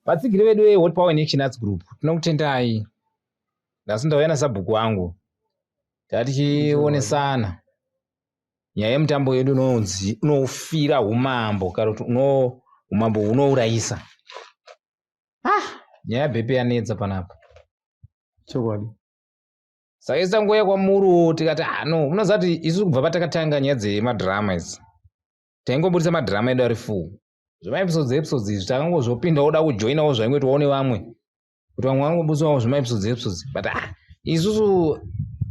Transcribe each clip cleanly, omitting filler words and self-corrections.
Vatsigiri vedu veHot Power in Action Arts Group, tinokutendai. Nhasi ndauya nasabhuku wangu. Tatichionesana nyaya yemutambo yedu unonzi unofira umambo kana kuti uno umambo hunourayisa. Ah, nyaya yabhepe yanetsa panapa. Chokwadi. Saka isu tangouya kwamuri tikati ah no, munoziva kuti isu kubva patakatanga nyaya dzemadhirama idzi taingobudisa madhirama edu ari full. Zvemaepisodes episodes izvi takangozopinda woda kujoinawo zvaingoitwawo nevamwe kuti vamwe vangobudisawo zvemaepisodes episodes but ah isusu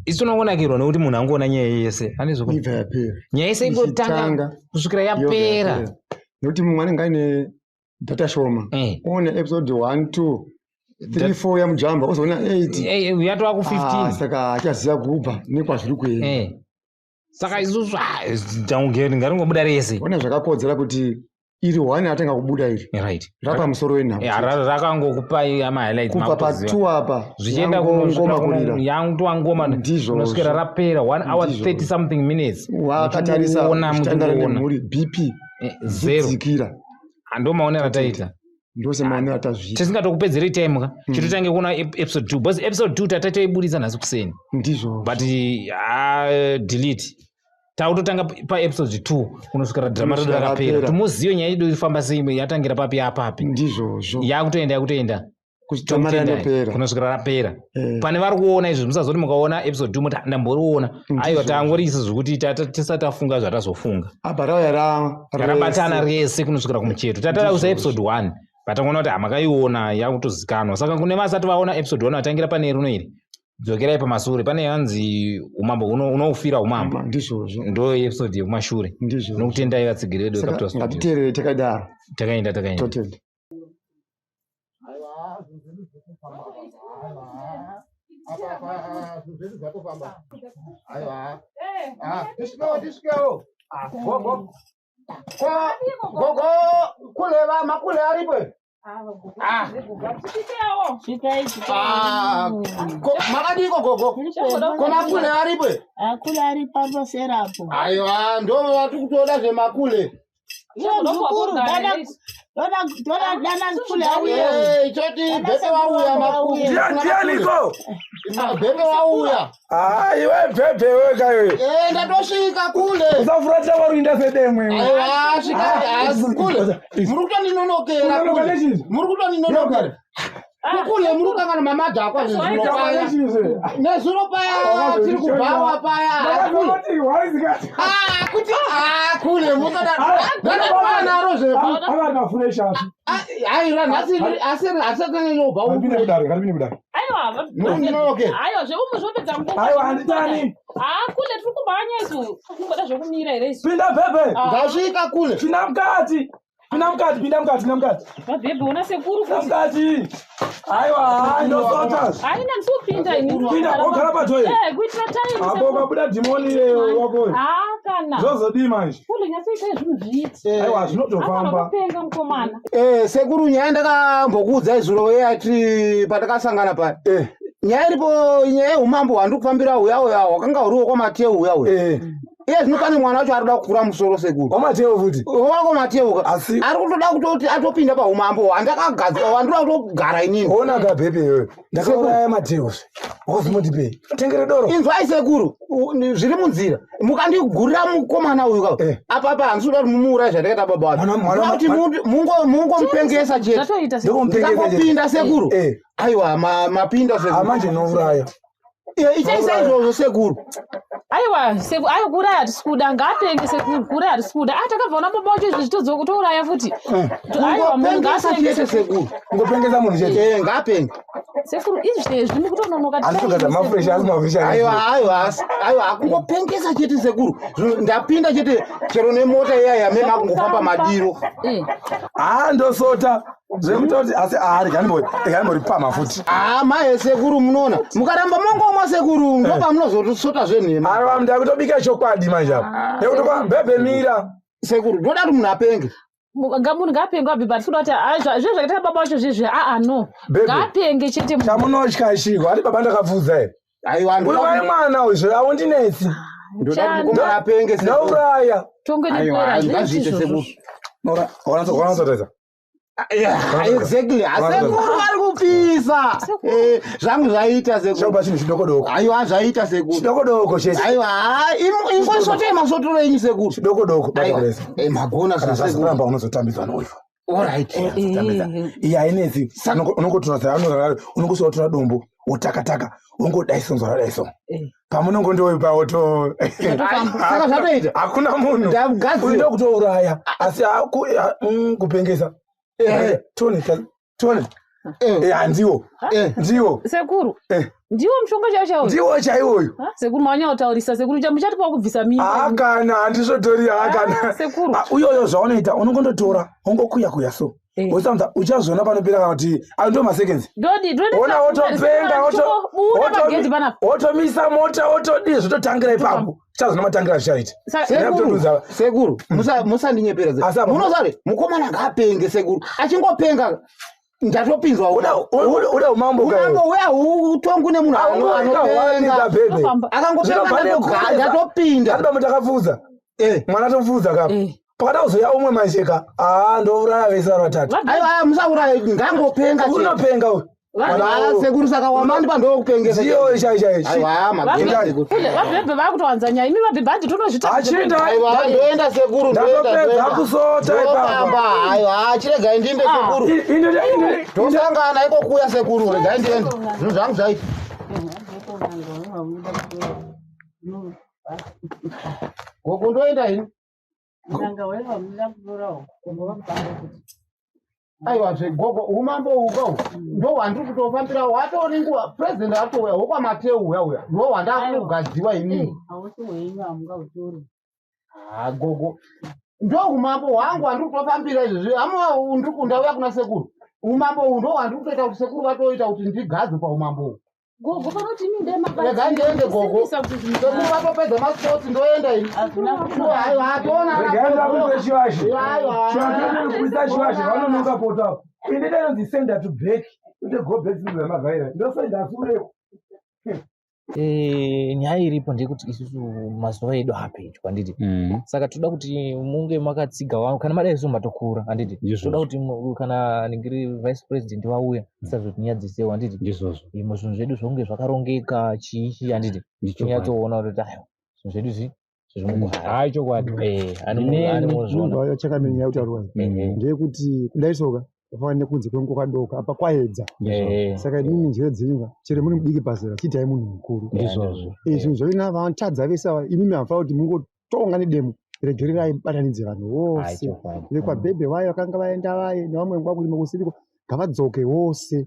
isu tinongonakirwa nekuti munhu angoona nyaya yese anezvo nyaya yese ingotanga kusvikira yapera nekuti mumwe anenge aine data shoma eh. oona episode 1 2 3 4 yamujamba ozoona 8 eh, yatova ku 15 ah, saka achaziva kubva nekwazviri kuenda eh. Saka isusu ngaringobuda rese. Ona zvakakodzera kuti iri one atanga kubuda iri right rapamusoro wenhau rakangokupai mahighlights kubva pa2 apa zvichienda ngoma kurira yangotova ngoma ndizvo kunosvikira rapera 1 hour 30 something minutes wakatarisa uchitandara nemhuri bp zero dzikira ndo maonero ataita ndosemaonero atazviita tisingatokupedzerei time ka chitotange kuona episode 2 because episode 2 tatatoibudisa nhasi kuseni ndizvo but delete takutotanga paepisode 2 kunosvikira drama redu rakapera kuti muzive nyaya yedu ifamba sei yatangira papi yapapi ndizvozvo yakutoenda yakutoenda kunosvikira rapera eh. Pane vari kuona izvi musazoti mukaona episode 2 muti ndamboriona aiwa tangoriisa zvekuti tisati tafunga zvatazofunga apa rauya rabatana rese kunosvikira kumucheto tatara kuisa episode 1 patangoona kuti hamakaiona yakutozikanwa saka kune vasati vaona episode 1 vatangira pane rino iri dzokerai pamasure pane yanzi umambo unoufira umambo ndizvozvo ndo episode yekumashure ndizvo nokutendai vatsigiri vedu veCapital Studios ngatiteerere takadaro takaenda takaenda totenda Gogo kule vama kule aripo makadiko gogo ko makule aripo akule ari pamboserapo aiwa ndo vatiri kutoda zvemakule muzukuru dana kule auye choti bhebe wauya makule ndianiko bhebe wauya iwe bhebhe weka iwe ndatosvika kule usafuratira waruinda sedemwe aiwa svika kule muri kutoninonokera muri kutoninonokera kukule muri kukangana mamadhakwa zvezuro paya nezuro paya tiri kubhawa paya kuti kule mukadanaro zveaiwa nhasi asi asatanyanyobva aiwa zveumu zvopedza nguva handitani kule tiri kumhanya isu kumboda zvekumira here isu pinda bhebhe ndasvika kule pinda mukati pinda mukati pinda mukati pinda mukati mabhebhe ona sekuru pinda mukati aiwa ndosota haina ndisopinda ini pinda ogara patoyi eh kuitira time apo ukabuda dhimoni iyeyo wako ah kana zvozodii manje kule nyatsoita zvinhu zviite aiwa zvinotofamba kupenga mukomana eh sekuru nyaya ndakambokuudzai zuro yati patakasangana paya eh nyaya iripo nyaya yeumambo hwandiri kufambira uya uya hwakanga huriwo kwamateu uya uya eh iye zvino pane mwana wacho ari kuda kukura musoro sekuru kwamateu futi wako mateu ka asi ari kutoda kutoti atopinda paumambo hwandakagadzira hwandinoda kutogara inini ona ka bhebhe iyoyo ndakauraya mateu wozimundipei tengere doro inzwai sekuru zviri munzira mukandigurira mukomana uyu ka Eh. apa apa handisi kuda kuti mumuuraye zvandakaita baba wacho Mwana- kuti mungomupengesa chete zvatoita sekuru ndokumupengesa chete ndikangopinda sekuru Eh. aiwa mapinda sekuru amanje nouraya ichaisa izvozvo sekuru aiwa seku aiwa kuuraya hatisi kuda ngaapenge sekuru kuuraya hatisi kuda ah takabva una baba wacho izvi zvitodzoka kutouraya futi aiwa munhu kungopengesa ngaapenge chete sekuru kungopengesa munhu chete Eh, ngaapenge sekuru izvi zvimi kutononoka handitogadza mafureshi asi mafureshi aiwa aiwa aiwa akungopengesa chete sekuru Zvino ndapinda chete chero nemota iya yamema kungofamba madiro haa ndosota zvekutoti asi haa reganimboripama futi haa maye sekuru munoona mukaramba mongomwa sekuru ndopamunozotosota zvenhema aiwa ndakutobika chokwadi manje apa nekuti kwa bhebhe mira sekuru ndoda kuti munhu apenge munhu ngaapenge wabhebhe hatisi kuda kuti zvinhu zvakaita baba wacho zvezvi aa no Bhebhe. ngaapenge chete munhu. chamunotya chiko hati baba ndakapfudza here aiwa uyu wai mwana uyu aundinetsi ndoda kuti mukomana apenge sekuru ndauraya tonge aiwa nepera ngazviite sekuru wanatsotesa Yeah, exactly. Asekuru vari kupisa. Zvangu zvaita sekuru. Chauba chinhu chidokodoko. Aiwa zvaita sekuru. Chidokodoko chete. Aiwa, ingosvotei masvotoro enyu sekuru. Chidokodoko bata Aiwa. kulesa. Magona Kana zvesekuru. zvazoramba unozotambidzwa noivo. Alright. Iyi hainetsi. Unongotora unongotora dombo wotakataka wongodaiso nzwa Pamunongondoipa woto. Saka zvatoita. Hakuna munhu. Ndagadzira. Unoda kutouraya asi kupengesa. Tone tone. Handiwo. Ndiwo. Sekuru. Ndiwo mushonga chaiwo chaiwo. Ndiwo chaiwoyo. Sekuru manyautaurisa sekuru muchatipa kubvisa mimba. Hakana handisvotori hakana. Sekuru. Uyoyo zvaunoita unongondotora wongokuya kuya so. Wosamza uchazoona panopera kana kuti ayo ndo maseconds. Dodi dodi. Ona wotopenga Buda pagedhi panapa. wotomisa mota wotodii zvototangira ipapo. Uchazoona matangira zvichaita. Sekuru, sekuru, musandinyepera Asi apa- Munosare, mukomana ngaapenge sekuru. Achingopenga ndatopinzwa Uda umambo Umambo uya hutongwi nemunhu anopenga. Akangopenga ndatopinda. Andibambo takapfuudza. Mwana topfuudza kapa. Pakada kuzoya umwe manje ka. Ah ndouraya vese vari vatatu. Aiwa musauraya ngangopenga. Unopenga uyu. Aiwa sekuru saka wamandipa ndokupengesa. Ndiyo chai chai. Aiwa magona sekuru. Vabhebhe vakutowanza nyaya. Imi vabhebhe handi tonozvita. Achinda. Aiwa ndoenda sekuru ndoenda. Ndatopedza kusota Ndofamba. Aiwa chiregai ndiende sekuru. Tosangana iko kuya sekuru regai ndiende. Zvinhu zvangu zvaita. Gogo ndoenda ini. Aiwa zvegogo umambo uko ndo hwandiri kutofambira hwatori nguva president atouya hwokwamateu uya uya ndo hwandakugadziwa inini. Hausi hwenyu hamungautori. Ah, gogo ndo umambo hwangu handiri kutofambira izvezvi amwa ndauya kuna sekuru umambo uhu ndo hwandiri kutoita kuti sekuru vatoita kuti ndigadzwe paumambo uhu. Gogo panoti imi ndema Regai ndiende gogo. Sekuru vatopedza masports ndoenda ini. Aiwa toona. Regai ndakupise chivashi. Aiwa. Chivashi kuisa chivashi vanonoka poto apo. Ine inonzi send to back. Ite go back to the mavhaira. Ndosenda sure. Nyaya iripo ndeyekuti isusu mazuva edu apedyo handiti saka toda kuti munge makatsiga wangu kana madai isu matokura handiti toda kuti kana ningiri vice president vauya tisazotinyadzisewo handiti ndizvozvo zvinhu zvedu zvonge zvakarongeka chii chii handiti tinyatsoona kuti aiwa zvinhu zvedu zvi zviri mugwara Hayi chokwadi. animozviona Chakamenya kutaurwa ndeyekuti kudai soka kwafanana nekunze kwenguva kadoka apa kwaedza. Saka inini njere dzenyu chero muri mudiki pazera chiitai munhu mukuru. Ndizvozvo. Zvinhu zvavina vatadza vese ava imimi hamufanira kuti mungotonga nedemo regererai mubatanidze vanhu vose vekwabhebhe vayo vakanga vaenda vaye nevamwe kwakurima kusiriko ngavadzoke vose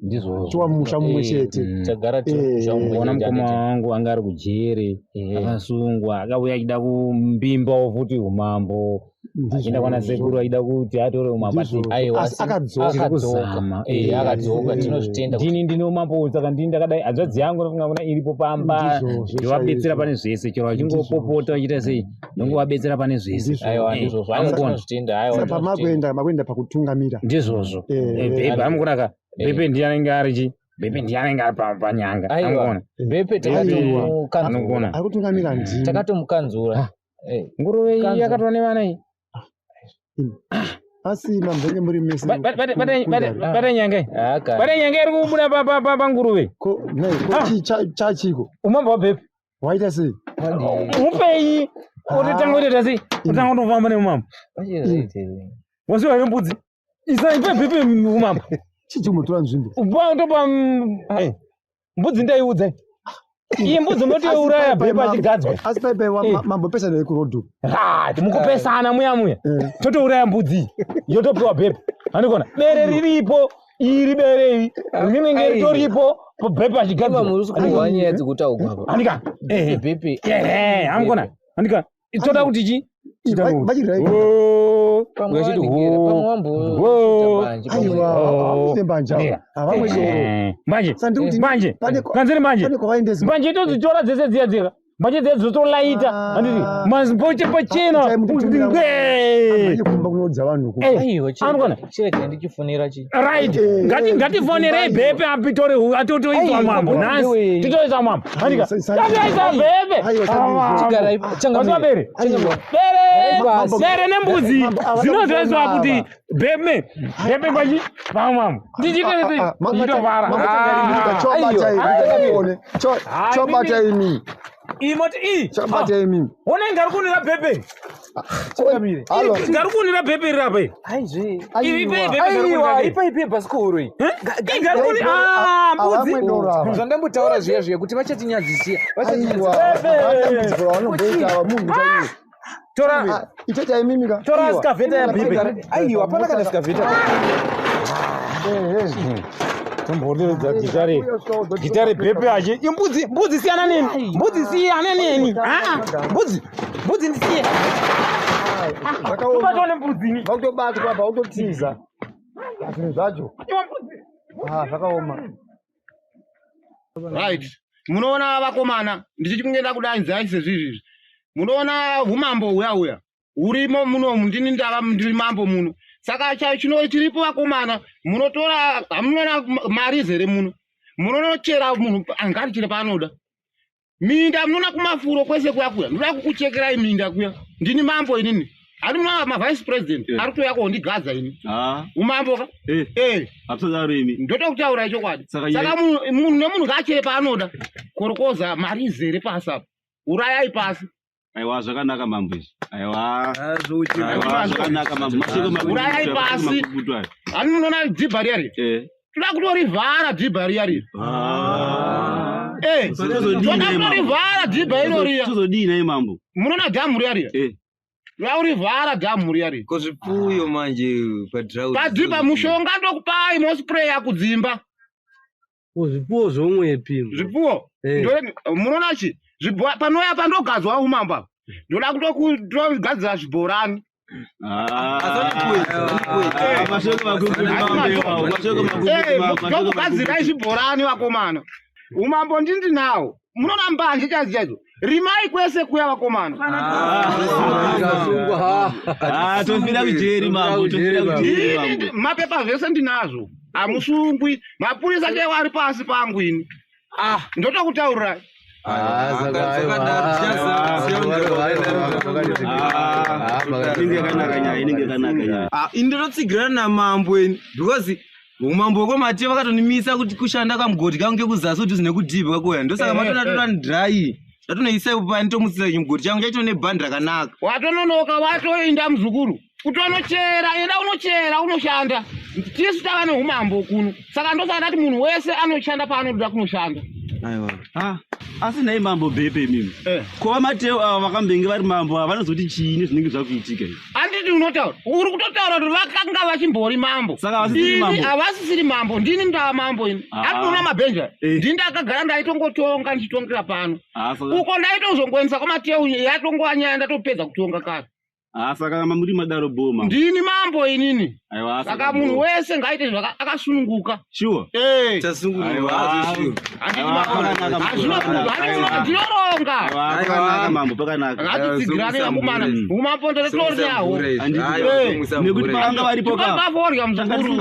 tova musha mumwe chete. Tagara tiri musha mumwe Ona chete, mukoma handiti? wangu anga ari kujere akasungwa akauya achida kumbimbawo futi umambo achienda kwana sekuru achida kuti atore umambo Ndizvo. Aiwa, Asi asi akadzoka. akadzoka. Akadzoka tinozvitenda kuti Ndini ndine umambo saka ndini ndakadai hanzvadzi yangu ndofunga kuna iripo pamba Ndizvozvo ndovabetsera chaizvo. pane zvese chero vachingopopota vachiita sei ndongovabetsera pane zvese aiwa ndizvozvo aiwa Amukona. tinozvitenda aiwa Saka tinozvitenda pamakuenda makuenda pakutungamira. Ndizvozvo. Eh, Bhebhe amukona ka bhebhe ndiye anenge ari chi bhebhe ndiye anenge ari panyanga Aiwa. amukona Bhebhe takatomukanzura Anogona. Ari kutungamira ndimi. takatomukanzura Nguruve iyi Kanzura. yakatwa nevana iyi. Asi mambenge muri mese. Bata nyanga iyi. Bata nyanga iri kubuda panguruve. Ko nei ko chi chachiko. Umambo wabhebhe. Waita sei? Mupei. Utotanga kutoita sei? Utanga kutofamba neumambo. Wasiwa here mbudzi? Isa ipe bhebhe umambo. Chichi mutora nzvimbo. Upa utopa mbudzi ndaiudza. Iyi mbudzi unotoiuraya bhebhe achigadzwa. Asi paipai mambopesana ekurodhu. Ha, mukupesana muya muya. Totouraya mbudzi. Yotopiwa bhebhe. Andikona. Bere riripo. Iri bere iri. Rinenge ritoripo. Bhebhe achigadzwa. muri kuhwa nyaya dzekutaurwa apa Andika. Bhebhe Ehe, amukona. Andika. Toda kuti chi? Vachirai. Pamwe Uyachiti wandigera, ho. pamwe wambo- Ho. mbanje, pamwe- Aiwa, havamwe mbanje ava. Yeah. Havamwe doro. Mbanje. Sandikuti Mbanje. pane Kanzeri mbanje. pane kwavaendesa. Mbanje todzitora dzese dziya dzika. Mbache dzotolaita handiti mazimboche pachena kumba kunoudza vanhu anokona chirega ndichifonera chi right ngatifonerei bhepe apitore atotoiswa mambo nhasi titoiswa mambo handika tatoisa bhepe bere bere nembudzi zvinozoiswa kuti bheme bhepe pachi pamambo ndichitovara chobata imi imoti i chabata imi ona ingari kunira bhepe ingari kunira bhepe iri apa iri ipa ipe bhasikoro iyi ingari kuni mbudzi zvandambotaura zviya zviya kuti vachatinyadzisiya tora ichocha imimi ka tora skavheta yabhepe aiwa hapana kana skavheta tomboreredza gitare gitare bhepe ache imbudzi mbudzi siyana neni mbudzi siyana neni mbudzi mbudzi ndisiye tobatwa nembudzi vakutobatwa pautotiza zvinhu zvacho zvakaoma right munoona vakomana ndichikunge kudainzai sezvizvizvi munoona umambo huya huya hurimo munomu ndini ndava ndiri mambo muno saka chino chiripo vakomana munotora hamunoona mari zere muno munonochera munhu angarichire paanoda minda munoona kumafuro kwese kuya kuya ndoda kukuchekerai minda kuya ndini mambo inini ari munoona mavice president ari kutouya kondigadza ini umambo ka ndotokutaurai chokwadi saka munhu nemunhu ngaachere paanoda korokoza mari izere pasi apa urayai pasi aiwa zvakanaka mambo izvi aiwa zvakanaka mambo urayai pasi ani munoona dhibha riya riya toda kutorivhara dhibha riya riya toda kutorivhara dhibha iro riya tozodii nai mambo munoona dhamu riya riya toda kurivhara dhamu riya riya ko zvipfuyo manje padhibha mushonga ndokupai mospreya kudzimba zvipfuwo zvomwepi zvipfuwo munoona chi panoya pandogadzwa umambo apa ndoda kutogadzira zvibhorani ndokugadzirai zvibhorani vakomana umambo ndindinawo munoona mbanje chaidzo chaidzo rimai kwese kuya vakomana tofira kujeri mambo mapepa zvese ndinazvo hamusungwi mapurisa chaiwo ari pasi pangu ini ndotokutaurirai ini ndototsigirana namambo ini because umambo wekwamatiyo vakatonimisa kuti kushanda kamugodhi kangu kekuzasi kuti zvine kudhibha kakuya ndosaka matonatona dhirayi ndatonoisa ipo nitomutsira chimugodhi changu chacho nebhandi rakanaka watononoka watoinda muzukuru kutonochera enda unochera unoshanda tisu tava neumambo kuno saka ndosaka ndati munhu wese anoshanda paanoda kunoshanda aiwa asi nhai mambo bhepe imimi ko vamateo ava vakambenge vari mambo ava vanozoti chii nezvinenge zvakuitika izvi handiti unotaura uri kutotaura kuti vakanga vachimbori mambo saka havasisiri mambo havasisiri mambo ndini ndava mambo ini andinoona mabhenja ndini ndakagara ndaitongotonga ndichitongera pano uko ndaitozongoendesa kwamateo yatongova nyaya ndatopedza kutonga kare saka muri madaro boma ndini mambo inini aiwa saka munhu wese ngaaite zvakasununguka sure ndinoronga pakanaka mambo pakanaka ngatitsigirane vakomana umambo ndotoryawo nekuti pavanga varipo kaforya muzukuru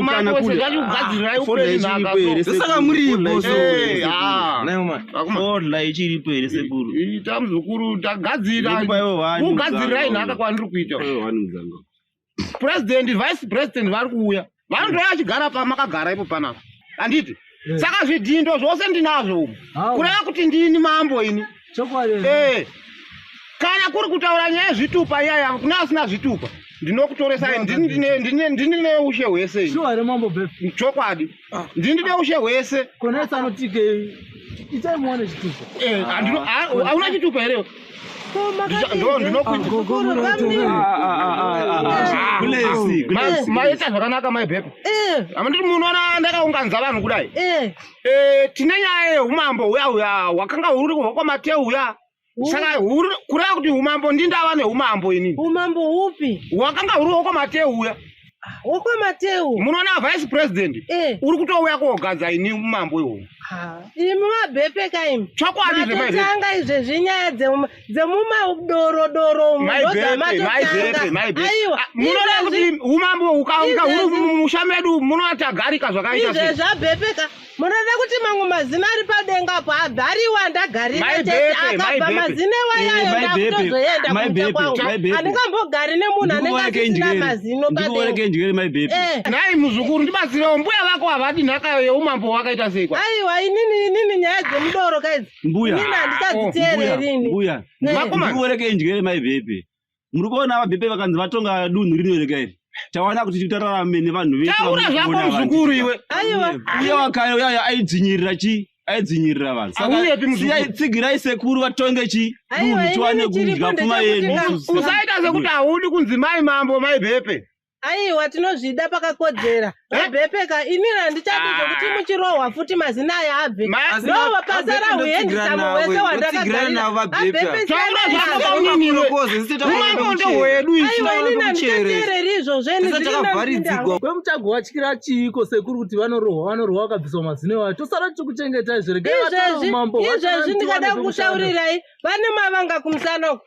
mambo sezvachikugadzirirai upenyu nhaka saka muripo forya ichiripo here sekuru ita muzukuru tagadzira kugadzirirai nhaka kwandiri kuita president vice president vari kuuya vanotouya vachigara pamakagara ipo panapa handiti saka zvidhindo zvose ndinazvo umu kureva kuti ndini mambo ini kana kuri kutaura nyaya yezvitupa iyaya kune asina zvitupa ndinokutoresai ndini neushe hwese chokwadi ndini neushe hwese hauna chitupa here maita zvakanaka maibhepe amanditi munoona ndakaunganidza vanhu kudai tine nyaya yeumambo huya huya hwakanga huri kubva kwamateu uya saka kureva kuti umambo ndindava neumambo inini umambo hupi hwakanga huri hwokwamateu uya wokwamateu munoona vice president uri kutouya kogadza ini umambo ihwohwo Imi mabhepe ka imi. Chokwadi zve mai Bhepe. Matotanga izvezvi nyaya dzemumadorodoro umu Mai Bhepe, mai Bhepe, mai Bhepe. Aiwa. Ah, Munoda kuti umambo ukauka huri mumusha medu munoda tagarika zvakaita sei? Izvezvi abhepe ka. Munoda kuti mamwe mazina ari padenga apo abhariwa ndagarira Mai chete Bhepe, mai akabva Bhepe. mazina iwayayo Eh, mai Bhepe, ndakutozoenda mai kumusha Bhepe, kwangu. mai Bhepe. Handingambogari nemunhu anenge asisina mazino padenga. njere mai Bhepe. Eh. Nhai muzukuru ndibatsirewo mbuya vako havadi nhaka yeumambo wakaita sei kwa? Aiwa inini inini nyaya dzemudoro ka idzi. Mbuya. Inini handichadziteereri ini. Mbuya. Eh. Ndikuoneke njere mai Bhepe. Muri kuona vaBhepe vakanzi vatonga dunhu rino rega iri. Tawana kuti tararame nevanhu vese. Taura zvako vamuri kuona muzukuru vanhu. iwe. Aiwa. Uya wakare uya aidzvinyirira chi? Aidzvinyirira vanhu. Auyepi muzukuru? siyai tsigirai sekuru vatonge chi? Aiwa, Dunhu tiwane inini chiripo kudya pfuma yedu. ndechekuti isusu. Usaita sekuti haudi kunzi mai mambo mai Bhepe. Aiwa tinozvida pakakodzera. Mabhepe ka inini handichadi zvekuti muchirohwa futi mazina aya abve. Asi Ndova Abhepe pasara ndotsigira huendisamo nawe, hwese ndotsigira navo hwandakagarira. Abhepe. Abhepe Taura siyana zvako nazvo. bamunini iwe. Umambo Umambo ndehwedu isu. Aiwa inini handichateereri izvozvo ini Tisati zviri takavharidzigwa. Kwemuchagovatyira chiiko sekuru kuti vanorohwa vanorohwa vakabviswa mazino iwayo tosara tichikuchengetai zve regai vatore Izvezvi umambo izvezvi ndingada kukutaurirai vane mavanga kumusana uku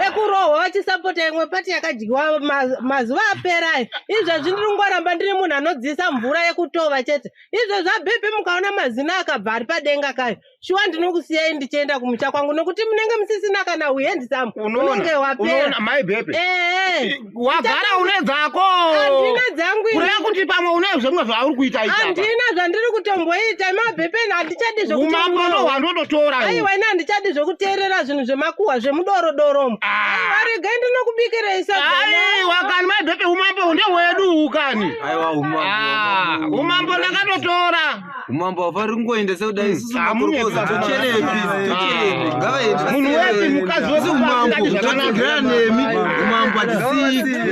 ekurohwa vachisapota imwe pati yakadyiwa mazuva apera ayo. Izvezvi ndiri kungoramba ndiri munhu anodziisa mvura yekutova chete. Izvezvi abhepe mukaona mazino akabva ari padenga kayo. Shuwa ndinokusiyai ndichienda kumusha kwangu nokuti munenge musisina kana huendisamu unenge Unoona, wapera. unoona mai Bhepe. Ehe. Wagara une dzako. Handina dzangu ini. Kureva kuti pamwe une zvimwe zvauri kuita ita. Handina zvandiri kutomboita mabhepe handichadi zvekuti Umambo murohwe. ndohwandototora. Aiwa ini handichadi zvekuteerera zvinhu zvemakuhwa zvemudorodoro umu. Aiwa regai ndinokubikirei sadza. Aiwa kani mai Bhepe umambo ndehwedu kani. Aiwa umambo. Umambo ndakatotora. Umambo haufaniri kungoenda sekudai isusu Hamunyepi. makorokoza tocherepi tocherepi ngavaende Munhu wese mukadzi wese umambo asingadi zvakanaka. totsigira nemi umambo hatisii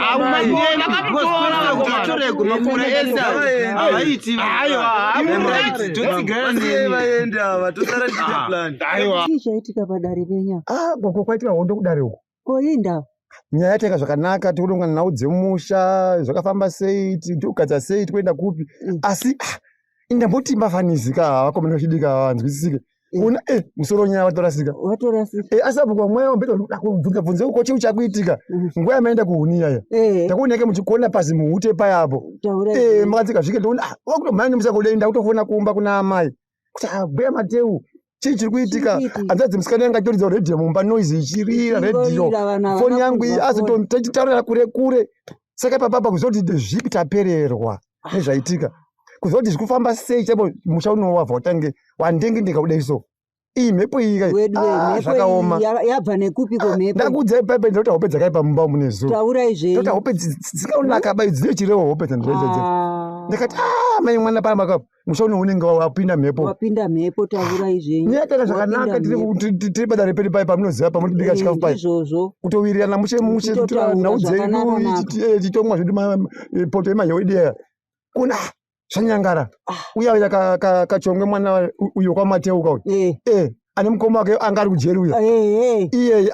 Ah, umambo ndakatotora vakomana. hatisii makore ese aya havaiti Aiwa, right totsigira nemi vaende ava tosara tichiita plan Aiwa. Chii chaitika padare penya? Ah, gogo kwaitika hondo kudare uku. Ko inda? Nyaya yateka zvakanaka tikuronga nhau dzemusha zvakafamba sei tikugadza sei tikuenda kupi asi ah, indamboti mbafanizika vakomana vachidika vanzwisisike una eh musoro nyaya watorasika watorasika eh asi apo kwa mweya wambeta kubvunza bvunza uko chii chakuitika nguva yamaenda kuhuni yaya ndakuoneke muchikona pasi muhute payapo eh makatsika zvike ndoona ah wakutomhanya nemusakodei ndakutofona kumba kuna amai kuti ah mbuya Mateu chii chiri kuitika hanzvadzi musikana yanga atoridza redhiyo mumba noise ichirira redhiyo Ichingorira, vanhu foni havana yangu iyi kunzwa asi foni. tichitaurira kure kure saka ipapapa kuzoti zvipi tapererwa nezvaitika kuzoti zvikufamba sei chaipo musha uno wabva watange wandenge ndikakudai so iyi mhepo iyi kai, Wedu we, ah, mhepo zvakaoma iyi yabva nekupiko mhepo? ndakuudzai paipai ndinoti hope dzakaipa mumba umu nezuro Taurai zvenyu. ndoti hope dzisingaonaka bai dzine chirevo hope dzandiredzedze ndakati ah mai mwana pana makapo musha uno unenge wapinda mhepo Wapinda mhepo taurai zvenyu. nyaya yatanga zvakanaka Wapinda mhepo. tiri padare pedu pai pamunoziva pamunotibika Eh, chikafu pai Ndizvozvo. kutowirirana mushe mushe Muchitotaura nhau dzedu zvakanaka-naka. titomwa zvedu poto yemaheu edu yaya kuna zvanyangara uya uya kachongwe mwana uyo kwamateuka uyu eh ane mukoma wake anga ari kujeri uya iyeye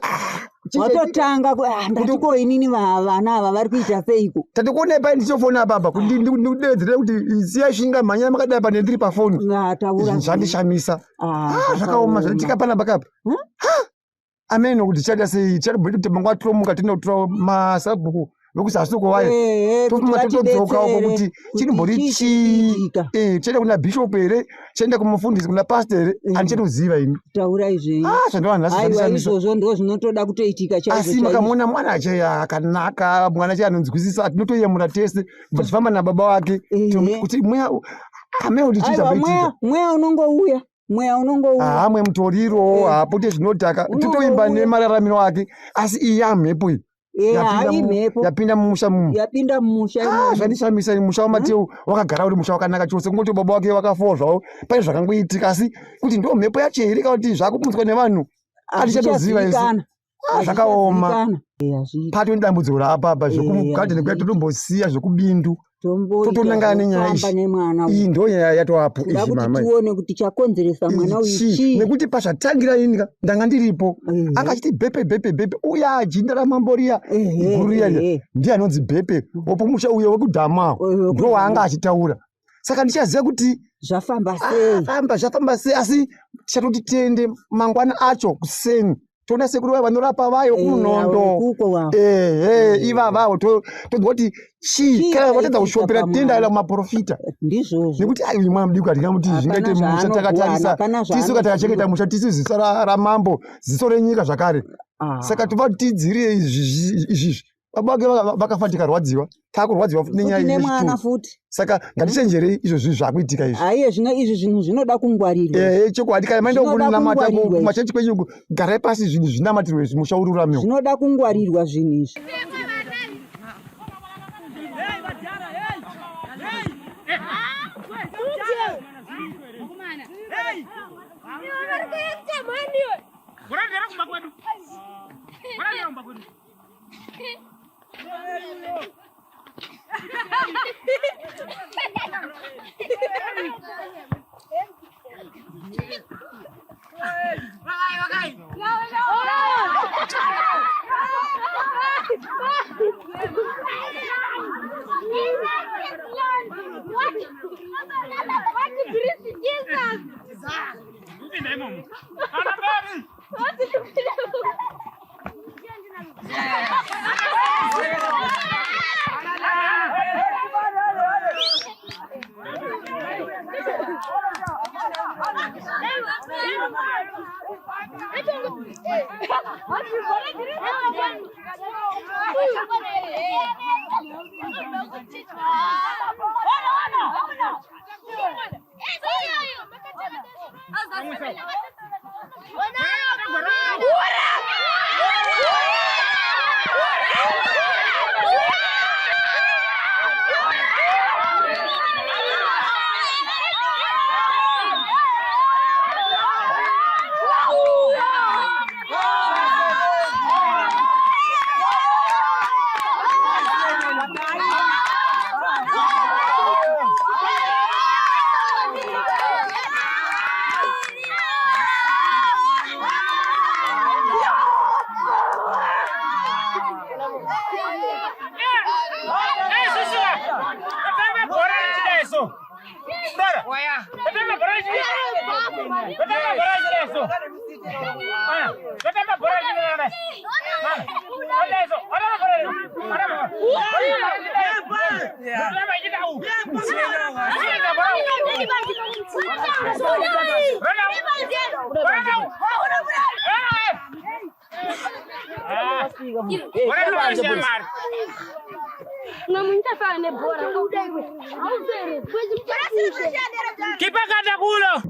Watotanga ah, ndati ko inini vana ava vari kuita seiko? tatikuonai pai ndichofona apapa kuti ndikudedzere kuti siyai shinga mhanya makadai pane ndiri pafoni Taura zvandishamisa Ah, zvakaoma zvaitika panapa kapa amene kuti tichaita sei tichatomboti kuti mangwana tomuka tinotora masabhuku vekuzasi uko vaye Eh, kuti tofuma totodzoka uko vatidetsere, kuti chinombori chii chii Eh, tichaenda kuna bhishopu here tichaenda kumufundisi kuna pasta here handichatoziva ini Taurai zvenyu. Ah, zvandova nhasi Aiwa zvandishamisa. izvozvo ndo zvinotoda kutoitika chaizvo asi chaizvo. makamuona mwana ache akanaka mwana ache anonzwisisa tinotoyemura tese kubva tichifamba nababa wake kuti mweya amene kuti chii Aiwa chamboitika mweya mweya unongouya. Mweya unongouya. haamwe mutoriro haapute zvinodhaka totoimba nemararamiro ake asi iyi yamhepo iyi Eh, Yapinda hai mhepo. yapinda mumusha mumu Yapinda mumusha Ah, imomo. zvandishamisa ini musha wamateu wakagara uri musha wakanaka chose kungoti baba wake wakafawo zvavo pane zvakangoitika asi kuti ndo mhepo yacho here kana kuti zvakupunzwa nevanhu handichatoziva isi Hazvichazivikana. Ah, zvakaoma Hazvichazivikana. patone dambudziko raapapa zvekugadheni kuya totombosiya zvekubindu Tomboita totonangana nenyaya zvekufamba iyi nemwana uyu. iyi ndo nyaya yatoapo Kuda izvi kuti mama tione kuti chakonzeresa mwana uyu chii chii. nekuti pazvatangira ini ka ndanga ndiripo akachiti bhepe bhepe bhepe uya jinda ramambo riya guru riya riya ndiye anonzi bhepe wopumusha uyo wekudhamawo ndo waanga achitaura Saka ndichaziva kuti zvafamba sei. Famba zvafamba sei, asi tichatoti tiende mangwana acho kuseni toona sekuru vayo vanorapa vayo kumunondo. Ehe, ivavavo tonzwa kuti chii kana vatadza kushopera tienda kumaprofita. Ndizvozvo. Nekuti ai uyu mwana mudiki hatingamuti zvingaite musha takatarisa tisu takachengeta musha tisu ziso ramambo, ziso renyika zvakare. Saka tobva kuti tidzirire izvizvi. Baba vake vakafa tikarwadziwa, takurwadziwa futi nenyaya nemwana futi. Saka ngatichenjerei izvozvi zvakuitika izvi. Aiye zvino izvi zvinhu zvinoda kungwarirwa. Ehe, chokwadi kana maenda kunamata kumachechi kwenyu garai pasi zvinhu zvinamatirwe izvi musha ururame. Zvinoda kungwarirwa zvinhu izvi.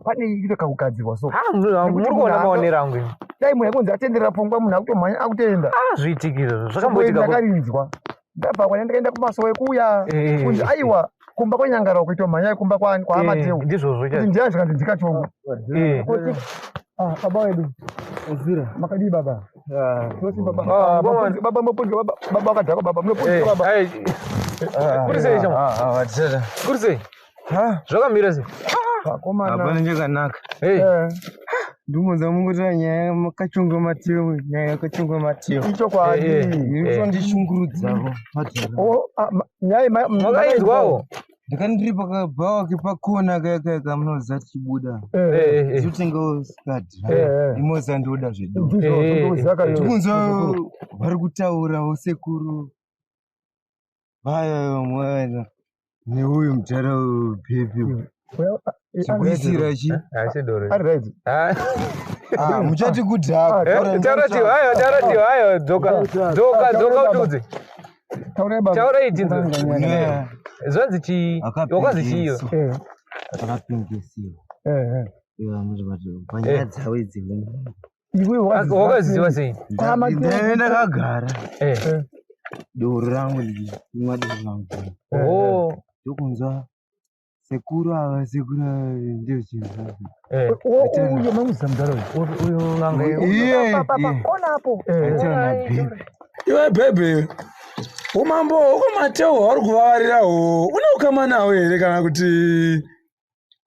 Pane ito kakugadzirwa so. Muri kuona maonero angu ini. Dai munhu aikonzi atenderera pfungwa munhu akutomhanya akutoenda. Zviitiki izvozvo zvakamboitika. Ndakarinzwa. Ndabva kwana ndikaenda kumasowe kuya. Kunzi aiwa kumba kwenyangara kuitwa mhanya kumba kwa Amateu. Ndizvozvo chaizvo. Ndiani zvikanzi ndikachongo. Baba wedu. Makadii baba? Tosi baba. Baba munopunzwa baba. Baba wakadhakwa baba. Munopunzwa baba. Kuri sei chama? Kuri sei? Zvakamira sei? Vakomana. Hapana chakanaka. Ndumodza mungotora nyaya yakachongwa Mateo, nyaya yakachongwa Mateo. Ichokwadi. Irikutondishungurudzavo. Nyaya makainzwawo. Ndakanga ndiri pakabhawa kepakona kaya kaya kamunoziva tichibuda. Totengawo sikadhi. Imoza ndoda zvedu. Tikunzwa vari kutaurawo sekuru. Vaya mwana neuyu mudhara Pepe. Chikuisira chi? Muchati kudhaka. Taura hayo dzoka. Dzoka dzoka utiudze. Taura itinzwe. Zvanzi chii? Wakazi chiiyo? Akapengesiwa. Panyaya dzavo idzi. Wakaziva sei? Ndaive ndakagara. Doro rangu ndichimwa doro rangu. Ndokunzwa sekuru ava sekuru ava ndozvinhu. Uyo mamuziva mudhara uyu. Uyo n'anga Iye. Pakona apo. Iwe bhebhe, umambo hwekwaMateo hwauri kuvavarirawo une ukama nawo here kana kuti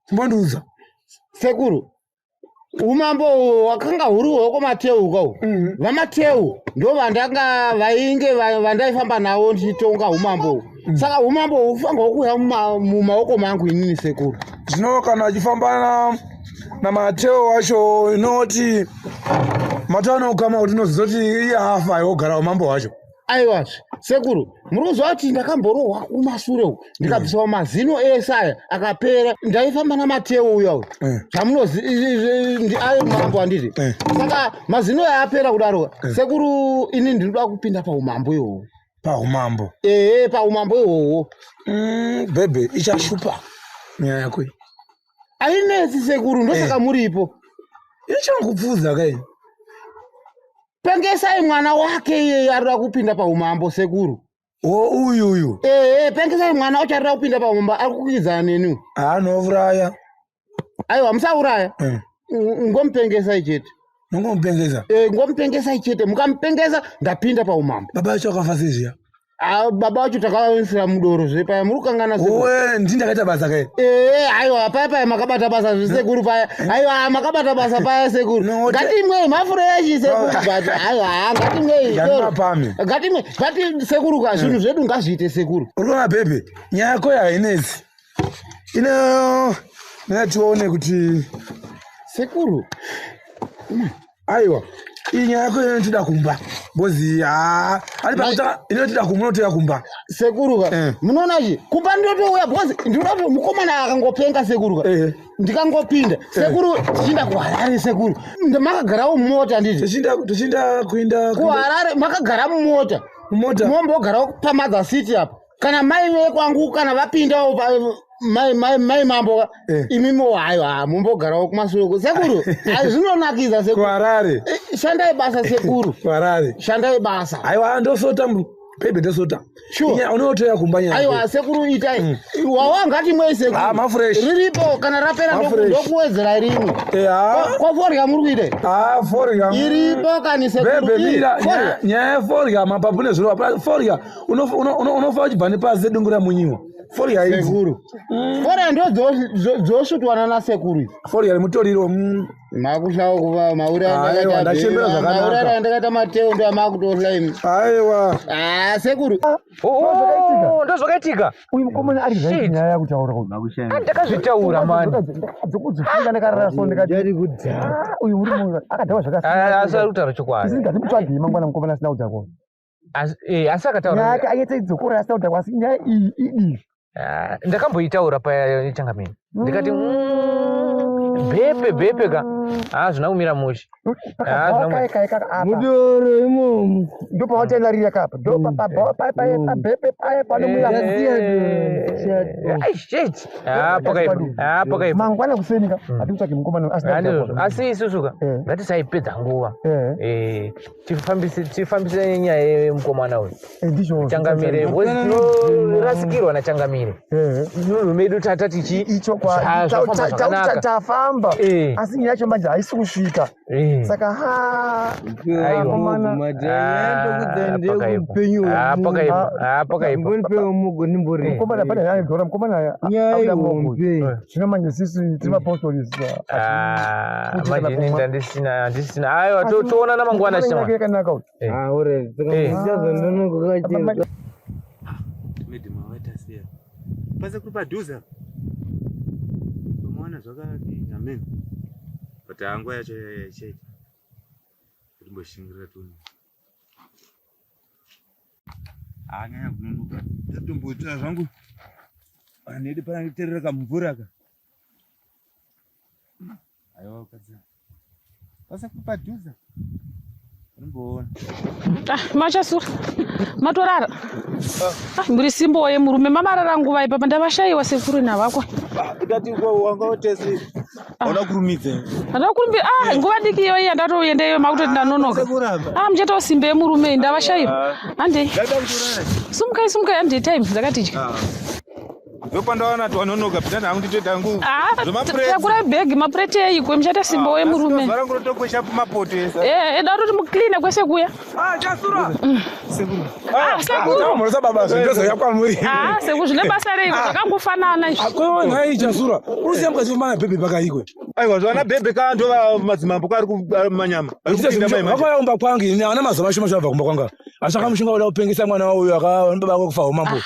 chimbondiudza? Sekuru, Umambo hwakanga huri hwekwamateu ka VaMateu ndo vandanga vainge vandaifamba navo ndichitonga umambo uhu. Saka umambo hufanirwa kuuya mumaoko mangu inini sekuru. Zvino kana achifamba naMateo wacho, inoti Mateo anokama kuti unozoti iye afa ogara umambo hwacho. Aiwazve sekuru, muri kuziva kuti ndakamborohwa kumasure uku, ndikabviswa mazino ese aya akapera. Ndaifamba naMateo uya uyu, zvamunozi ayo mambo, handiti? Saka mazino aya apera kudaro, sekuru, ini ndinoda kupinda paumambo ihoho. Paumambo? Ehe, paumambo ihoho. Bhebhe, ichashupa nyaya yako iyi. Ainetsi sekuru, ndosaka muripo. Ichangopfuudza kai. Pengesai mwana wake iyeye arida kupinda paumambo, sekuru. O, uyu uyu? Ehe, pengesai mwana wacho arida kupinda paumambo, ari kukwikwidzana neni. Anouraya. Aiwa, musauraya. Ngomupengesai chete. Nongomupengesa? Ngomupengesai chete. Mukamupengesa, ndapinda paumambo. Baba vacho akafa sei zviya? Ah, baba vacho takavaisira mudoro zvepaya, muri kukangana? Owe, ndini ndakaita basa kai. Ee, aiwa, paya paya makabata basa zvesekuru paya. Aiwa, makabata basa paya sekuru. Ngatimwei mafureshi sekuru, but aiwa, ngatimwei doro. Mapami. Ngatimwe, but sekuru ka, zvinhu zvedu ngazviite sekuru. Uri kuona bhebhe, nyaya yako hainetsi ino, mira tione kuti sekuru. Aiwa, iyi nyaya yako inotida kumba, because ha ari pakuta inotida kumba, unotoya kumba. Sekuru ka, munoona chi kumba ndinotouya, because ndinoda kuti mukomana akangopenga sekuru ka, ndikangopinda sekuru, tichienda kuHarare sekuru. Makagarawo mumota, nditi Tichienda kuinda kuHarare, makagara mumota. Mumota. Mombogarawo paMother City apa, kana mai vekwangu kana vapindawo mai mambo ka, imimo hayo mumbogarawo kumasure sekuru. Ai, zvinonakidza sekuru. KuHarare. Shandai basa sekuru. KuHarare. Shandai basa. Aiwa, ndosota bhebhe, ndosota. Unotoya kumba nyaya Aiwa yako. sekuru, itai wawa, ngatimwei sekuru. Ah, mafresh. Riripo, kana rapera Mafresh. ndokuwedzera rimwe. Kwaforya muri kuite? Ah, forya. Iripo kani sekuru? Bhebhe, mira. Forya. Nyaya yeforya, mapapu nezviro, forya unofa uchibva nepasi sedungu ramunyiwa. Forya idzi. Sekuru, forya ndo dzosvutwana nasekuru idzi. Forya remutoriro. Makuhlawo kuva Aiwa, ndachembera zvakanaka. maurara andakaita Mateo ndo amakutohla imi. Aiwa. Ah, sekuru. Ndo zvakaitika. Uyu mukomana ari right, nyaya yakutaura uyu. Ndakazvitaura mani. Dzokudzifunga ndakarara so, ndikati, "Ah, uyu murume akadhakwa zvakasiyana." Asi ari kutaura chokwadi. Isi ngatimutsvagei mangwana mukomana asina kudhakwa. Asi akataura Nyaya yake aite idzokora asina kudhakwa, asi nyaya iyi idii? Ah, ndakamboitaura paya changamini, ndikati bhepe bhepe ka, hazvina kumira mushe. Mudoro imomo ndopawatyandarira kapa, ndopapabhepe paya panomwira. Pakaipa. Mangwana kuseni ka, hatikutsvage mukomana asina Handizvo. kudhakwa. Asi isusu ka, ngatisaipedza nguva. Tifambise nyaya yemukomana uyu. Ndizvo. Changamire, because tinorasikirwa nachangamire. Munhu medu tata tichi zvafamba zvakanaka. Tafamba, asi nyaya yacho manje haisi kusvika, saka ha Aiwa. vakomana. Pakaipa. Mukomana pane nyaya yedhora, mukomana Nyaya auda mogo. ihombe. Zvino manje sisi tiri mapostori. Manje ini ndandisina, handisina. Aiwa, toonana mangwana chama. Yakanaka uyu. Madam avaita pase kuri padhuze apa, umaona zvakadii, amen, but nguva yacho yaichaita timboshingira tione. Anyanya kunonoka, ndatomboitira zvangu anedi pananditerera kamumvura ka. Aiwa, ukadzi pase kuri padhuze, unomboona. Ah, machasura matorara. Ah, muri simbo yemurume, mamarara nguva ipapa, ndavashayiwa sekuru navakwa. Ndati wanga utesi hauna kurumidza. Handakurumbi. Ah, nguva diki iyoyi yandatoendeyo, makutoti ndanonoka. Ah, muchatawo simbe yemurume, ndavashayiwa. Handei, sumukai, sumukai, handei, time dzakatidya. Ndopandaona kuti wanonoka, pinda hangu nditoita hangu. Ah, takurai bhegi, mapureti eikwe, muchaita simbo yemurume. Zuva rangu rotokwesha mapoto ese. Eda kutoti mukline kwese kuya. Chasura. Ah, sekuru. Murisa baba, zvindozoya kwamuri. Ah, sekuru, zvine basa reiko? Zvakangofanana izvi. Akwewo nhai chasura, urusiya mukachifamba nabhebhe pakaikwe. Aiwa, zvana Bhebhe ka ndo madzimambo ka ari manyama. Ari kupinda mai manje. Vakauya kumba kwangu ini havana mazuva mashoma zvabva kumba kwanga. Asi mushonga uda kupengesa mwana uyu akava baba vako kufa umambo.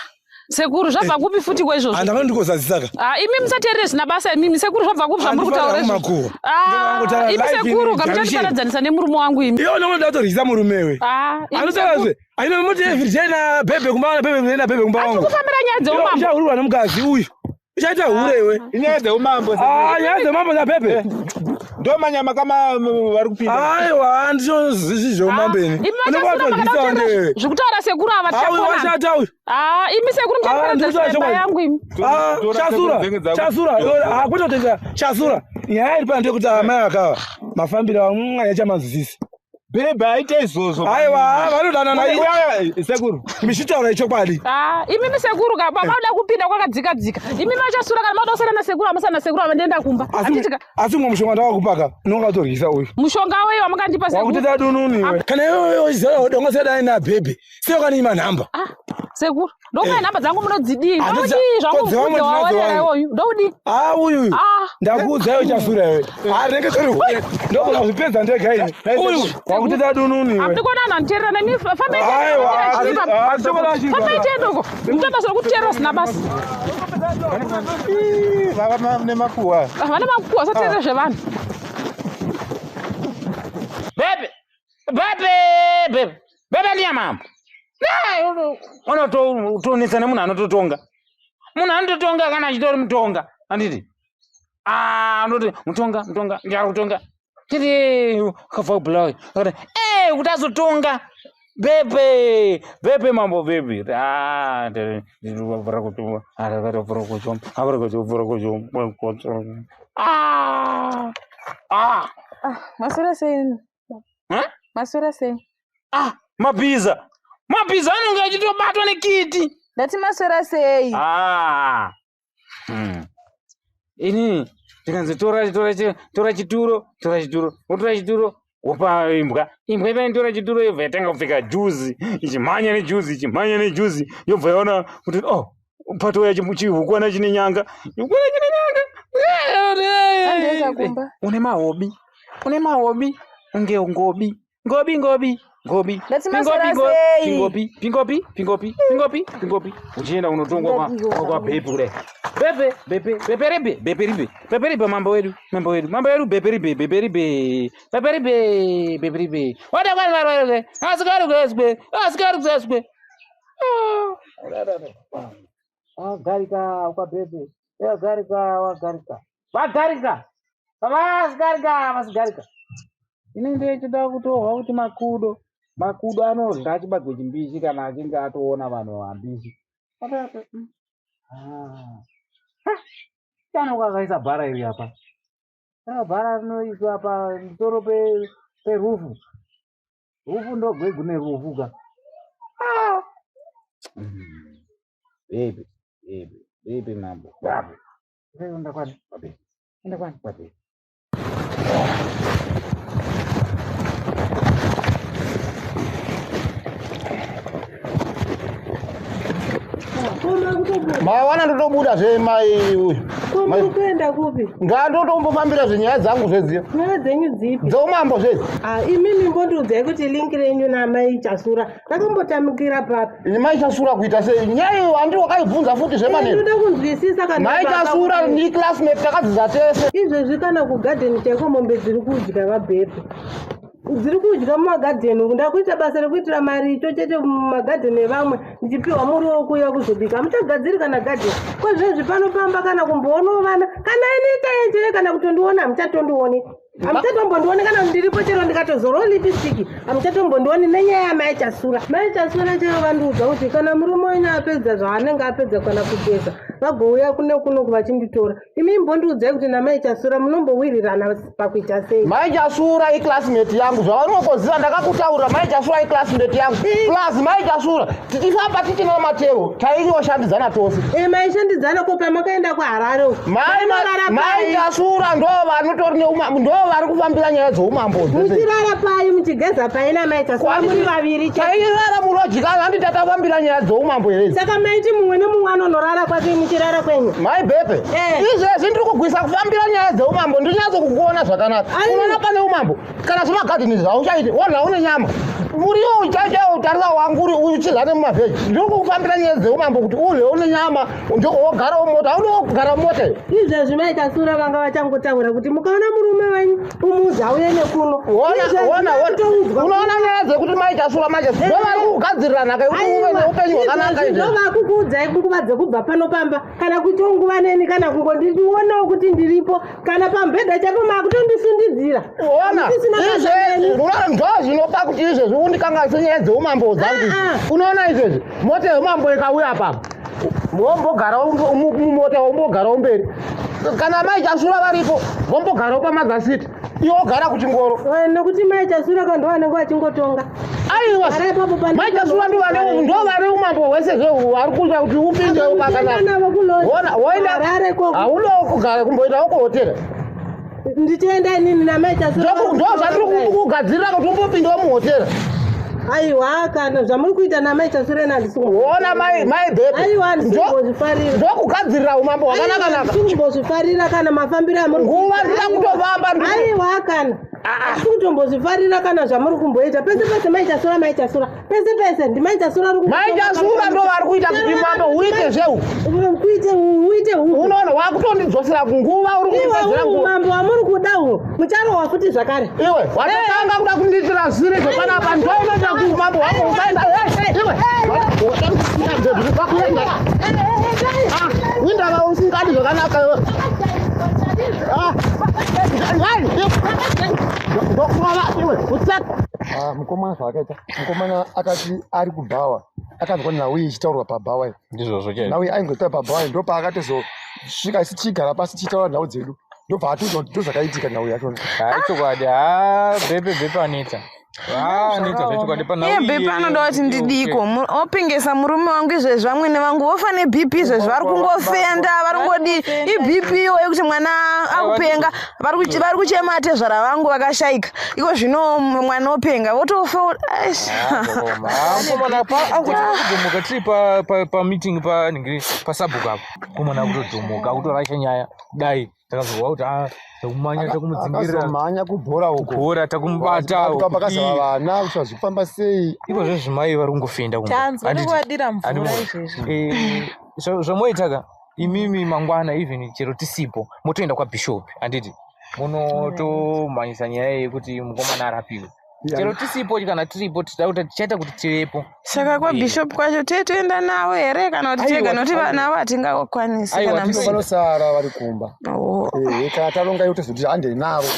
Sekuru, zvabva kupi futi kwaizvozvo? Handanga ndikozadzisaka. Ah, imi musateerere zvisina basa imimi. Sekuru, zvabva kupi zvamuri kutaura izvo? Makuhwa. Ah, imi sekuru, kamuchandiparadzanisa nemurume wangu imi. Iwe unoda kutoryisa murume we. Ah, imi Anotaura sekuru. zve. Aino muti everyday na Bhebhe kumba na Bhebhe na Bhebhe kumba wangu. Kufambira nyaya dzeumambo. Uchahurwa nemukadzi uyu. Uchaita hure iwe. Inyaya dzeumambo. Ah, nyaya dzeumambo na Bhebhe. Ndo manyama kama vari kupinda. Aiwa, ndizvo zveumambo ini. Imi vachasura makada kuteerera zvekutaura sekuru ava Ah, uyu tichakonana. washata uyu. Ah, imi sekuru muchandiparadzanisa imba yangu imi. Ah, Chasura, chasura, ah, kwete kutoita chasura. Nyaya iri pano ndeyekuti amai akava mafambiro avo achamanzwisisi. Bhebhe aite izvozvo. Aiwa, vanodanana. Uya, sekuru. Michitaura ichokwadi. Ah, imimi sekuru ka baba uda kupinda kwakadzika dzika. Imimi vachasura kana mauda kusara nasekuru amusana nasekuru ava ndienda kumba. Handiti ka Asi mumwe mushonga ndawakupaka unonga utoryisa uyu. mushonga weyi wamukandipa sekuru. Wakuteta dununu iwe. Kana iwewe uchiziva dongo sedai nabhebhe, sei wakaniima nhamba? Sekuru, ndokuya nhamba dzangu munodzidii? Handidza- Ndoudii zvangu kodzi vamwe mubvunzo ndinadzo wawarera wangu. iwoyu? Ndoudii? Ah, uyu uyu. Ah. Ndakuudza iwe chasura iwe. Ah, rinenge tori hure. Ndogona kuzvipedza ndega ini. Uyu wakuteta dununu iwe. Hamudi kuona vanhu vanoteererana imi fambai Aiwa, asi- asi- fambai tiende uko. Munoita basa rekuteerera zvisina basa. Vava nemakuhwa. Vane makuhwa usateerere zvevanhu. Bebe, bebe, bebe, bebe ndiye mambo. Unotonetsa nemunhu anototonga. Munhu anototonga kana achitori mutonga, handiti? Ah, anoti mutonga, mutonga, ndiari kutonga. Tiri akabva kuBulawayo. Akati, "Eh, kuti azotonga. Bebe, bebe mambo bebe." Ah, ndiri kutonga. Ah. Ah. Maswera sei? Huh? Maswera sei? Ah, mabhiza. Mabhiza anenge achitobatwa nekiti. Ndati maswera sei? Ah. Inini ndikanzi tora tora tora chituro, tora chituro, wotora chituro, wopa imbwa. Imbwa ipainitora chituro yobva yatanga kupfeka juzi, ichimhanya nejuzi, ichimhanya nejuzi, yobva yaona kuti oh, patouya chihukwana chine nyanga. Chihukwana chine nyanga. Andienda kumba. Une mahobi. Une mahobi. Unge ngobi. Ngobi ngobi. Ngobi. Ndati Pingopi, maswera ngo- sei? Pingopi, pingopi, pingopi, pingopi, pingopi. Uchienda unotongwa kwa bhepe kudai. Bhepe, bhepe, bhepe ribe, bhepe ribe. Bhepe ribe mambo wedu, mambo wedu, mambo wedu bhepe ribe, bhepe ribe. Bhepe ribe, bhepe ribe. Wada kwa kwa kwa. Asikari kweswe, asikari kweswe. Wagarika kwa bhepe. Wagarika, wagarika. Wagarika. Vasigarika, vasigarika. Ini ndechida kutohwa kuti makudo, makudo anorya chibagwe chimbishi kana achinge atoona vanhu vambishi. Chano kwakaisa bhara iri apa. Ah, bhara rinoiswa pamusoro perufu. Rufu ndogwegu nerufu ka. Ah. Bebe, bebe, bebe mambo. Bebe. Enda kwani? Bebe. Enda kwani? Bebe. Mawana ndotobuda zve mai uyu. Muri kuenda kupi? Ngandotombofambira zvenyaya dzangu zvedziyo. Nyaya dzenyu dzipi? Dzeumambo zvedzi. Ah, imimi mbondiudzai kuti linki renyu namai Chasura rakambotamikira papi? Ini mai Chasura kuita sei? Nyaya iyo handi wakaibvunza futi zvemaneno. Ndinoda kunzwisisa kana Mai baba Chasura kuti- ni classmate takadzidza tese. Izvezvi kana kugadheni chaiko mombe dziri kudya vabhebhe. Dziri kudya mumagadheni umu ndakuita basa rekuitira maricho chete mumagadheni evamwe ndichipiwa muriwo wekuuya kuzobika. Hamuchagadziri kana gadheni. Kwezvezvi pano pamba kana kumboonawo vana kana ini chaiye kana kutondiona hamuchatondioni. Hamuchatombondioni kana ndiripo chero ndikatozorawo lipstick hamuchatombondioni nenyaya yamai Chasura. Mai Chasura chaivo vandiudza kuti kana murume wenyu apedza zvaanenge apedza kana kugeza vagouya kune kuno vachinditora. Imi imbondiudzai kuti namai Chasura munombowirirana pakuita sei? Mai Chasura iclassmate yangu zvavanokoziva ndakakutaurira Mai Chasura iclassmate yangu plus Mai Chasura tichifamba tichina Mateo taingoshandidzana tose. Maishandidzana ko pamakaenda kuHarare uko? Mai Mai Chasura ndo vanotori neumambo ndo vari kufambira nyaya dzeumambo dzese. Muchirara pai muchigeza pai namai Chasura muri vaviri chete. Tairara mulodge kana handi tatafambira nyaya dzeumambo here idzi. Saka maiti mumwe nemumwe anonorara kwake muchirara kwenyu. Mai Bhebhe, izvezvi ndiri kugwisa kufambira nyaya dzeumambo, ndinyatso kukuona zvakanaka. Unoona pane umambo, kana zvemagadheni izvi hauchaiti, wodya une nyama. Muriwo uchaichaiwo tarisa wangu uri uchidya nemumavheji. Ndiri kukufambira nyaya dzeumambo kuti udye une nyama, wogara mumota, haudi kugara mumota iyo. Izvezvi mai Tasura vanga vachangotaura kuti mukaona murume wenyu umuudze auye nekuno. Ona, ona, ona. Unoona nyaya dzekuti mai Tasura manje ndo vari kukugadzirira nhaka yekuti uve neupenyu hwakanaka izvi. Ndovakukuudzai nguva dzekubva pano pamba kana kuti nguva neni kana kungondionawo kuti ndiripo kana pamubhedha chapo makutondisundidzira. Ona, izvezvi unoona ndo zvinopa kuti izvezvi undikanganise nyaya dzeumambo dzangu idzi. Unoona izvezvi mota yeumambo ikauya apapo wombogara mumota wombogarawo mberi kana mai Chasura varipo vombogarawo pamadzasiti iwe wogara kuchingoro. Nekuti mai Chasura ka ndo vanenge vachingotonga. Aiwa, mai Chasura ndo vane umambo hwese zve vari kuita kuti upinde Ona, woenda haudawo kugara kumboendawo kuhotera. Ndichienda inini namai Chasura. Ndo zvatiri kugadzirira kuti umbopindawo muhotera. Aiwa, kana zvamuri kuita namai Chasura ina handisi Ona mai mai Bhebhe. Aiwa, handisi kumbozvifarira. Ndokugadzirira umambo hwakanaka naka. Handisi kumbozvifarira kana mafambiro amuri Nguva ndinoda kutofamba Aiwa kana. Handisi kutombozvifarira kana zvamuri kumboita. Pese pese mai Chasura mai Chasura. Pese pese ndimai Chasura ari Mai Chasura ndo vari kuita kuti mambo uite zveu. Kuite uite hu. Unoona wakutondidzosera nguva uri kundipedzera Iwe nguva. umambo wamuri kuda uhu mucharohwa futi zvakare. Iwe watotanga kuda kundiitira zvisiri zvepanapa ndo inoita kuti umambo hwako usaenda. Iwe wakuenda. Windava usingadi zvakanaka iwe. Ndokurova iwe usati. Mukomana zvaakaita, mukomana akati ari kubhawa, akanzwa nhau iyi ichitaurwa pabhawa iyi. Ndizvozvo chaizvo. Nhau iyi aingotaura pabhawa iyi ndopaakatozosvika isu tichigara pasi tichitaura nhau dzedu, ndobva atiudza kuti ndozvakaitika nhau yachona. Hai chokwadi, ha Bhebhe Bhebhe anetsa. Ha anetsa zvechokwadi panhau Iye BP anoda kuti ndidiko opengesa murume wangu izvezvi vamwene vangu vofa neBP izvezvi vari kungofenda vari kungodii iBP iyoyo yekuti mwana akupenga vari kuchema atezvara vangu vakashaika iko zvino mwana openga votofa. Aish. Mukomana angotanga kudhomoka tiri pameeting panhingiri pasabhuku apo. Mukomana akutodhomoka akutorasha nyaya dai takazorwa kuti takumanya takumudzingirira. Akazomhanya kubhora uko. Kubhora takumubata. Pakazava vana kuti zvazvifamba sei. Iko zvezvimai vari kungofenda kumba. Tanzwa Handiti? nekuvadira mvura Handiti? izvezvi. Zvamoita ka imimi mangwana even chero tisipo motoenda kwabishop handiti munotomhanyisa nyaya yekuti mukomana arapiwe chero tisipo kana tiripo tichaita kuti tivepo. Saka kwabishop kwacho tee toenda navo here kana kuti tega nokuti vana avo hatingakwanisi kana musi. Vanosara vari kumba. Kana taronga iyo tozoti handei navo,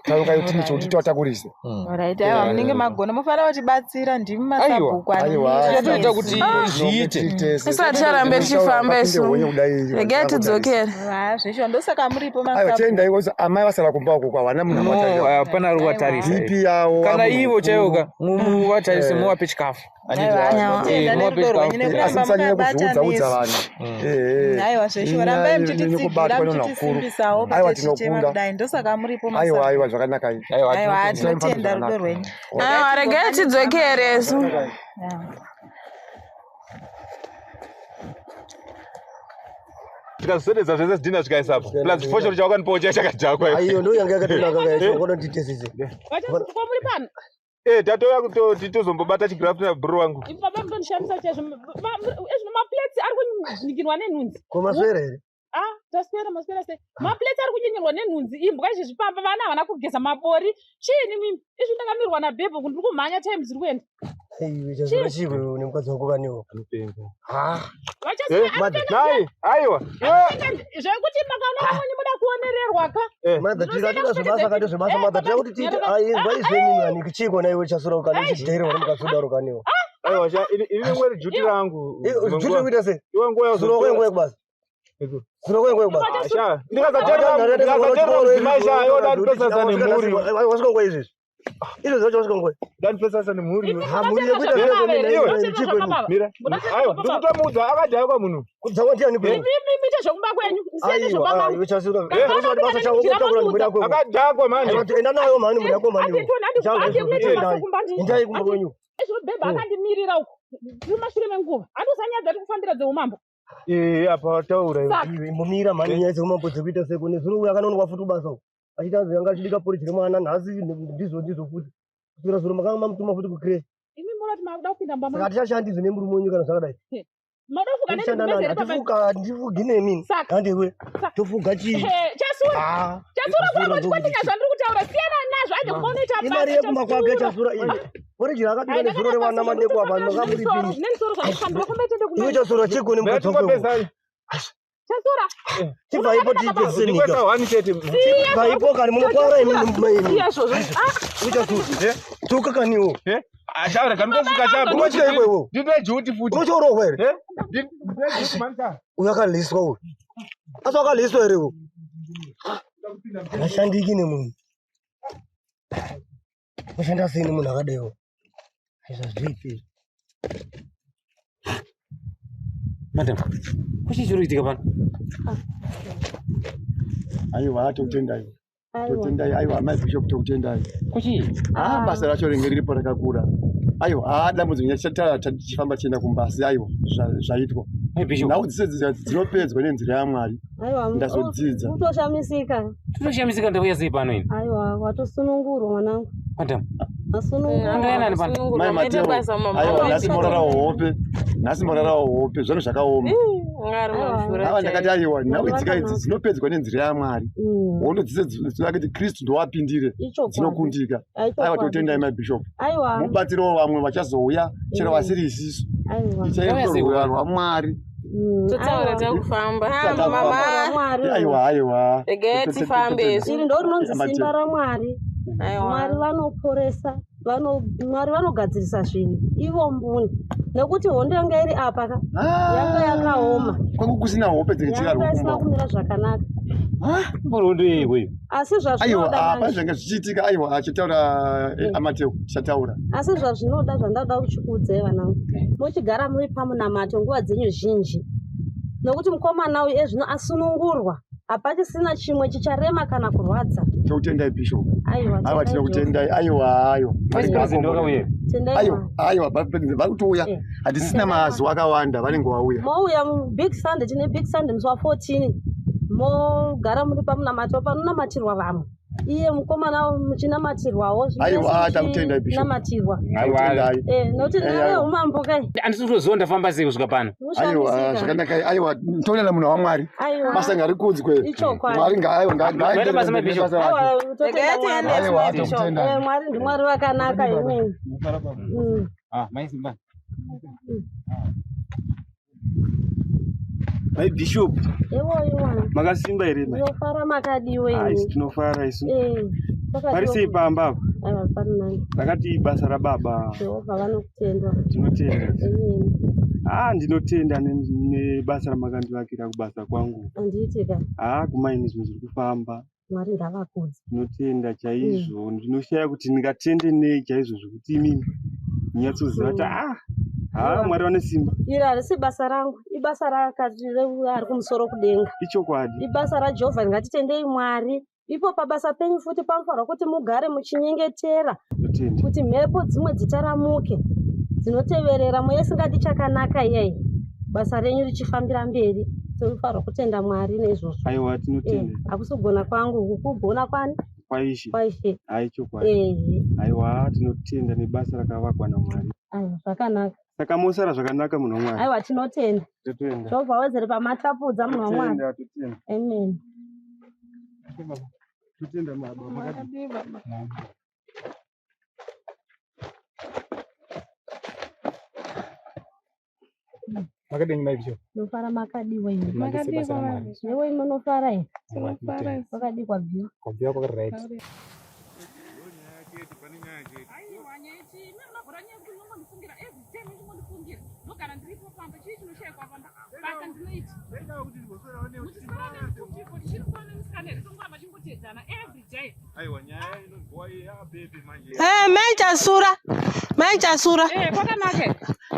taronga iyo tine chokuti tiwatakurise. Alright, aiwa munenge magona mufanira kutibatsira ndimi masabhuku Tichatoita kuti zviite. Isu haticharambe tichifamba isu. Regai tidzokere. Zveshuwa ndosaka muripo Aiwa, masabhuku. tiendai kozi amai vasara kumba uko kwa havana munhu No, hapana ari kuvatarisa. BP yavo Kana munhu ivo chaivo ka mukuru. muvatarise muvape chikafu. Handiti? Aiwa, tinotenda Muvape nerudo rwenyu chikafu. nekuramba Asi musanyanya makabata kuzviudza-udza nesu. vanhu. Aiwa zveshuwa rambai muchititsigira muchitisimbisawo Aiwa, patichichema tinokunda. kudai ndosaka muripo Aiwa, masabhuku. aiwa, zvakanaka izvi. Aiwa tinotenda rudo rwenyu. Aiwa regai tidzokere isu. Tikazviswededza zvese zvidhina zvikaisapo plus foshoro chawakanipawo chaya chakadhakwa. Aiyo ndo yanga yakatonaka kacho wakanonditesese. Muri pano. Tatouya kutoti tozombobata chigirafu nabhuru wangu. Baba mutondishamisa chaizvo. Ezvino maplates ari kunyinyirwa nenhunzi. Ko maswera here? Ah, taswera maswera sei? Maplates ari kunyinyirwa nenhunzi imbwa izvezvi pamba vana havana kugeza mabori. Chiini mimi? Izvi ndakamirwa nabhebho kuti ndiri kumhanya time dziri kuenda. Aiwe chazora chiko nemukadzi wako kaniwo. Ha. Nai, aiwa. Zvekuti makaona mumwe muda kuonererwa ka. Madha tira tira zvebasa kati zvebasa madha tira kuti tiite aizwa izweni ani chiko naiwe chasura kani uchidheerwa nemukadzi udaro kaniwo. Aiwa sha ini rimwe juti rangu. Juti kuita sei? Iwe nguva Sura kwenyu kubasa. Sura kwenyu kubasa. Sha, ndikasateerera mudzimai sha, iwe dandipesasa nemhuri. Wasvika nguwa izvezvi. Izvezvi zvacho wasvika nguwa. Dandipesasa nemhuri. Ha mhuri yekuita sei kwenyu Iwe, chiko imi. Mira. Aiwa, ndikutomuudza akadhakwa munhu. Kudzakwa ndiani kwenyu? Mimi ite zvekumba kwenyu. Musiyane zvekumba Aiwa, kwangu. iwe chasura. Basa chako unotakura mhuri yako. Akadhakwa manje. Enda nayo mhani mhuri yako mhani. Endai Endai kumba kwenyu. Izvo bhebha akandimirira uko. Ndiri mashure menguva. Andosanyadza ari kufambira dzeumambo. Eh, apa taura iwe. Saka imbomira mhani nyaya dzeumambo dzekuita seko nezuro uyu akanoonekwa futi kubasa uku achiti anzi anga achibika poriji remwana nhasi ndizvo ndizvo futi kuswera zuro makanga mamutuma futi kucreche Imi munoti makuda kupinda mumba saka mangu. hatichashandizve nemurume wenyu kana zvakadai Mada kufuga neni Toshanda gumbeze nani? here papa? Hatifuka handifugi nemi handiwe tofuga chii Eh, Chasura. Ah, Chasura kuramba Chasura uchikotinya zvandiri kutaura. Siyana nazvo ade kumba unoita basa. imari yekumba kwake chasura iyi poriji raakabika Ai, nezuro revana madeko apa makamuripini Zvine musoro zvandifambira famba itende kumba. iwe chasura chiko nemukadzi wako iwe? Chasura. chibva ipo tiipedzise nyika Ndikwesa one chete. chibva ipo kani munokwara imi maimi Siya izvozvo. Ah, iwe chasura tuka kaniwo Ashaura kanikofuka chako. Unotya iwe iwe. Ndine duty futi. Unotya here? Eh? Ndine duty manka. uyu akaliswa uyu asi wakaliswa here uyu akashandiki nemunhu unoshanda sei nemunhu akadaiwo aizvazvipi izvi Madam, kuchii chiri kuitika pano? Aiwa, tokutendai. Aiwa. Tokutendai. Aiwa, mai bishop tokutendai. Kuchii? Ah, basa racho ringe riripo rakakura. Aiwa, ah, dambudziko nyachatara tichifamba tichienda kumbasi. Aiwa, zvaitwa. Nhau dzese dzinopedzwa nenzira yaMwari. Aiwa, Ndazodzidza. Kutoshamisika. Totoshamisika ndauya sei pano ini? Aiwa, watosunungurwa mwanangu. Madam, Wasunungurwa. Mai Mateo, aiwa, nhasi morarawo hope. Nhasi morarawo hope. Zvanhu zvakaoma. Ava ndakati aiwa, nhau idzika idzi dzinopedzwa nenzira yaMwari. Hondo dzese dzinoda kuti Kristu ndowapindire Ichokwadi. dzinokundika. Aichokwadi. Aiwa, tokutendai mai bishop. Aiwa. Mubatsirewo vamwe vachazouya chero vasiri isisu. Aiwa. Ichai rudo rwaMwari. Totaura takufamba. Ah, mama. Aiwa, aiwa. Regai tifambe isu. Iri ndo rinonzi simba raMwari. Aiwa. Mwari vanoporesa, Mwari vanogadzirisa zvinhu. Ivo mbuni. Nekuti hondo yanga iri apa ka. Yanga yakaoma. Kwangu kusina hope Yanga dzirichirarwa isina kumba. kumira zvakanaka. Mbori hondo yei iweyo? Asi Aiwa, zvazvinoda ah, pane manje. zvanga zvichiitika. Aiwa, achitaura Amateo, tichataura. Asi zvazvinoda zvandada kuchikuudzai vanangu. Muchigara muri pamunamato nguva dzenyu zhinji. Nokuti mukomana uyu ezvino asunungurwa. Hapachisina chimwe chicharema kana kurwadza. Tokutendai bishop. Aiwa, Aiwa, tendai tinokutendai. Aiwa, aiwa. Vice President vakauya. Tendai Aiwa, Mwari. aiwa, vari kutouya. Hatisina mazuva akawanda vanenge vauya. Mouya mubig Sunday, tine big Sunday musi wa14. Mogara muri pamunamato panonamatirwa vamwe. Iye mukomana muchinamatirwawo. Aiwa, takutendai bishop. Namatirwa. Takutendai. Eh, nokuti Eh, ndave aiwa. umambo kai. Handisi kutoziva ndafamba sei kusvika pano. Aiwa, zvakanaka. Aiwa, toonana munhu waMwari. Aiwa. Basa ngarikudzwe. Ichokwadi. Mwari aiwa, Maita basa, mai ngaaenderere Bishop. nebasa rake. Aiwa, totenda Mwari. Aiwa, tokutendai. Eh, Mwari ndimwari vakanaka imweni. Ah, mai Simba. Mai Bishop, Ewoyi mwana. makasimba here mai? Ndinofara makadiwe Ah, isu ini. tinofara isu. Eh, kwakadiwa Pari sei pamba apa? Aiwa, pari nani. Rakati basa rababa. Jehovha vanokutendwa. Tinotenda. Amen. Ah, ndinotenda nebasa ramakandivakira kubasa kwangu. Handiitika. Ah, kumaini zvinhu zviri kufamba. Mwari ngavakudze. Ndinotenda chaizvo. Ndinoshaya kuti ndingatende nei chaizvo zvekuti imimi munyatsoziva kuti ah, ah, Mwari vane simba. Iri harisi basa rangu, ibasa rakati ari kumusoro kudenga. Ichokwadi. Ibasa raJehovha, ngatitendei Mwari. Ipo pabasa penyu futi panofanirwa kuti mugare muchinyengetera Ndinotenda. kuti mhepo dzimwe dzitaramuke dzinoteverera mweya isingadi chakanaka iyayi. Basa renyu richifambira mberi. Tinofanirwa kutenda Mwari neizvozvo. Aiwa, Eh, tinotenda. hakusi kugona kwangu, uku kugona kwani? Kwaishe. Kwaishe. Ai, chokwadi. Ehe. Aiwa, tinotenda nebasa rakavakwa naMwari. Aiwa, zvakanaka. Saka mosara zvakanaka munhu waMwari. Aiwa, tinotenda. Totenda. Jehovha awedzere pamatapudza munhu waMwari. Totenda, totenda. Amen. Totenda baba. Makadii baba? Makadini mai Bishop? Ndinofara makadiwa imi. Makadii basa raMwari. Newe munofara here? Tinofara isu. Kwakadikwa bviwa. Kwabviwa kwakati right. Aiwa, nyaya ichi, imi munogona nyaya yekuti munongondifungira every time muchingondifungira. Ndogara ndiripo pamba, chii chinoshaikwa pamba? Basa ndinoita. Muchiswera nemupiko, tichiri kuona nemusikana here, tongoramba tichingotedzana every day. Aiwa, nyaya inonzwa yabebe manje. Eh, mai Chasura. Mai Chasura. Eh, kwakanaka.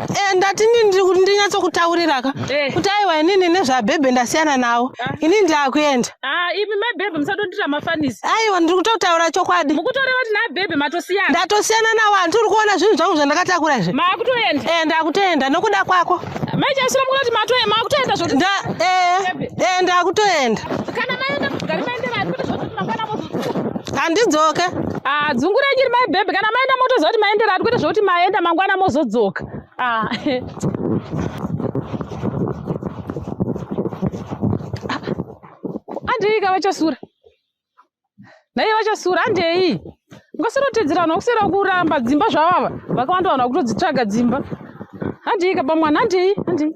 Eh, ndati ndini ndinyatsokutaurira ka. Kuti aiwa inini nezvabhebhe ndasiyana nawo. Inini ndakuenda. Ah, imi mai bhebhe musadondira mafanisi. Aiwa ndiri kutotaura chokwadi. Mukutoreva kuti nabhebhe matosiyana. Ndatosiyana nawo handiri kuona zvinhu zvangu zvandakatakura izvi. Makutoenda. Eh, ndakutoenda nokuda kwako. Mai Chasura mukuda kuti matoe makutoenda zvoti Nda eh ndakutoenda. Kana maenda mugari maendera ati kuti zvoti mangwana mozodzoka. Handidzoke. Ah, dzungu renyu iri mai bhebhe kana maenda motoziva kuti maendera ati kwete zvekuti maenda mangwana mozodzoka. Ah. Andei ka vachasura. Nhai vachasura handei. Ungasarotedzera vanhu vakusera kuramba dzimba zvavava. Vakawanda vanhu vakutodzitsvaga dzimba. Handei ka bamwana handei handei.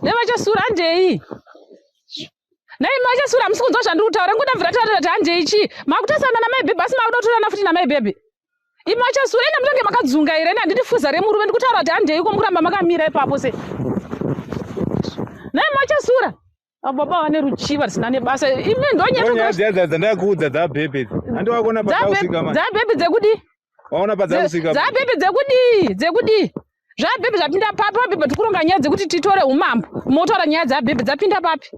Nhai vachasura handei. Nhai machasura hamusi kunzwa zvandiri kutaura ngoda mvura taura kuti handei chii. Makutasana namai bhebhe asi makuda kutorana futi namai bhebhe. Imi machasura enda mutange makadzungaira ini handidi fuza remurume ndikutaura kuti handei ko mukuramba makamira ipapo se. Nhai machasura. Baba vane ruchiva risina nebasa. Imi ndonyaya Nyaya dziya dziya dzandakuudza dzabhebhe idzi. Handi wakuona padzakusvika manje. Dzabhebhe dzekudii? Waona padzakusvika. Dzabhebhe dzekudii? Dzekudii? Zvabhebhe zvapinda papi? Vabhebhe tikuronga nyaya dzekuti titore umambo. Motaura nyaya dzabhebhe dzapinda papi?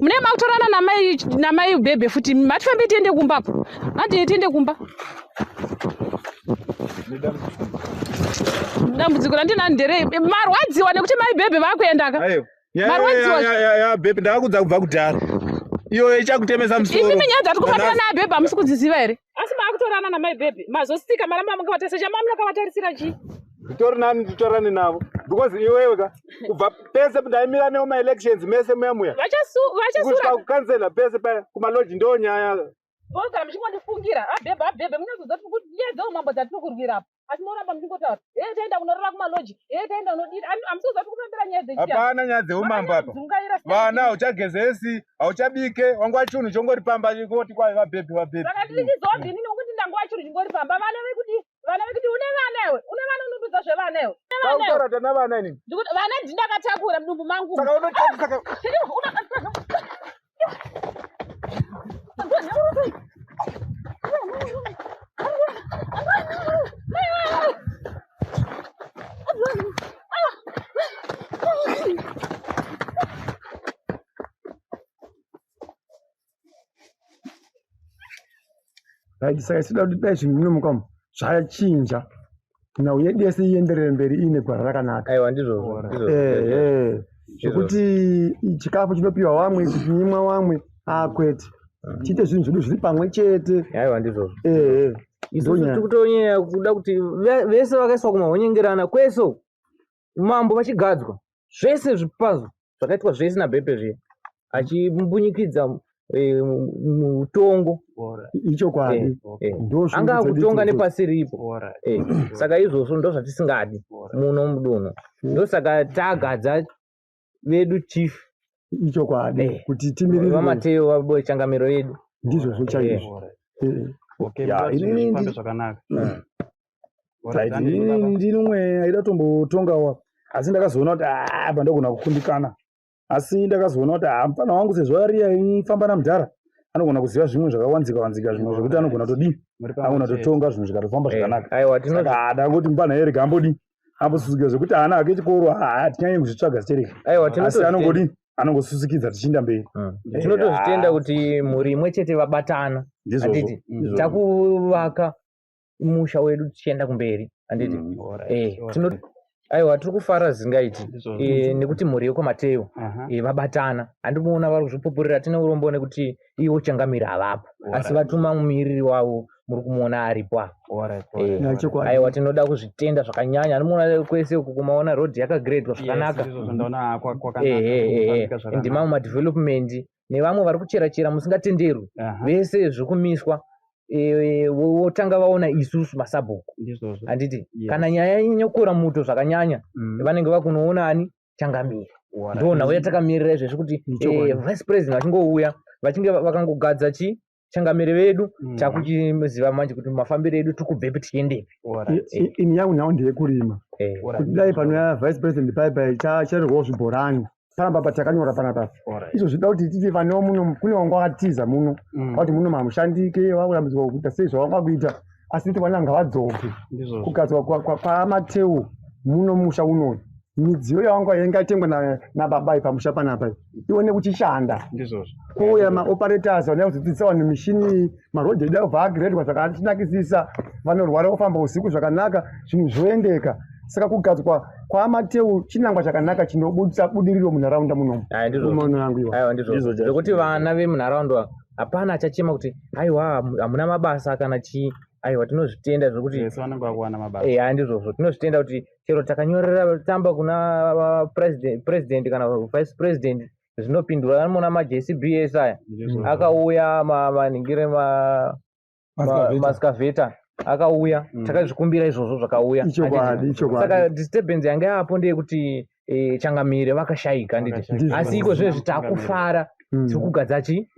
Mune makutorana namai namai bhebhe futi matifambe tiende kumba apo. Handi tiende kumba. Dambudziko randinani nderei? Marwadziwa nekuti mai bhebhe vakuenda ka? Aiwa. Marwadziwa. Ya bhebhe ndakakudza kubva kudhara. Iyo ichakutemesa musoro. Imi nyaya dzati kufambira naabhebhe hamusi kudziziva here? Asi maakutorana namai bhebhe mazostika maramba makavatarisa chamamuna kavatarisira chii? Nditori nani nditorane navo because iwewe ka kubva pese ndaimira newo maelections mese muya muya. Vachasura. Kusvika kukansela pese paya kumaloji ndo nyaya. Vogara muchingondifungira abhebhe abhebhe munozoziva kuti nyaya dzeumambo dzatiri kurwira apa asi moramba muchingotaura ee taenda kunorara kumaloji ee taenda kunodira hamusi kuziva kuti kufambira nyaya dzechiya Hapana nyaya dzeumambo apa. Vana hauchagezesi, hauchabike, wangwa chunhu chongori pamba chingoti kwai vabhebhe vabhebhe. Saka ndiri chizombi inini ngokuti ndanguva churu chingori pamba vana vekuti vana vekuti une vana iwe une vana unondudza zvevana iwe Une vana iwe. Tautaura tana vana inini. Ndikuti vana ndindakatakura mudumbu mangu Saka unotakura Right, saka isu toda kuti dai zvinhu muno mukamu zvachinja nhau yedu yese ienderere mberi iine gwara rakanaka. Aiwa ndizvozvo. ndizvozvo. Ehe, zvekuti chikafu chinopiwa vamwe chichinyimwa vamwe akwete tiite zvinhu zvedu zviri pamwe chete. Aiwa ndizvozvo. Ehe, Isusu ndonyaya. tiri kutonyanya kuda kuti vese vakaiswa kumahonyengerana kwese uku, mambo vachigadzwa zvese zvipazo zvakaitwa zvese nabhebhe zviya achimbunyikidza mutongo Ichokwadi. Angaa dzedu kutonga idzodzo. nepasiripo. Saka izvozvo ndo zvatisingadi muno mudunhu ndosaka tagadza vedu chief Ichokwadi kuti timirire vamateo vachangamiro yedu ndizvozvo chaizvo. Okay, Ya, muda kuti inini zvinhu zvifambe zvakanaka. Right, inini ndini umwe aida kutombotongawo asi ndakazoona kuti "Ah, apa ndogona kukundikana asi ndakazoona kuti "Ah, mufana wangu sezvo ari aifamba namudhara anogona kuziva zvimwe zvakawanzika wanzika zvimwe zvekuti anogona todii anogona totonga zvinhu zvikatofamba zvakanaka aiwa saka ndangoti mufana here gambodii ambosusukira zvekuti haana hake chikoro hatinyanyi kuzvitsvaga zitereki Aiwa, asi tinotozvitenda. anongodii anongosusikidza tichiinda mberi tinotozvitenda kuti mhuri imwe chete vabatana Ndizvozvo, handiti ndizvozvo. takuvaka musha wedu tichienda kumberi handiti aiwa tiri kufara zvingaiti nekuti mhuri yekwamateo vabatana handikuona vari kuzvipupurira tine urombo nekuti iwo changamire havapo asi vatuma mumiriri wavo muri kumuona aripo apa Ya, chokwadi. Aiwa tinoda kuzvitenda zvakanyanya anomuona kwese uku kumaona road yakagredwa zvakanaka Yes, ndizvozvo ndaona kwakanaka, kufambika zvakanaka. ndimamwe madevelopment nevamwe vari kuchera chera musingatenderwi vese zvekumiswa votanga vaona isusu masabhuku handiti Yes. kana nyaya yanyanyokura muto zvakanyanya vanenge vakunoona ani changamire ndo nhau yatakamirira izvezvi kuti Ichokwadi. vice president vachingouya vachinge vakangogadza chi changamire vedu takuchiziva manje kuti mafambiro edu tikubvepi tichiendepi Ini yangu nhau ndeyekurima kuti dai panouya vice president pai chachererwawo zvibhorani panapa pa takanyora panapa izvo zvida kuti titi vanewo muno kune wanga wakatiza muno vakuti muno hamushandike vakurambidzwa kuita sei zvavanga kuita asi kuti vana ngavadzoke kugadzwa kwamateu muno musha unoyu midziyo yawanga yaingatengwa nababa iyi pamusha panapa iyi ione kuchishanda ndizvozvo kuuya maoperators vanouya kuzodzidzisa vanhu mishini marodhi edu abva agiredwa zvakatinakisisa vanorwara vofamba usiku zvakanaka zvinhu zvoendeka Saka kugadzwa kwaMateu chinangwa chakanaka chinobudisa budiriro munharaunda munomu. Mumaono yangu iwa. Aiwa ndizvo zvekuti vana vemunharaunda hapana achachema kuti aiwa hamuna mabasa kana chii. Aiwa tinozvitenda zvekuti vanenge vakuwana mabasa. Eh, ndizvozvo tinozvitenda kuti chero takanyorera tsamba kuna president kana vice president zvinopindura. Anoona maJCBS aya akauya maningire maskavheta akauya, takazvikumbira izvozvo zvakauya. Ichokwadi, ichokwadi. Saka disturbance yanga yapo ndeyekuti changamire vakashayika, handiti? Asi iko zvezvi takufara, tiri kugadza chi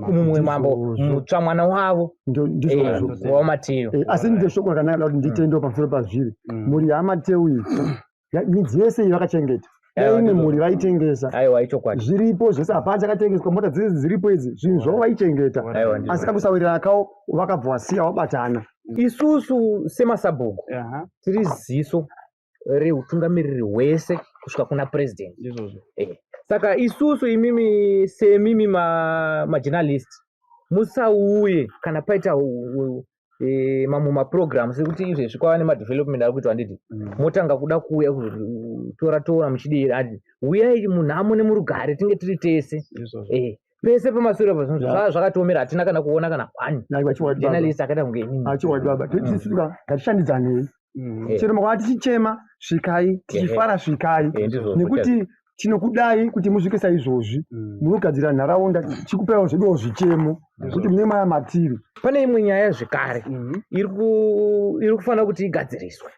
mumwe mambo mutsva, mwana wavo waMateo. Asi ndiro shoko rakanaka kuti nditendewo pamusoro pazviri. Mhuri yaMateu iyi, midzi yese iyi vakachengeta. Dai imwe mhuri vaitengesa. Aiwa, ichokwadi. Zviripo zvese, hapana chakatengeswa, mota dzese dziripo idzi, zvinhu zvavo vaichengeta. Asi kakusawirirana kavo vakabva vasiya wabatana. Isusu semasabhuku tiri ziso reutungamiriri hwese kusvika kuna president. Saka isusu imimi semimi majournalist musauye kana paita mamwe maprogram sekuti izvezvi kwava nemadevelopment ari kuitwa, handiti? Motanga kuda kuuya kuzotora tora muchidii, handiti? Uyai munhamo nemurugare, tinge tiri tese. Pese pamasure apa zvinhu zvakatiomera, hatina kana kuona kana one journalist akaita kunge inini. Achiwadi baba, tisisuka ngatishandidzanei. Chero makava tichichema svikai, tichifara svikai, nekuti tinokudai kuti musvike saizvozvi. Munogadzira nharaunda, tichikupaiwo zveduwo zvichemo kuti mune maya matiri. Pane imwe nyaya zvekare iri kufanira kuti igadziriswe.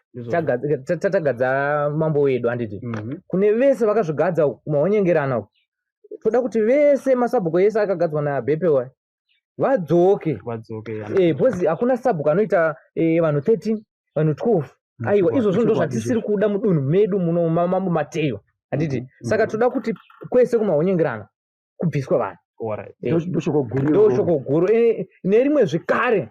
Tagadza mambo wedu, handiti? Kune vese vakazvigadza kumahonyengerana uku, toda kuti vese masabhuku ese akagadzwa naBhepewa vadzoke, because hakuna sabhuku anoita vanhu 13, vanhu 12. Aiwa, izvozvo ndo zvatisiri kuda mudunhu medu muno mambo Mateyo, handiti? Saka toda kuti kwese kumahonyengerana kubviswa vanhu. Ndoshoko guru. Ndoshoko guru. Nerimwe zvekare,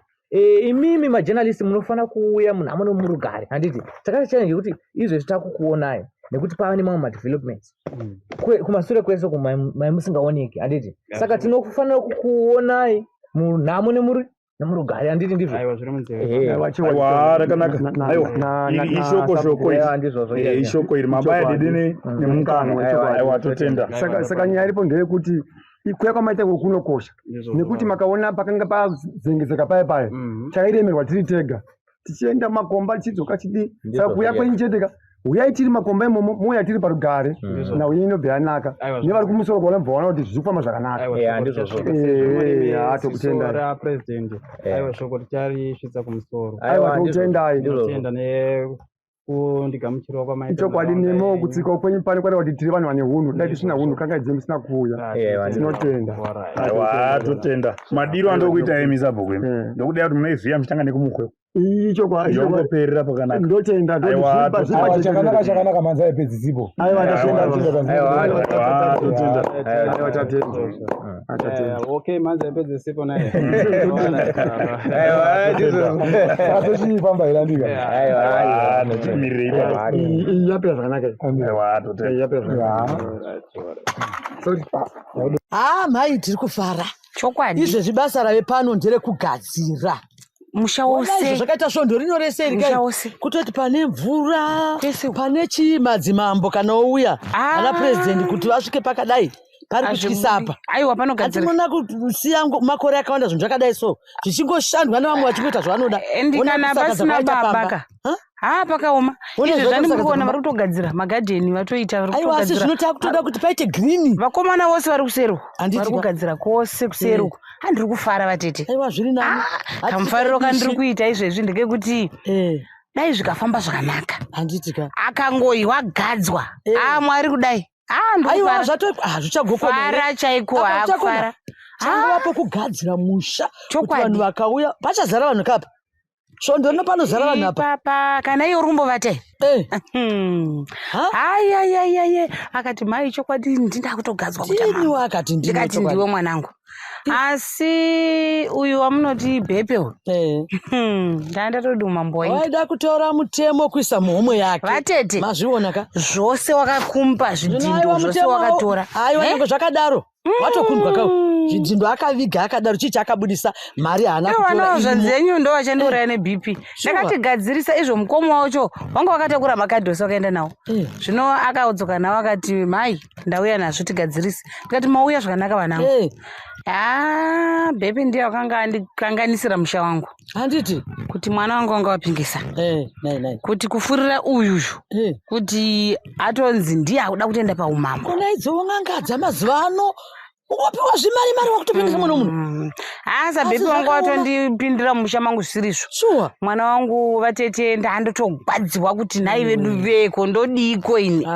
imimi majournalist munofanira kuuya munhamo nemurugare, handiti? Takaita challenge yekuti izvezvi takukuonai nekuti pava nemamwe madevelopments kumasure kwese mai musingaoneki, handiti? Saka tinofanira kukuonai munhamo nemurugare, handiti? Ndizvo. Aiwa, rakanaka. Aiwa, ishoko shoko iri. Ndizvozvo. Ishoko iri mabaya dede nemukanwa. Aiwa, totenda. Saka nyaya iripo ndeyekuti kuya kwamaita iko kunokosha, nekuti makaona pakanga pazengezeka paya paya, tairemerwa tiri tega tichienda makomba tichidzoka chidii. Saka kuuya kwenyu chete ka, uyai tiri makomba imomo, mouya tiri parugare, nhau yenyu inobva yanaka, nevari kumusoro kuona bva vaona kuti zviri kufamba zvakanaka. Tokutendai. Rapresident, aiwa, shoko ticharisvitsa kumusoro. Aiwa, tokutendai. Tinotenda nekundigamuchirawo kwamaita. Ichokwadi, nemo kutsikawo kwenyu pano kwaita kuti tiri vanhu vane hunhu. Dai tisina hunhu, kangaidzei musina kuuya. Tinotenda. Aiwa, totenda. Madiro andokuita imi sabhuku imi, ndokudai kuti munoivhiya muchitanga nekumukwe. Ichokwadi. Yongoperera pakanaka. Ndotenda. Aiwa, Aiwa, chakanaka chakanaka, manza epedzisipo. Aiwa, tatenda. Aiwa, totenda. Aiwa, tatenda. Okay, manzi apedzesipo naye. Saka tochifamba here, andika? Aiwa, notimirire ipapo. Iyi yapera zvakanaka iyi. Aiwa, totenda. Iyi yapera zvakanaka. Sorry. Haa mhai, tiri kufara. Chokwadi. Izvezvi basa rave pano nderekugadzira musha Ona wose. izvo zvakaita svondo rino rese iri Musha kai. wose. Kutoti pane mvura, pane chii, madzimambo kana ouya ana purezidendi kuti vasvike pakadai pari kutyisa apa. Aiwa, panogadzirika. Hatimona kusiya makore akawanda zvinhu zvakadai so zvichingoshandwa nevamwe vachingoita zvavanoda. Endi Ona kana kusakadza pasina kwaita baba pamba. ka, haa, pakaoma. Ona Izvezvi zvakaita andimuri kusakadza kuona pamba. vari kutogadzira magadheni, vatoita vari Aiwa, asi kutogadzira. zvino takutoda kuti paite green. Vakomana vose vari kuseri uku, Handiti vari ka? kugadzira kwose kuseri uku. Handiri kufara, vatete. Aiwa, zviri nani. Kamufariro kandiri kuita izvezvi ndekekuti dai zvikafamba zvakanaka. Handiti ka? Akangoiwa gadzwa, a Mwari kudai. Aiwa, zvichagokona. Fara chaiko, Apa zvichakona. hakufara. Changovapo kugadzira musha kuti vanhu vakauya pachazara vanhu kapa. Svondo rino panozara vanhu apa. Ipapa kana iye uri kumbovata ayayayaya, akati mai, chokwadi ndinda kutogadzwa kuita Ndini mambo. wakati ndini Ndikati chokwadi. ndiwe mwanangu, asi uyu wamunoti Bhepe uyu, ndaa ndatodi umambo wainda. Waida kutora mutemo kuisa muhomwe yake. Vatete. Mazviona ka? Zvose wakakumba zvidhindo Aiwa, zvose mutemo wakatora. Aiwa, Eh? nyangwe zvakadaro watokundwa ka. Zvidhindo akaviga akadaro, chii chaakabudisa? Mari haana Ivo kutora vana irimo. zvenyu ndo vachandiuraya neBP. Ndakatigadzirisa izvo, mukoma wacho wanga wakatakura makadhi ose wakaenda nawo. Zvino akadzoka nawo akati, "Mai, ndauya nazvo, tigadzirise." Ndikati, "Mauya zvakanaka, vanangu." Ha, bhepi ndiye wakanga andikanganisira musha wangu. Handiti kuti mwana wangu wanga wapingisa kuti kufurira uyuyu kuti atonzi ndiye akuda kutoenda paumambo. Kona idzowo n'anga dzamazuva ano, ungopiwa zvimari mari wakutopindisa mwana womunhu. Asa bhepi wangu watondipindira mumusha mangu zvisirizvo. Shuwa. Mwana wangu, vatete, ndandotogwadziwa kuti nhai vedu veko, ndodiiko ini?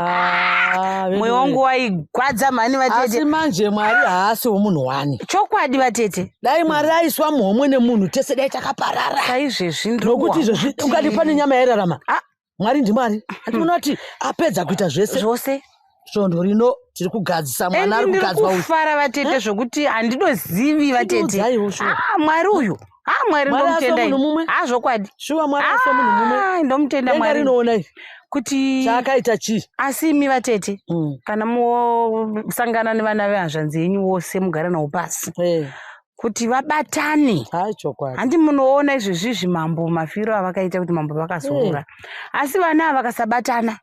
Mwoyo wangu waigwadza mhani, vatete. Asi manje Mwari haasi womunhu wani. Chokwadi, vatete. Dai Mwari aiswa muhomwe nemunhu, tese dai takaparara. Saizvezvi. Nokuti izvezvi ungati pane nyama yairarama. Mwari ndiMwari. Andinoona kuti apedza kuita zvese. Zvose. Svondo rino tiri kugadzisa mwana ari Endi ndiri kugadzwa uyu. kufara, vatete, zvokuti handidozivi, vatete. Chitiudzaiwo, shuwa. Ah, Mwari uyu, ah, Mwari, Mwari asi ndomutenda womunhu ini. mumwe. Ah, zvokwadi. Shuwa, Mwari asi womunhu mumwe. Ndomutenda Denga Mwari. rinoona izvi. Kuti chaakaita chii? Asi imi, vatete, kana mosangana nevana vehanzvanzi yenyu vose, mugara navo pasi kuti vabatane. Handi munoona izvezvizvi mambo mafiro avakaita kuti mambo vakazorora, asi vana ava vakasabatana,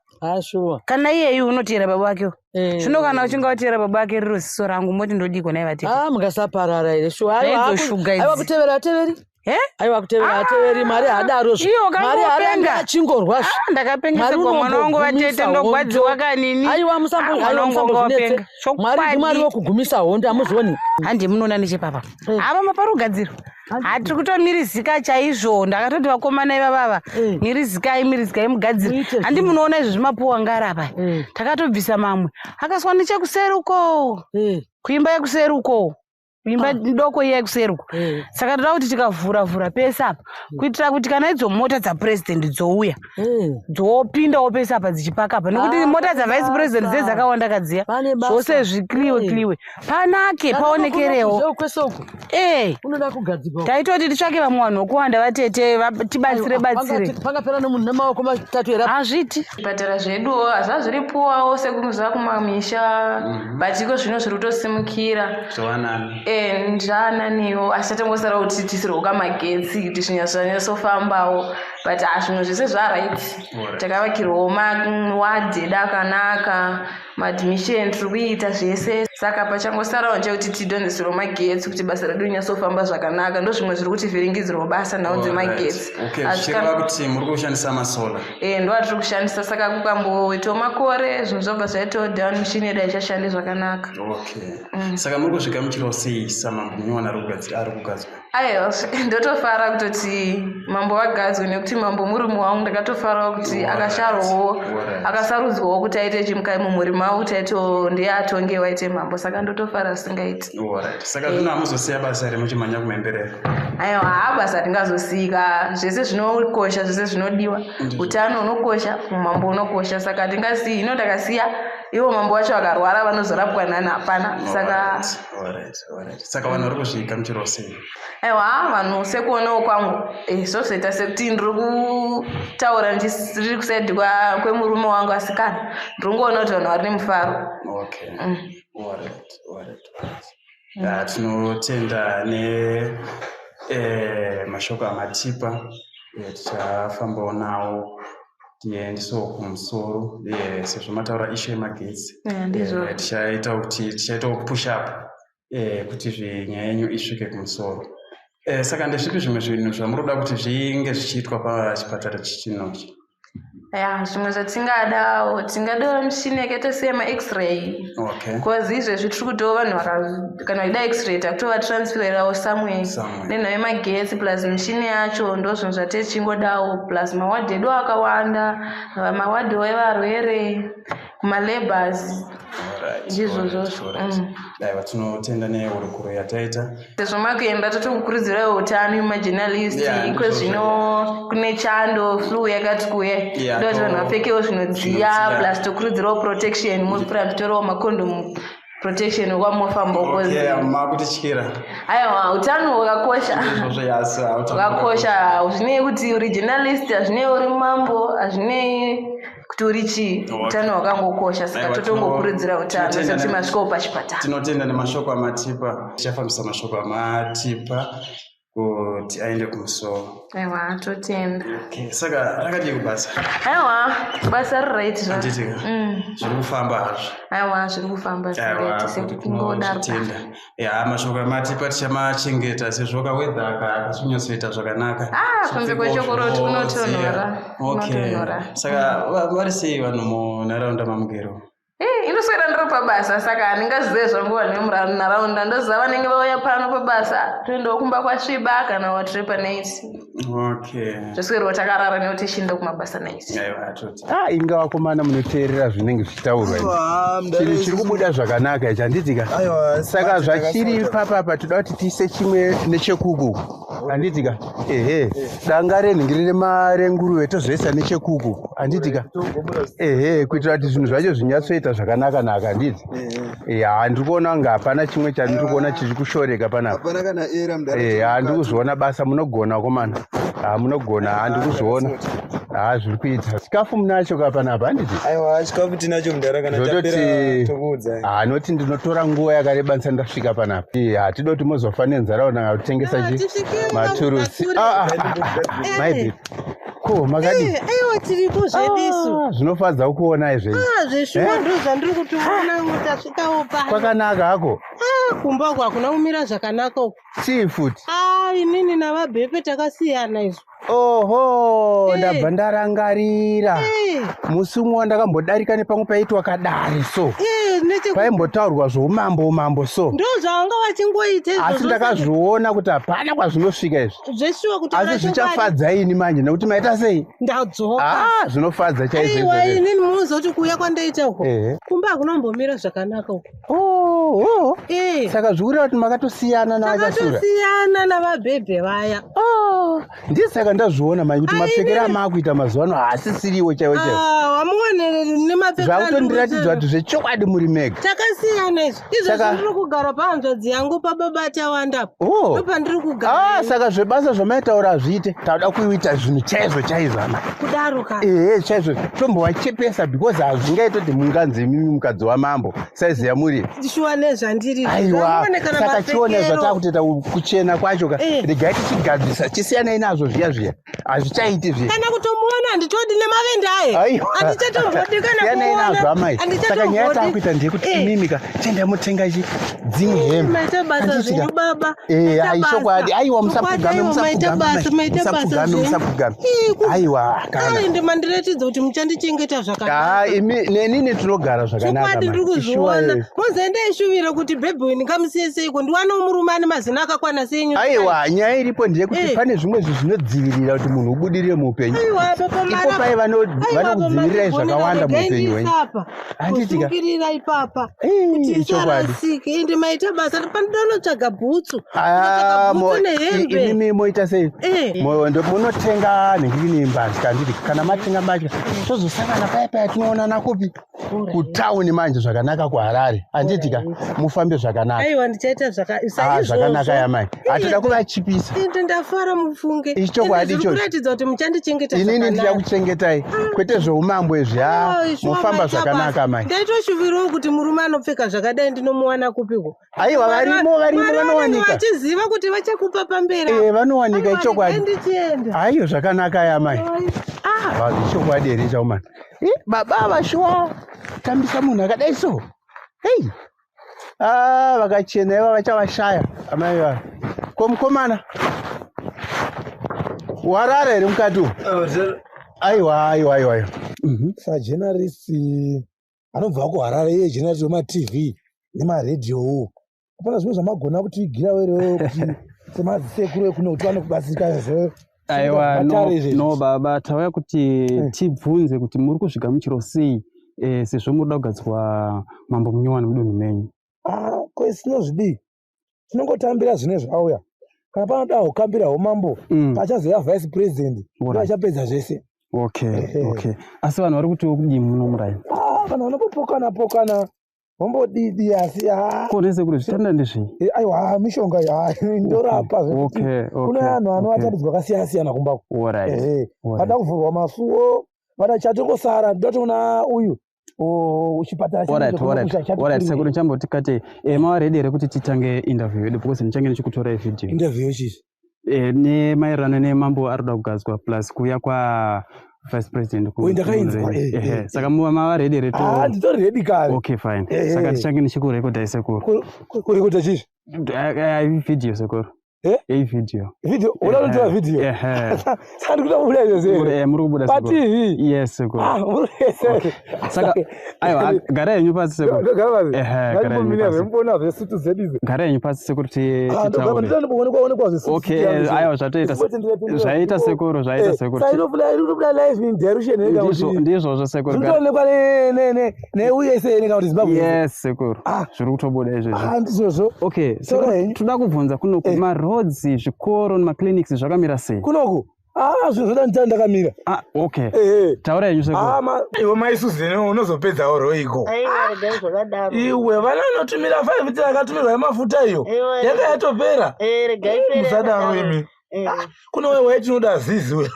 kana iyeyu unoteera baba vakewo. Zvino kana uchinge wateera baba vake, riro ziso rangu, moti ndodiko nai, vatete? Ah, mungasaparara here shuwa? Naidzo shuga idzi. Aiwa, kutevera ateveri. Aiwa, kutevera ateveri. Mwari haadaro zve. Iyo, wakanga Mwari haarambi wapenga. achingorwa zve. Ah, ndakapengesa Mwari mwana wangu, vatete, unombogumisa ndogwadziwa hondo. kanini. Aiwa, Ah, mwana wangu wanga musambozvinetse. wapenga. Mwari ndiMwari wokugumisa hondo, hamuzvioni? Handi munoona nechepapa ava maparugadziro hatiri kutomirizika chaizvo. Ndakatoti vakomana ivavava, mirizikai, mirizikai, mugadzire. Handi munoona izvo zvimapuwa ngarapa, takatobvisa mamwe akaswa nechekuseri uko, kuimba yekuseri uko, imba doko iya yekuseri uko. Saka toda kuti tikavhura vhura pese apa kuitira kuti kana idzo mota dzapurezidendi dzouya, dzopindawo pese apa dzichipaka apa, nekuti Ah, mota pane dzavice president basa. dze dzakawanda kadziya. Pane basa. Zvose zvikliwe kliwe, panake, paonekerewo. Kwese uku Eh. unoda kugadzirwa. Taitoti titsvake vamwe vanhu vokuwanda, vatete, tibatsire batsire. Pangapera nemunhu nemaoko matatu here? Hazviti. Zvipatara zveduwo hazvazviripuwawo sekunoziva kumamisha, but iko zvino zviri kutosimukira. Zvawanani. Zvaananiwo, asi tatongosara kuti tisirwo kamagetsi kuti zvinya zvanyatsofambawo, but ah, zvinhu zvese zvaright. Takavakirwawo mawadhi edu akanaka, maadmission tiri kuita zvese, saka pachangosarawo ndechekuti tidonzeserwo magetsi kuti basa redu rinyatsofamba zvakanaka. Ndo zvimwe zviri kutivhiringidzirwa basa, nhau dzemagetsi. Okay, Asi zvichireva kuti muri kushandisa masola? Ndo atiri kushandisa, saka kukamboitawo makore zvinhu zvobva zvaitawo down, mishini yedu haichashandi zvakanaka. Okay, saka muri kuzvigamuchirawo sei samambo munyowani ari kugadzwa? Aiwa, ndotofara kutoti mambo vagadzwe, nekuti mambo murume wangu. Ndakatofarawo kuti akasharwawo, akasarudzwawo kuti aite chimukai mumhuri mavo, kuti aitewo ndiye atonge waite mambo, saka ndotofara zvisingaiti. Alright. Saka zvino hamuzosiya basa here muchimhanya kumhemberero? Aiwa, haa, basa ringazosiyika. Zvese zvinokosha, zvese zvinodiwa. Utano hunokosha, umambo hunokosha, saka hatingasiyi. Ino ndakasiya, ivo mambo vacho vakarwara, vanozorapwa nani? Hapana, saka Alright, alright. Saka vanhu vari kuzvigamuchirawo sei? Aiwa, vanhu sekuonawo kwangu, zvozoita sekuti ndiri kutaura ndiri kusaidhi kwemurume wangu, asi kana ndiri kungoona kuti vanhu vari nemufaro. Okay. Alright, alright, alright. Ah, tinotenda ne mashoko amatipa. Tichafambawo nawo tiendesewo kumusoro, sezvo mataura issue yemagetsi. Eh, ndizvo. Tichaita kuti tichaitawo push up kuti nyaya yenyu isvike kumusoro. Saka ndezvipi zvimwe zvinhu zvamuroda kuti zvinge zvichiitwa pachipatara chinochi? Ya, zvimwe zvatingadawo, tingadawo mishini yakaita seyema-x-ray, because izvezvi tiri kutiwo vanhu kana vachida x-ray takutovatransferawo somewhere. Somewhere. Nenhau yemagetsi plus mishini yacho, ndo zvinhu zvatichingodawo, plus mawadhi edu akawanda, mawadhi evarwere, kumalabors, ndizvo zvozvo. Daiwa, tinotenda nehurukuro yataita. Sezvo makuenda, totokukurudzirawo utano majournalist. Yeah, Iko ndizvo. zvino kune chando, flu yakati kuye, ndoti vanhu vapfekewo zvinodziya. Zvinodziya. Plus tokurudzirawo protection, mupura muchitorawo macondom, protection kwamofamba. Okay, makutityira. Aiwa, utano hwakakosha. Izvozvo, yes, utano. Hwakakosha. Hazvinei kuti uri journalist, hazvinei uri mambo, hazvinei kuti uri chii. Okay. Utano hwakangokosha, saka Aiwa, totongokurudzira utano tinotenda sekuti masvikawo pachipatara. Tinotenda nemashoko amatipa. Tichafambisa mashoko amatipa kuti aende kumusoro. Aiwa, totenda. Okay, saka rakadii kubasa? Aiwa, basa riri right zvaro. Handiti ka? Zviri kufamba hazvo. Aiwa, zviri kufamba Aiwa, zvingaiti kuti sekungodaro. tinozvitenda. Ya, mashoko amatipa tichamachengeta sezvo kawedha aka akasinyatsoita zvakanaka. Ah, kunze kwechokoroti kunotonhora. Okay. Kunotonhora. Saka vari sei vanhu munharaunda mamugero? Eh, inoswera ndiri pabasa, saka handingazive zvangu vanhu vemunharaunda. Ndoziva vanenge vauya pano pabasa, toendawo kumba kwasviba kana watiri panaiti. Okay. Zvoswerawo takarara nekuti tichienda kumabasa naiti. Aiwa, toti. Ah, inga vakomana munoteerera zvinenge zvichitaurwa izvi. Aiwa, mudare Chinhu chiri kubuda zvakanaka ichi, handiti ka? Aiwa, Saka smart, zvachiri takasota. ipapapa toda kuti tiise chimwe nechekuku, handiti ka? Ehe, danga renhingiri renguruve tozoisa nechekuku, handiti ka? Ehe, kuitira kuti zvinhu zvacho zvinyatsoita zvakanaka naka, handiti? Ya, ndiri kuona kunge hapana chimwe chandiri kuona chiri kushoreka panapa. Hapana kana era mudare. Eh, handiri kuzviona basa, munogona komana. Ha, munogona, handiri kuzviona. Ha, zviri kuita. Chikafu munacho ka panapa, handiti? Aiwa, chikafu tinacho mudare, kana chapera Zvototi tokuudzai. hanoti ndinotora nguva yakareba ndisati ndasvika panapa. Eh, hatidi kuti muzofa nenzara kana kutengesa chi maturusi. Ah, ah, ah, ah, my baby. Ko, makadii? Aiwa, tiripo zvedisu. Ah, zvinofadza kukuonai zvenyu. Ah, zveshuwa Eh? ndo zvandiri kutiona tasvikawo pano. Kwakanaka hako. Ah, kumba uku hakuna kumira zvakanaka uku. Chii futi? Ah, inini navabhepe takasiyana izvo. Oho, Eh. ndabva ndarangarira. Eh. Musi umwe wandakambodarika nepamwe paitwa kadare so. Eh, Paimbotaurwa zvoumambo umambo so. Ndo zvavanga vachingoita izvozvo. Asi ndakazviona kuti hapana kwazvinosvika izvi. Zveshuwa kuti Asi zvichafadza ini manje nekuti maita sei? Ndadzoka. Ah, zvinofadza chaizvo Aiwa, izvozvo. inini munozoti kuuya kwandaita uko. Ehe. Kumba hakuna kumbomira zvakanaka uko. Oh, oh. Eh. Saka zvikureva kuti makatosiyana navachasura. Takatosiyana navabhebhe vaya. Oh. Ndiye saka ndazviona manje kuti mapfekero amaakuita mazuva ano haasisiriwo chaiwo chaiwo. Ah, wamuone nemapfekero Zvakutondiratidza kuti zvechokwadi muri mega. Takasiyana izvo. Izvozvi ndiri kugara pahanzvadzi yangu pababa Tawandapo. Oh. Ndopandiri kugara. Ah, saka zvebasa zvamaitaura hazviite. Tauda kuita zvinhu chaizvo chaizvo ama. Kudaro ka. Ehe, chaizvo tombovachepesa because hazvingaiti kuti munganzi imimi mukadzi wamambo saizi yamuri. Shuwa nezvandiri. Aiwa, Zvamuone kana saka chione mapfekero. zvatakutoita kuchena kwacho ka. Eh. Regai tichigadzirisa, chisiyanai nazvo zviya zviya. Hazvichaiti zviya. Kana kutomuona handitodi nemavende aye. Aiwa. Handichatombodi kana Siyanai nazvo kumuona. amai. Saka nyaya yatakuita ndeyekuti Eh. imimi ka chiendai motenga chi dzimwe hembe. Maita basa Handiti ka? zvenyu baba. Eh, Maita ai basa. chokwadi. Aiwa, Chokwadi, musapfugame, aiwa, maita musapfugame, basa, maita basa musapfugame, zvenyu. musapfugame. Ii, Aiwa, kana. Ai, ndimandiratidza kuti muchandichengeta zvakanaka. Ah, imi nenini tinogara zvakanaka. Chokwadi mani. ndiri Ishuwa kuzviona. iyoyo. Mozendaishuvira kuti bhebhi uyu ndingamusiye seiko ndiwanewo murume ane mazino akakwana senyu. Aiwa, nyaya iripo ndeyekuti Eh. pane zvimwe zvinhu zvinodzivirira kuti munhu ubudirire muupenyu. Aiwa, papa Ipo mara. pai vanokudzivirirai zvakawanda muupenyu hwenyu. Apa. Handiti ka? Kusungirira ipapa. Kuti ichokwadi. isarasike. Ende maita basa pandinotsvaga bhutsu. Ah, Ndinotsvaga bhutsu nehembe. imimi moita sei? Eh. Munotenga nhingirini mbatya, handiti? Kana matenga mbatya tozosangana paya paya tinoonana kupi? Kutauni manje zvakanaka kuHarare, handiti ka? Mufambe zvakanaka. Aiwa, ndichaita Ah, zvakanaka yamai. Hatida kuvachipisa. Ende ndafara mufunge. Ichokwadi Ende zviri ichocho. kuratidza kuti muchandichengeta Inini zvakanaka. ndichakuchengetai kwete zveumambo izvi. Ah, Ha, shuwa mufamba maita zvakanaka basa. mai. Ndaitoshuvirawo kuti murume anopfeka zvakadai ndinomuwana kupiko. Aiwa, varimo, varimo, Mwari vanenge vanowanika. vachiziva kuti vachakupa pamberi. Eh, vanowanika ichokwadi. Ndichienda. Aiyo, zvakanaka yamai. Ah, vanhu ichokwadi here chaumana? Eh, baba ava shuwa tambisa munhu akadai so. Hei. Ah, vakachena iva vachavashaya amai vava. Ko mukomana? Warara here mukati umu? Aiwa, aiwa, aiwa, aiwa. Sajenarist anobva kuHarare iye jenarist wematv nemaredhiyowo, hapana zvimwe zvamagona kutiigira werewo kuti semasekuru ekuno kuti vanokubatsirika zve? Aiwa, no, Matare izvezvi. no baba, tauya kuti tibvunze kuti muri kuzvigamuchiro sei sezvo muri kuda kugadzirwa mambo munyowani mudunhu menyu. Ah, ko isu tinozvidii, tinongotambira zvine zvauya. Kana panoda kukambira umambo, pachazouya vice president ndo achapedza zvese. Okay, Ehe. okay. Asi vanhu vari kutiwo kudii muno muraini? Ah, vanhu vanongopokana pokana vombodidi, asi ah. Ko nesekuru, zvitanda ndezvei? Eh, aiwa, mishonga iyi, ah, ndorapa zvekuti Okay, okay, kune vanhu okay. vanovatambudziko akasiyana siyana kumbako. Alright, Ehe, alright. vanoda kuvhurwa masuo, But chatongosara ndatoona uyu chipatara Alright, alright, alright, sekuru ndichamboti kate mava ready here kuti titange interview yedu because ndichange ndichikutorai video. Interview chii? Nemaererano nemambo ari kuda kugadzwa plus kuuya kwa vice president Oi, ndakainzwa, kuno Ehe, saka mava ready here to Ah, nditori ready kare. Okay, fine. Eh, Saka eh. tichange ndichikurekodhai sekuru. Kurekodha chii? Video sekuru. Video. Video, unoda kutora video? Ehe. Saka ndikuda kubuda izvozvo here? Muri kubuda Pa sekuru. TV? Yes sekuru. Ah, muri Okay. Saka aiwa garai henyu pasi sekuru. Ndogara pasi. Ehe, garai henyu Ngatimbomira pasi. zvemubona zvesutu zedu izvi. Garai henyu pasi sekuru Ah, ndogara titaure. ndinoonekwa zvesutu Okay, aiwa zvatoita zvaita sekuru, zvaita sekuru. Saka inobuda live in direction here kana kuti Ndizvozvo sekuru. Zvinotoonekwa neUSA kana kuti Zimbabwe. Yes sekuru. Zviri kutobuda izvezvi. Ah, ndizvozvo. Okay, Taura sekuru toda kubvunza kunoku maroads, zvikoro nemaclinics zvakamira sei? Kunoku? Ah, zvinhu zvoda nditani ndakamira. Ah, okay. Taura henyu sekuru. Ah, iwe mai Susan unozopedzawo roiko. Aiwa, regai zvakadaro. Iwe vana vanotumira 5 tira akatumirwa yemafuta iyo. Iwe, Yanga yatopera. Eh, regai ipere Musadaro yakadaro. imi. Eh. Kune wewe waitinoda zizi we.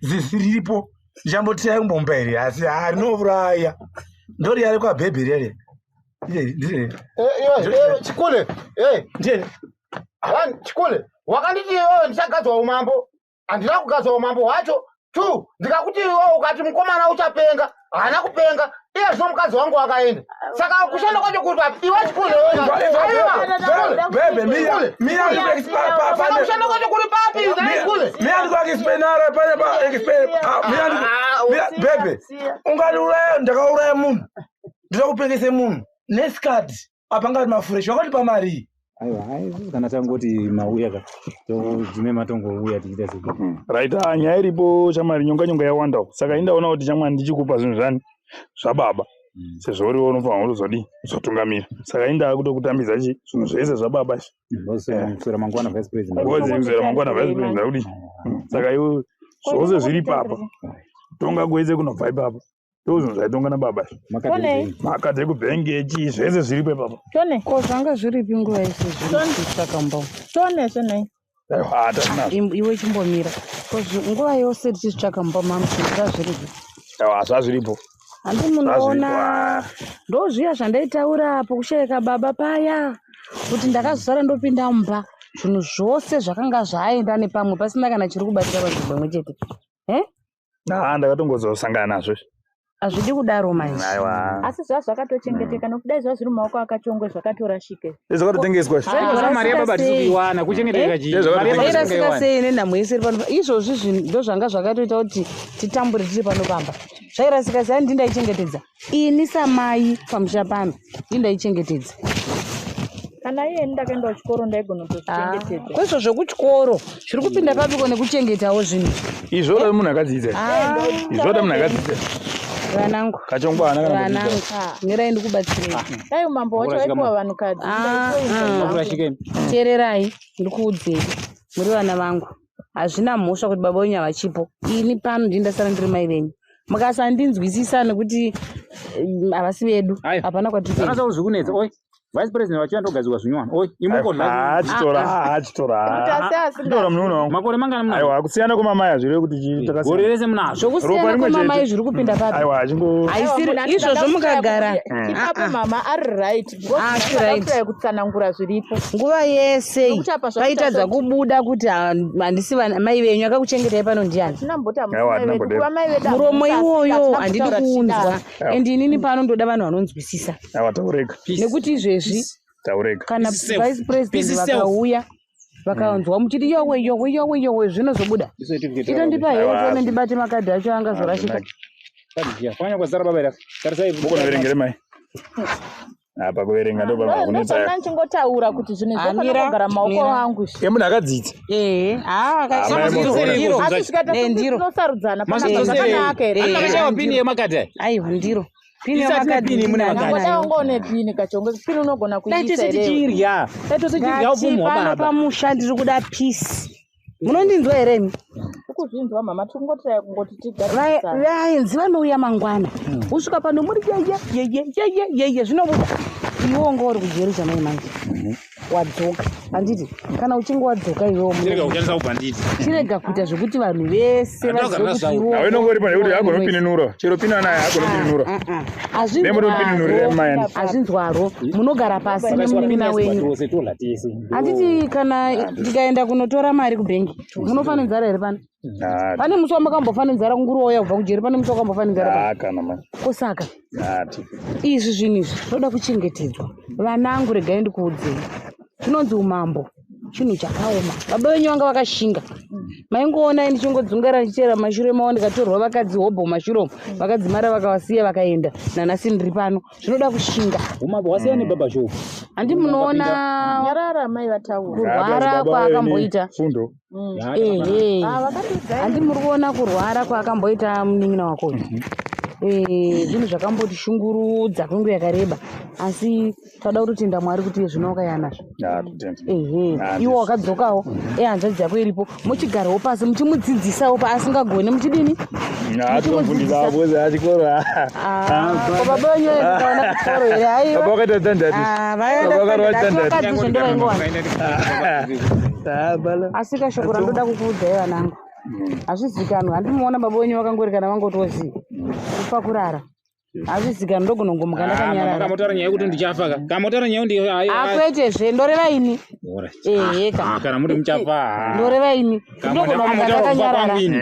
Zizi riripo. Ndichambotirai kumbomupa here asi ha rinouraya. Ndoriya rekwabhebhi rere. Ndire. Iwe chikule ndiye one chikule wakanditi iwewe ndichagadzwa umambo handina kugadzwa umambo hwacho two ndikakuti iwewe ukati mukomana uchapenga haana kupenga iye zvino mukadzi wangu akaenda saka kushanda kwacho kuri papi iwe chikule Bhebhe mira mira saka kushanda kwacho kuri papi nhai chikule mira ndikuakispenara pane pa expen mira mira bhebhe ungatiuraya ndakauraya munhu ndoda kupengese munhu nesikati apa ngati mafureshi wakatipa mari iyi Aiwa, hai, kana tangoti mauya ka todzime matongouya tichiita sei. Right, nyaya iripo shamwari, nyonga nyonga yawanda uko. Saka indaona kuti shamwari ndichikupa zvinhu zvani zvababa sezvo uriwo unofanira kutozodii kuzotungamira. Saka indaa kutokutambidza chi zvinhu zvese zvababa izvi. Kuswera mangwana vice president. Ngozi kuswera mangwana vice president akudii. Saka iwe zvose zviri ipapa. Tonga kwese kunobva ipapa. Ndo zvinhu zvaitonga nababa izvi. Tone. Makadhi ekubhengi echi zvese zviripo ipapa. Tone. Ko zvanga zviripi nguva yese zvinotsvaka mumba umu? Tone zvenai. Aiwa, tatinazvo. Iwe chimbomira. Ko nguva yose tichitsvaka mumba mamu zvinhu zviripi? Aiwa, zvazviripo. Handi munoona ndozviya zvandaitaura pokushayika baba paya kuti ndakazosara ndopinda mumba zvinhu zvose zvakanga zvaenda nepamwe pasina kana chiri kubatira panzvimbo imwe chete. Eh? Ah, ndakatongozosangana nazvo izvi. Hazvidi kudaro manje. Aiwa. Asi zvaa zvakatochengeteka nokudai zvaa zviri mumaoko akachongwe zvakatorashika. Zvakatotengeswa izvi. Mari yababa hatisi kuiwana, kuchengeteka chii? Mari yababa hatisi Zvairasika kuiwana. sei nenhamo yese iri pano izvozvi zvinhu ndozvanga zvakatoita kuti titambure tiri pano pamba zvairasika sei ndi ndaichengetedza ini samai pamusha pano ndi ndaichengetedza Kana iye ndakaenda kuchikoro ndaigona kutozvichengetedza. kwezvo zvekuchikoro zviri kupinda papiko nekuchengetawo zvinhu Izvo munhu akadzidza. Ah. Izvo munhu akadzidza. Vanangu. Kachongwana kana Vanangu. kudzidza. Mirai ndikubatsirei. Dai umambo wacho waipiwa vanhukadzi. Teererai ndikuudzei muri vana vangu hazvina mhosva kuti baba wenyu havachipo ini pano ndini ndasara ndiri mai venyu mukasandinzwisisa nekuti havasi vedu hapana kwatiri Kana kuenda. zvikunetsa oi vice president vachiuya ndogadzirwa zvinyowani oi imuko Ah, chitora, ah, chitora. Kuti asi Chitora munoona wangu. Makore mangani munazvo? Aiwa, kusiyana kwemamai hazvirevi kuti takasiyana. Gore rese munazvo. Zvokusiyana Ropa rimwe kwemamai chete. zviri kupinda papi? Aiwa, achingo Haisiri- izvozvo mukagara Ipapo mama ari right because Ah, ndanga right. ndakutoya kutsanangura zviripo. Nguva yese Nokuti apa zvakuita paitadza sekuti- kubuda kuti handisi mai venyu akakuchengetai pano ndiani Hatinamboti hamusi Aiwa, mai vedu, hatinambodero. kuva mai vedu muromo hamusi, asi iwoyo hatina handidi kutaura kuunzwa tichidaro. and inini pano ndoda vanhu vanonzwisisa Aiwa, taureka. nekuti izvezvi Taureka. kana vice president vakauya vakanzwa muchiti yowe yowe yowe yowe zvinozobuda itondipa here Aiwa, tone ndibate makadhi acho angazorashika Kwanya kwazara baba ira. Tarisai. Mukona verengere mai. Apa kuverenga ndo pamwe kunetsa. Ndosaka ndichingotaura kuti zvinhu Ah, zvinofanira mira, kugara mumaoko mira. angu izvi. Yemunhu akadzidza. Ehe, Ah, mai mozora. Asi zvikaita Eh, sekuti ndiro. tinosarudzana panapa Masozera. zvakanaka here? Anenge akashaiwa pini yemakadhi aya. Aiwa ndiro. Pini Isati yemakadhi pini mune ndinayo. makadhi. Nangoda ungaone pini kachongo pini unogona Dai kuiisa tese here? tichirya. Dai tese tichirya Ngati upfumi pano hwababa. pamusha ndiri kuda peace munondinzwa here imi Ukuzvinzwa mama tirikungotaya kungoti tigadzirisane. Vaenzi vanouya mangwana usvika pano muri yeye yeye yeye yeye zvinobuda iwe wanga uri kujeri chamai manje wadzoka, handiti? Kana uchinge wadzoka iwewo Chirega kushandisa ubhanditi. Chirega kuita zvekuti vanhu vese vazive kuti iwewo Awe inongori pane kuti agona kupinunura. Chero pina naye agona kupinunura. Nemutopinunurira mai andi. Hazvinzwaro, munogara pasi nemunin'ina wenyu, handiti? Kana ndikaenda kunotora mari kubhengi, munofa nenzara here pano? Pane musi wamakambofa nenzara? Kunguru wauya kubva kujeri, pane musi wakambofa nenzara pano? Kana mai. Kosaka Ati. izvi zvinhu izvi zvinoda kuchengetedzwa. Vanangu, regai ndikuudzei, zvinonzi umambo chinhu chakaoma. Baba venyu vanga vakashinga. Maingoona ndichingodzungara ndichiteera mumashure mavo, ndikatorwa vakadzi hobho mumashure umu, vakadzimara vakavasiya vakaenda. Nanhasi ndiri pano. Zvinoda kushinga. Umambo hwasiyana nebaba show. Handi munoona Nyarara, mai vataura. kurwara kwaakamboita? Fundo. Ehe. Ah, vakandiudza. Handi muri kuona kurwara kwaakamboita munin'ina wako uyu? Eh, zvinhu zvakambotishungurudza kwenguva yakareba, asi toda kutotenda Mwari kuti iye zvino wakauya nazvo. Ehe, iwo wakadzokawo, ehanzvadzi yako iripo, muchigarawo pasi muchimudzidzisawo paasingagoni, muchidini? Atomfundisa apozi achikoro. Ko baba venyu vaendaona kuchikoro here? Aiwa. Baba vakaita standard. Ah, vaenda Baba vakarova standard. standard. Asi vakadzi zvo ndovaingowana. Asi kashoko randoda kukuudzai vanangu, hazvizikanwi. Handimuona baba wenyu vakangori kana vangotozi kufa kurara, hazvizikanwi, ndogonongomuka ndakanyarara. Kamotaura nyaya yekuti ndichafa ka. Kamotaura nyaya ndi Akwetezve, ndoreva ini. Eheka. Ah, kana muri muchafa. Ndoreva ini, Kama ndogonomuka ndamutaura kufa ndakanyarara. kwangu ini.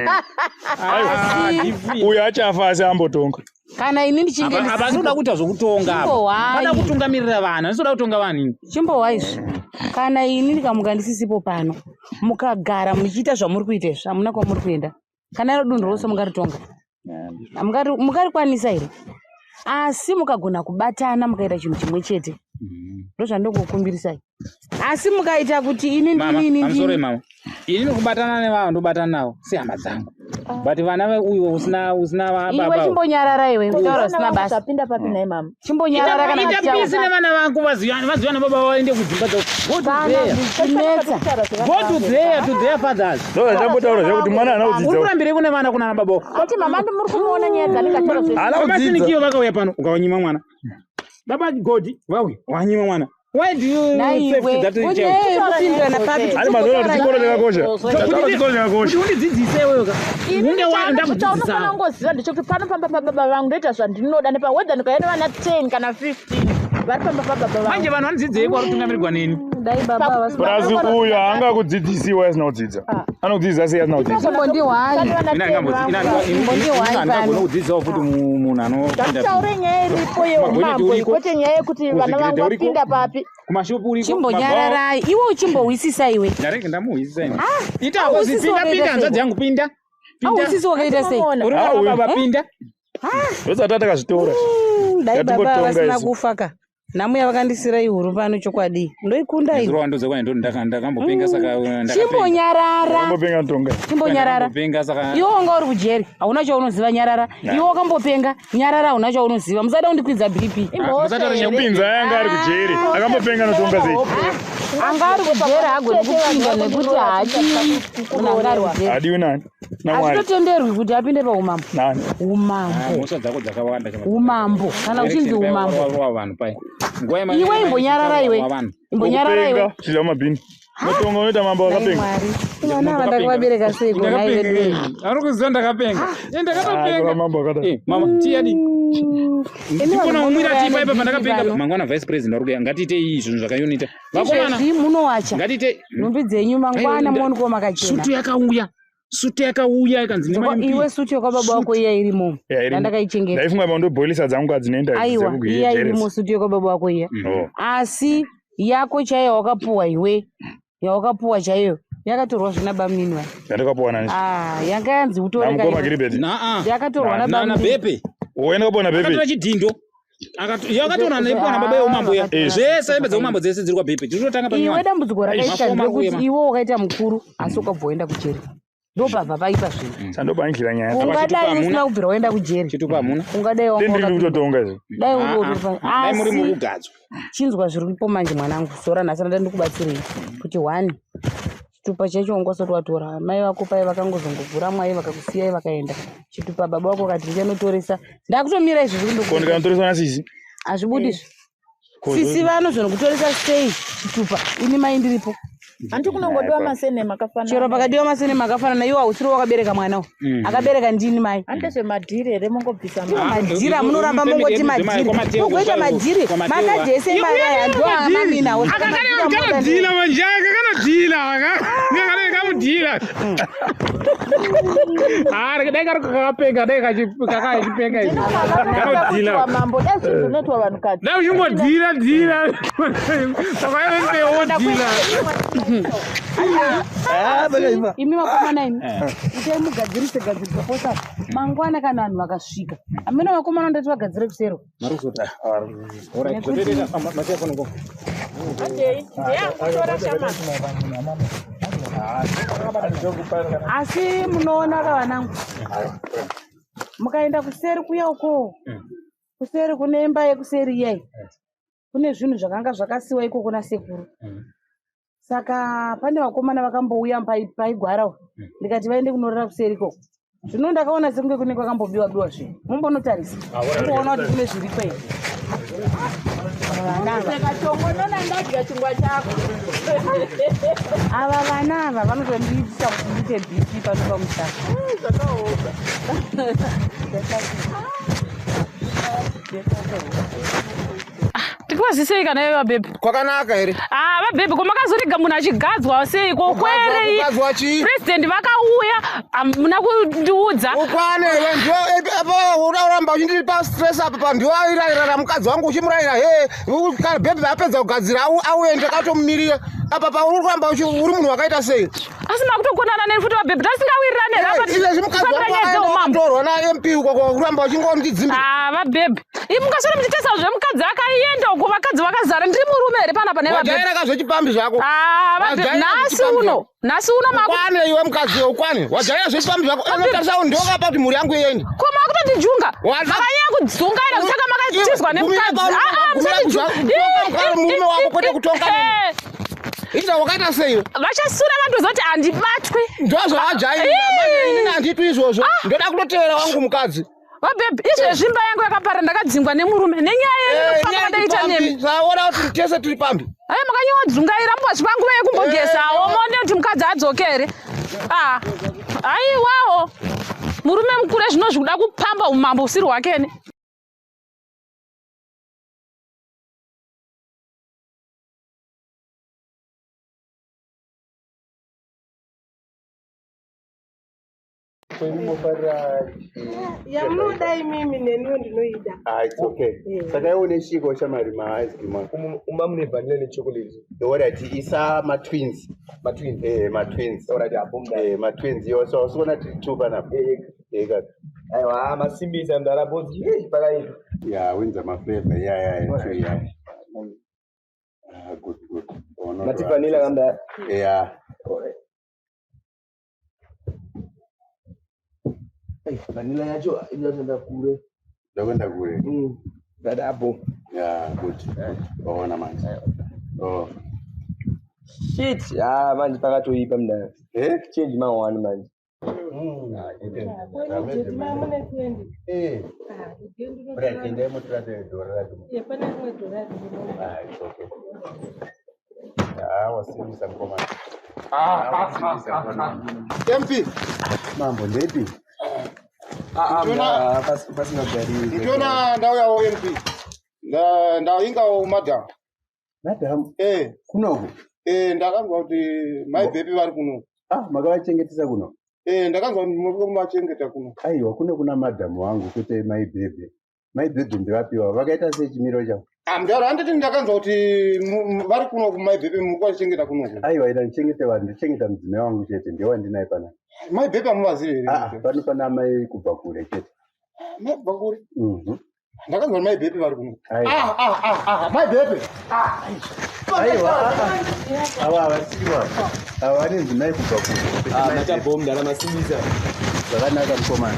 Asi Uyo achafa asi ambotonga. kana ini ndichinge Apa ndinoda kuita zvokutonga apa. Chimbohwai. Vada kutungamirira vanhu, handinoda kutonga vanhu ini. Chimbohwaizvi, kana ini ndikamuka ndisisipo pano, mukagara muchiita zvamuri kuita izvi, hamuna kwamuri kuenda. Kana iro dunhu rose mungaritonga? Mungarikwanisa here? Asi mukagona kubatana mukaita chinhu chimwe chete, ndozvandongokumbirisai. Asi mukaita kuti ini Mama, ndini ini pamusoro ndini mama. Ini nekubatana nevanhu ndobatana navo sehama dzangu. But vana veuyu usina Iwe baba. chimbonyarara iwe, kutaura zvisina basa. Zvapinda papi nhai mama? Chimbonyarara kana Ita tichitaura. pisi nevana vangu, vaziyana baba vaende kudzimba dzavo. Go to Kana there. zvichinetsa. Go to there, to their fathers. Ndozvandambotaura zvekuti mwana haana kudzidza. Uri kurambirei kune vana kuna baba? Ati mama, ndi muri kumuona nyaya dzanenge achitaura zvese. Vamasinikiyo vakauya pano ukawanyima mwana. Baba Godi vauya wanyima mwana. Why do you Naiwe, safety that kunyaya child? yekupindirana papi? Ari mazuva ano chikoro chakakosha. Chataura chikoro chakakosha. Kuti undidzidzise iwewe ka. Hunge Chaunofana ndakudzidzisawo. kungoziva ndechekuti pano pamba pababa vangu ndoita zvandinoda nepa whether ndikauya nevana 10 kana 15 vari pamba pababa vangu. Manje vanhu vanodzidzei kwauri kutungamirirwa neni? Dai baba vasina Purazi uyo haangakudzidzisiwo asina kudzidza. Anokudzidzisa sei asina kudzidza? Chimbondihwai. Andingagona kudzidzisawo futi munhu anopinda. Ngataure nyaya iripo yeumambo, uriko. kwete nyaya yekuti vana vangu Kuzvigredhe uriko. vapinda papi. Kumashopu uriko. Chimbonyararai iwe, uchimbohwisisa iwe. Ndarege ndamuhwisisa ini. Ita Auhwisisi pinda wakaita pinda sei? hanzvadzi yangu pinda. Pinda. Auhwisisi wakaita sei? Uri mwana baba pinda. Ndosati takazvitora. Dai baba Ngatingotonga vasina isu. kufa ka, nhamo yavakandisira ihuru pano, chokwadi ndoikunda Nezuro ini. wandoudza kwani ndakambopenga saka ndakapenga. Chimbonyarara. Ambopenga notonga. Chimbonyarara. Ndakambopenga saka Iwe wanga uri kujeri, hauna chaunoziva, nyarara. Iwe wakambopenga, nyarara, hauna chaunoziva. Musada kundikwidza BP. Kupinza yanga ari kujeri. Akambopenga notonga sei? Anga ari kujeri hagoni kupinda nekuti haadiwi. Munhu anga ari kujeri Adiwi nani? NaMwari. hazvitotenderwi kuti apinde paumambo. Nani? Umambo. Mhosva dzako dzakawanda. Umambo kana uchinzi umambo. Warova vanhu pai. Nguva yema- Iwe imbonyarara iwe. Imbonyarara iwe. Kupenga, chidya mumabhini. Notonga unoita mambo wakapenga. Mwari, vana ava ndakavabereka sei kona iwe? Ndakapenga. Ari kuziva ndakapenga. Eh, ndakatopenga. Tora mambo akadai. Eh, mama, tiyadi. Ini Ndikona vanhu kumwira vanouraya tii paipa nebp pandakapenga. pano. Mangwana vice president vari kuuya. Ngatiitei zvinhu zvakayunita. Vakomana. Izvezvi munowacha Ngatiite nhumbi dzenyu, mangwana muonekwa makachena. Sutu yakauya. Sutu yakauya ikanzi nema MP. Iwe, sutu yekwababa wako iya irimo, yandakaichengeta. Ndaifunga mandobhoilisa dzangu adzinoenda Aiwa, iya irimo sutu yekwababa wako iya. Asi yako chaiyo wakapuwa iwe, yawakapuwa chaiyo yakatorwa zvina bamunini vai. Yandakapuwa nani? Ah, yanga yanzi utore Namukoma kaiwe. Gilbert. Yakatorwa nabamunini. Bepe. Uenda kapuwa naBepe. Akatora chidhindo. Yakatora naipuwa nababa yeumambo iya. Zvese hembe dzeumambo dzese dziri kwaBepe. Tirikutotanga Iwe, panyowani. dambudziko rakaita Mafoma ndekuti uye, iwe wakaita mukuru asi ukabva waenda kujeri, ndopabva paipa zvinhu. Sandobankira nyaya. Ungadai usina kubvira waenda kujeri, Chitupa hamuna. ungadai wanga Ndiri wakapinda. kutotonga izvi. Dai uri utofa. Dai muri Asi mukugadzwa. chinzwa zviripo manje mwanangu, zora nhasi randa ndikubatsirei kuti one chitupa chacho wanga usati watora. Mai vako pai vakangozongobvura mwai vakakusiyai vakaenda. Chitupa baba vako kati ndichanotoresa, ndakutomira izvi Ko ndikanotoreswa nasisi? Hazvibudi izvi. Sisi vanozonokutoresa sei chitupa ini mai ndiripo? Hanti kunongodiwa masenema akafanana. Chero pakadiwa masenema akafanana, iwo hausiri wakabereka mwana uyu. Akabereka ndini mai. Handi zvemadhiri here mongobvisa Ndiwo madhiri amunoramba mongoti madhiri. Mugoita madhiri. Makadhi ese mari aya ndiwo amaminawo. Kanodhila manje aka kanodhila aka kamudhila. Ah, dai kari kakapenga dai kakachipenga izvi. Kanodhila. Mambo dai zvinoitwa vanhukadzi. Dai uchingodhila dhila. Saka iwe wodhila. Imi vakomana imi, itai mugadzirise gadzirisa posa mangwana kana vanhu vakasvika. Amene vakomana ndati vagadzire kusero. Asi munoona ka vanangu, mukaenda kuseri kuya uko, kuseri kune imba yekuseri iyai, kune zvinhu zvakanga zvakasiwa ikoko nasekuru. Saka pane vakomana vakambouya paigwara uyu, ndikati vaende kunorara kuseri ikoko. Zvino ndakaona sekunge kune kwakambobiwa biwa zvinhu. Mumbonotarisa mumboona kuti kune zviriko here. Vana ava. Saka chongonona ndadya chingwa chako. Ava vana ava vanotondiitisa kuti ndiite BP pano pamusaka. Zvakaoma. Tikuwazisei kana iwe vabhebhi? Kwakanaka here? Ah, vabhebhi, ko makazorega munhu achigadzwa sei? Ko kwerei? Kugadzwa chii? President vakauya, hamuna kundiudza. Ukwane iwe, ndiwe apa uramba uchindipa stress apa pa ndiwe airayira mukadzi wangu uchimurayira he kana bhebhi vapedza kugadzira auye ndakatomumirira apa pa uri kuramba uri munhu wakaita sei? Asi makutokonana neni futi vabhebhi, tasingawirirane here apa? Izvezvi mukadzi wangu Tifambira nyaya akaenda dzeumambo. wakatorwa na MP uko kuramba uchingondidzimba. Ah, vabhebhi, imi mungaswera muchitesa zvemukadzi akaenda uko, vakadzi vakazara. Ndiri murume here panapa nevabhebhi? Wajaira kazvechipambi zvako. Ah, vabhebhi, Wajaira nhasi zvechipambi uno, zvako. nhasi uno maku Ukwane iwe mukadzi iwe, ukwane. Wajaira zvechipambi zvako. Unotarisa ndoka pa kuti mhuri yangu iende. Ko makutondijunga? Makanyanya kudzungaira saka makatizwa nemukadzi. Ah, ah, musatijunga. Murume wako kwete kutonga neni. Ita wakaita sei? Vachasura vandozoti handibatwi. Ndozvavajaira. Inini handitwi izvozvo. Ndoda kutotevera wangu mukadzi. Vabhebhi, izvezvi imba yangu yakaparara, ndakadzingwa nemurume nenyaya yenyu yekufamba kwandaita nemi. Saona kuti tese tiri pambi. Aya makanyanya mumbozvipa nguva yekumbogezawo muone kuti mukadzi adzoke here. Ah, aiwawo murume mukuru zvinozvi kuda kupamba umambo usiri hwakene. Yamunoda imimi neniwo ndinoida. Ah, it's okay. Saka iwe une chiko shamari ma-ice cream ako? Uma mune vanilla nechocolate. Alright, isa ma-twins. Ma-twins? Eh, ma-twins. Alright, apo mudai. Eh, ma-twins. Iwo so usikuona tiri two panapa. Eh, kaka. Aiwa, masimbisa mudara bhodzi. Yei, pakaipa. Yeah, winza ma-flavor. Yeah, yeah, yeah, two, yeah. Ah, good, good. Oh, not Mati bad. vanilla kamudara. Yeah. Alright. Ai, vanilla yacho inotoenda kure. Ndakuenda kure. Ndadapo. Yeah, good. Good. Waona manje. Oh. Shit, ah, manje pakatoipa mudara. Eh? Change ma one manje. Eh. Right, endai motora dhora racho. Pane rimwe dhora riri. Ah, it's okay. Ah, wasimbisa mukomana. Ah, wasimbisa mukomana. MP. Mambo ndepi? Ah, Ndiona- pasingagariri. Ndiona ndauyawo MP. Ndaingawo madam. Madam? Eh. Kunoku? Eh, ndakanzwa kuti mai bhepi vari kuno. Ah, makavachengetesa kuno? Eh, ndakanzwa kuti muri kumachengeta kuno. Aiwa, kune kuna madhamu wangu kwete mai bhebhe. Mai bhebhe ndevapiwa. Vakaita sei chimiro chavo? Ah, mudaro handiti ndakanzwa kuti vari kuno kumai bhepi muri kuvachengeta kunoku. Aiwa, ida ndichengete vanhu, ndichengeta mudzimai wangu chete, ndiye wandinaye panapa. Mai bhepi hamuvazivi here? Ah, pano pana mai kubva kure chete. Mai kubva kure? Mhm. Ndakanzwa kuti mai bhepi vari kuno. Aiwa. Ah, ah, ah, ah, mai bhepi. Ah. Aiwa, ah, ah. Ava havasiwa. Ava vanenzi mai kubva kure. Kwete Ah, mai machabho mudara masimbisa. Zvakanaka mukomana.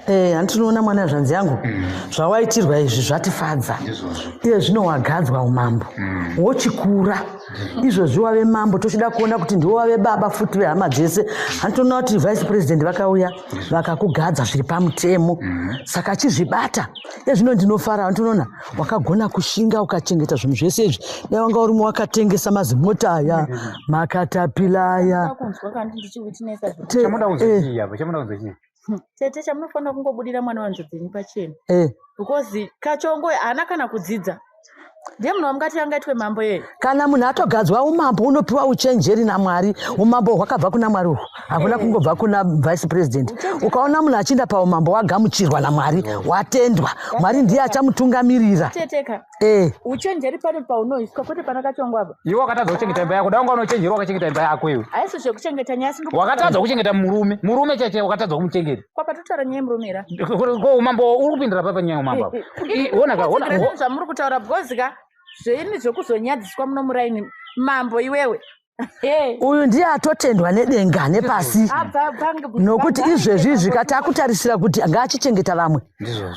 Eh, Handinoona mwana zvanzi yangu zvawaitirwa izvi zvatifadza. Iye zvino wagadzwa umambo wochikura. Izvozvi wave mambo, tochida kuona kuti ndiwo wave baba futi vehama dzese. Handitoona kuti vice president vakauya vakakugadza zviri pamutemo, saka achizvibata. Iye zvino ndinofara, handinoona wakagona kushinga ukachengeta zvinhu zvese izvi. Dai wanga urimo wakatengesa mazimota aya, makatapila aya. Kunzwa kandi ndichiwitnessa zvinhu. Chamuda kunzwa chii apa? Chamuda kunzwa chii? Tete, chamunofanira kungobudira mwana wanzvo dzenyu pachena, because Kachongo haana kana kudzidza. Ndiye munhu wamungati angaitwe mambo yeye? Kana munhu atogadzwa umambo, unopiwa uchenjeri naMwari. Umambo hwakabva kuna Mwari uhu, hakuna kungobva kuna vice president. Ukaona munhu achienda paumambo, wagamuchirwa naMwari, watendwa, Mwari ndiye achamutungamirira. Teteka, uchenjeri pane paunoiswa, kwete pana Kachongo apa. Iwe wakatadza kuchengeta imba yako. Dai wanga unochenjeri wakachengeta imba yako iwe. Haisi zvekuchengeta nyaya, asi Wakatadza kuchengeta murume, murume chaiye wakatadza kumuchengeta. Kwapatotaura nyaya yemurume era? Ko umambo uri kupindira papa nyaya yeumambo apa? Ona ka, ona. Zvamuri kutaura, because ka zveini zvekuzonyadziswa muno muraini, mambo iwewe. Uyu ndiye atotendwa nedenga nepasi, nokuti izvezvi izvi kati akutarisira kuti ngaachichengeta vamwe,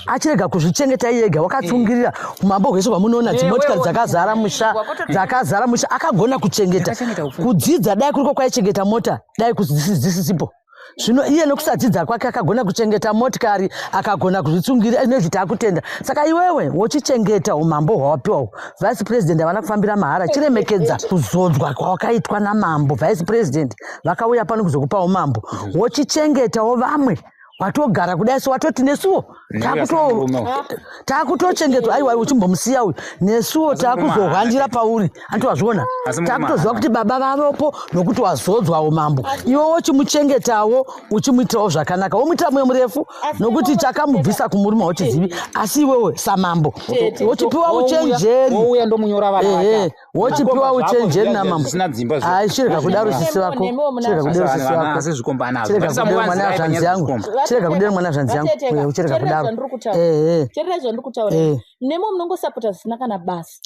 achirega kuzvichengeta iye ega. Wakatsungirira umambo hwese hwamunoona, dzimotikari dzakazara musha, dzakazara musha. Akagona kuchengeta, kudzidza. Dai kuriko kwaichengeta mota, dai dzisisipo. Zvino iye nokusadzidza kwake akagona kuchengeta motikari, akagona kuzvitsungirira. Inezvi taakutenda. Saka iwewe wochichengeta umambo hwawapiwa uhu. Vice president havana kufambira mahara. Chiremekedza kuzodzwa kwawakaitwa namambo. Vice president vakauya pano kuzokupa umambo, wochichengetawo vamwe. Watogara kudai so, watoti nesuwo taakutochengetwa. Aiwa, uchimbomusiya uyu, nesuwo taakuzohwandira pauri. Anti wazviona? Asi murume Taakutoziva haana. kuti baba vavopo, nokuti wazodzwa umambo. Iwe wochimuchengetawo, uchimuitirawo zvakanaka, womuitira mwoyo murefu, nokuti chakamubvisa kumurume hauchizivi. Asi iwewe samambo wochipiwa uchenjeri. Wouya ndomunyora vana Ehe, vake. wochipiwa Zvikomba zvako uchenjeri zviya namambo. zvisina dzimba zviya. Ai, chirega kudaro sisi vako, chirega kudaro sisi vako. Asi zvikomba anazvo. Chirega kudero mwana zvanzi yangu, chirega kudero mwana zvanzi yangu. Uye, uchirega kudaro. Ehe. Cherera zvandiri kutaura. Nemo munongosapota zvisina kana basa.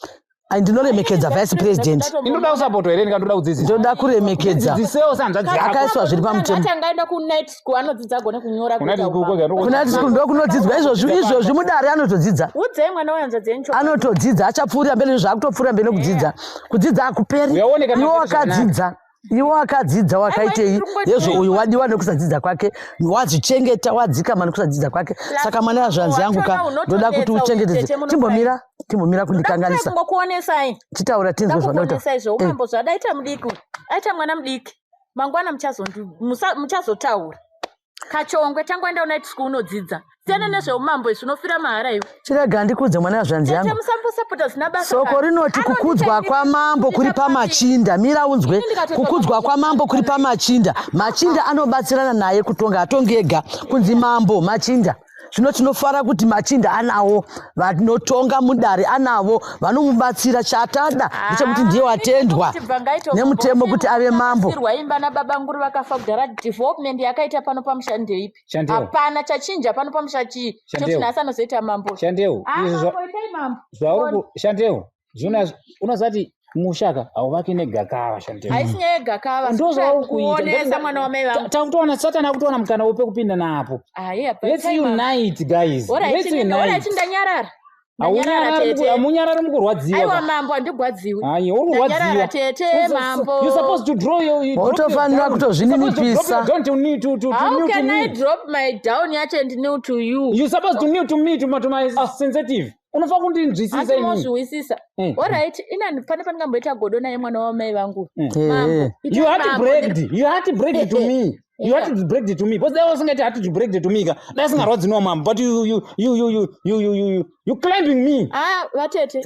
Ai, ndinoremekedza vice president. Inoda kusapotwa here? Ndingandoda kudzidzisa. Ndoda kuremekedza. Dzidzisewo sanzvadzi yako. Akaiswa zviri pamutemo. Ati angaenda kunight school, anodzidza, agone kunyora, Kunight kuita school umambo. kwega ndoko- Kuna school ndokunodzidzwa izvozvi. Izvozvi mudare anotodzidza. Udzai mwana wehanzvadzi yenyu chokwadi. Anotodzidza, achapfuurira mberi, zvaakutopfuurira mberi nekudzidza. Kudzidza hakuperi. Uyaone kana Iwe zviri zvakanaka. wakadzidza, iwe wakadzidza wakaitei? Yezvo uyu wadiwa nekusa kwake, wazvichengeta, wadzikama nekusa kwake. Saka mwana yazvanzi yangu ka, ndoda kuti uchengetedze. Timbomira, timbomira kundikanganisa. Kungokuonesai. Chitaura tinzwe zvaunoita. Ndakukuonesai zveumambo zvadaita mudiki uyu. Aita mwana mudiki, mangwana muchazotaura. Kachongwe, tangoenda kunight school unodzidza, siyana nezveumambo izvi, unofira mahara iwe. Chirega ndikudze mwana yazvanzi Tete, yangu. musambosapota zvisina basa. Soko rinoti kukudzwa kwamambo kuri pamachinda. Mira unzwe. Kukudzwa kwamambo kuri pamachinda. Machinda anobatsirana naye kutonga, atongi ega. Kunzi mambo machinda. Zvino tinofara kuti machinda anawo vanotonga mudare, anavo vanomubatsira. Chatada ndechekuti ndiye watendwa nemutemo kuti ave mambo. Sirwa imba nababa nguri vakafa kudhara. Development yakaita pano pamusha ndeipi? Shandeo. Hapana chachinja pano pamusha. Chii Shandeo. choti nhasi anozoita mambo? Shandeo, Ah, izvi mambo, itai mambo. zvauri Shandeo, zvino unozati mushaka hauvaki negakava, Shandeo. Haisi nyaya yegakava. Ndo zvauri kuita. Kuonesa mwana wamai vangu. Takutoona Satani akutoona mukana upe kupinda napo. Ayi, apa Let's itai mambo. unite, guys. Let's Alright, unite. ndanyarara. Ndanyarara, tete. Hamunyarari, mukurwadziwa. Aiwa mambo, handigwadziwi. Ayi, uri kurwadziwa. Ndanyarara, tete, mambo. You're supposed to draw your you drop your Wotofanira down. kutozvininipisa. You're supposed to drop your down to kneel to How kneel to can I me. drop my down yacho and kneel to you? You're supposed to kneel to me, to my sensitive. Unofanira kundinzwisisa Asi inini. mozviwisisa. Alright, inani pane pandingamboita godo naye mwana wamai vangu? Mambo, You had to Mambo, break it. You had to break it to me. You had to break it to me. Because dai usingati had to break it to me ka. Dai singarwadziwa mambo. But you climbing me. Ah, vatete,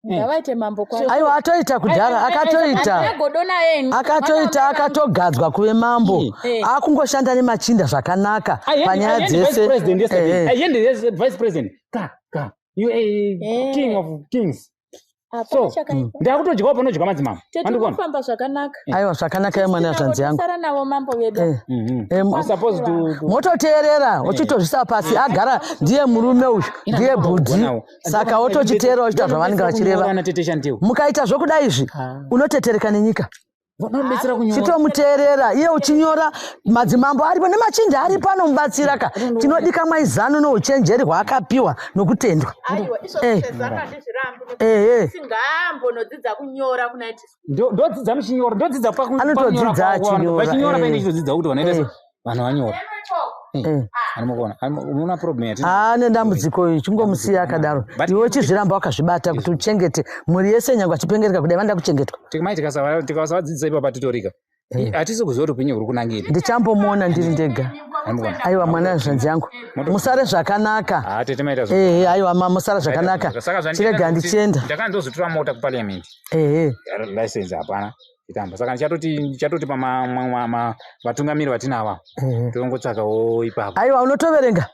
ngavaite mambo kwacho. Aiwa, atoita kudhara, akatoita. Handina godo naye ini. Akatoita, akatogadzwa kuve mambo. Akungoshanda nemachinda zvakanaka panyaya I had the vice dzese. president yesterday. Ehe. I had the vice president. Ka ka. You a king of kings. Hapana So, chakaipa. ndakutodyawo panodya madzimambo. Tete, Mandikuona? unofamba zvakanaka. Aiwa, zvakanaka yemwana zvanzi yangu. Sara navo mambo vedu. You're supposed to Mototeerera, uchitozvisa pasi. Agara ndiye murume uyu, ndiye bhudhi, saka wotochiteerera, uchiita zvavanenge vachireva. Tete Shantiwo. Mukaita zvokudai izvi, unotetereka nenyika. Vanobetsera kunyora. Chitomuteerera iye uchinyora madzimambo aripo nemachinja aripo anomubatsira ka. Tinodikamwa izano nouchenjeri hwaakapiwa nokutendwa. Aiwa, izvozvo Eh. zvezano handizvirambi. Eh, eh. Singaambonodzidza kunyora kuna Ndodzidza muchinyora, ndodzidza Anotodzidza achinyora, Vachinyora eh. paine chitodzidza kuti vanoita Eh. vanhu vanyora. Anomuona. Unoona problem yati. Ane dambudziko iri chingomusiya akadaro. Iwe uchizviramba wakazvibata kuti uchengete mhuri yese nyangwe achipengereka kudai vanoda kuchengetwa. Mai tikasavadzidzisa ipapa titorika. Hatisi kuziva kuti upenyu huri kunangei. Ndichambomuona ndiri ndega. Anomuona. Aiwa mwana zvanzi yangu. Musare zvakanaka. Ah, tete maita Ehe, aiwa ma musara zvakanaka. Saka zvandinoita Chirega kuti ndichienda. Ndakandozotora mota kuparliament. Ehe. License hapana. Chitamba. Saka ndichatoti pama vatungamiri vatinava. Ehe. Tongotsvakawo ipapo. Aiwa unotoverenga.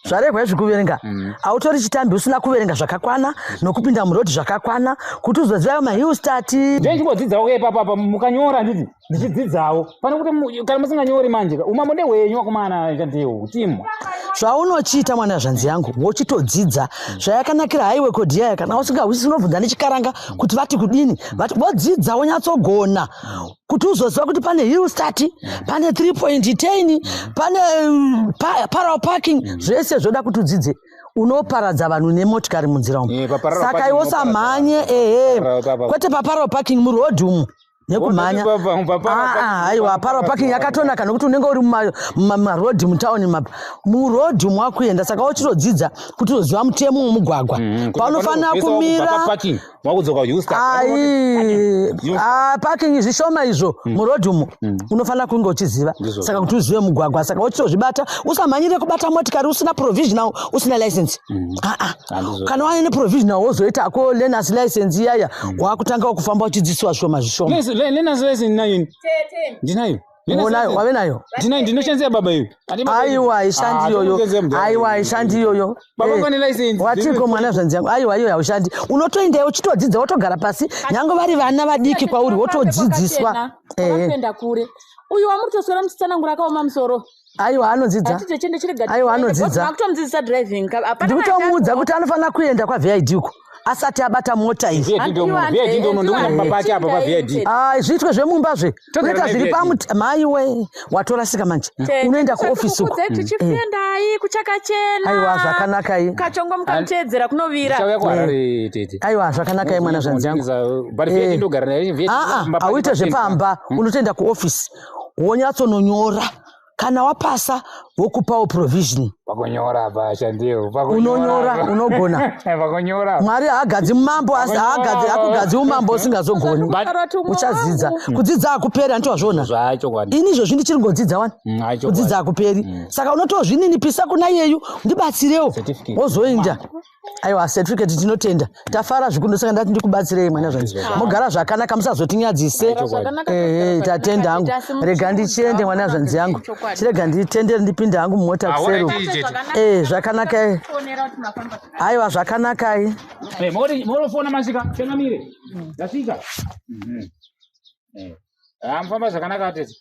Zvarehwa izvi kuverenga. Hautori chitambi usina kuverenga zvakakwana nokupinda murodhi zvakakwana kuti uzoziva mahill start. Ndichingodzidzawo ke ipapa apa mukanyora handiti ndichidzidzawo. Pane kuti kana musinganyori manje ka umambo ndehwenyu wakomana chandiwo timu. Zvaunochiita mwana zvanzi yangu wochitodzidza zvayakanakira highway code yaya kana usingahwisisi unobvunza nechikaranga kuti vati kudini vati wodzidza wonyatsogona kuti uzoziva kuti pane hill start pane 3.10 pane parallel parking zvese zvoda kuti udzidze unoparadza vanhu nemotikari munzira umu paparallel saka parking iwe unoparadza usamhanye ehe Parallel parking. kwete paparallel parking murodhi umu nekumhanya aiwa parallel parking yakatonaka nokuti unenge uri mumarodhi mutauni mapa murodhi umu wakuenda saka uchitodzidza kuti uzoziva mutemo womugwagwa paunofanira kumira wakudzoka Houston. Ai, ah, parking zvishoma izvo murodhi umu unofanira kunge uchiziva Ndizvo. saka kuti uzive mugwagwa saka uchitozvibata usamhanyire kubata motikari usina provisional usina license Ah, ah. Handizvo. kana waine provisional wozoitako learners license iyaya wakutanga kufamba uchidzidziswa zvishoma zvishoma Learners license ndinayo. Ndinayo. Unayo, wave nayo? Ndinayo ndinoshandisa baba iyo. Aiwa haishandi iyoyo. Aiwa haishandi iyoyo. Baba Eh, vane license. Watiko mwana zvanzi yangu. Aiwa iyoyo haushandi. Unotoenda uchitodzidza wotogara pasi nyange vari vana vadiki kwauri wotodzidziswa. Eh, eh. Kuenda kure. Uyu wamuri muchitsanangura akaoma musoro. Aiwa anodzidza. Hatite chende chirega. Aiwa anodzidza. Makutomudzidzisa driving. Hapana Ndikutomuudza kuti anofanira kuenda kwaVID uko asati abata mota iyi. VID ndomo, VID ndomo, ndokuenda pamba pake apa paVID. Ah, zviitwe zvemumbazve. Togara Unoita zviri neVID. pamuti maiwe watorasika manje. Unoenda kuofisi uko. Tete, Tichiendai kuchakachena. Aiwa zvakanaka iyi. Kachongwa mukamuteedzera kunovira. Ndichauya kuHarare tete. Aiwa zvakanaka iyi mwana zvanzi yangu. But VID ndogara nayo VID. Aa, hauite zvepamba unotoenda kuofisi wonyatsononyora kana wapasa wokupawo provision Pakunyora apa shandiyo. Unonyora, unogona. Pakunyora. Mwari haagadzi mambo asi haagadzi akugadzi umambo usingazogoni uchadzidza kudzidza hakuperi handiti wazviona ini izvozvi ndichiri ngodzidza wani kudzidza hakuperi saka unotozvininipisa kuna iyeyu ndibatsirewo wozoinda aiwa certificate tinotenda tafara zvikuru saka ndati ndikubatsirei mwana zvanzi mugara zvakanaka musazotinyadzise Zvakanaka, Ehe, tatenda hangu Asi rega ndichiende mwana zvanzi yangu chirega nditendere ndipinde hangu mumota Ah, kuseri alright, tete. Eh, zvakanaka eh. Fonera kuti mafamba. aiwa zvakanakai Eh, mori morofona masvika changamire. Ndasvika. Mhm. Eh. Ah, mufamba zvakanaka tete.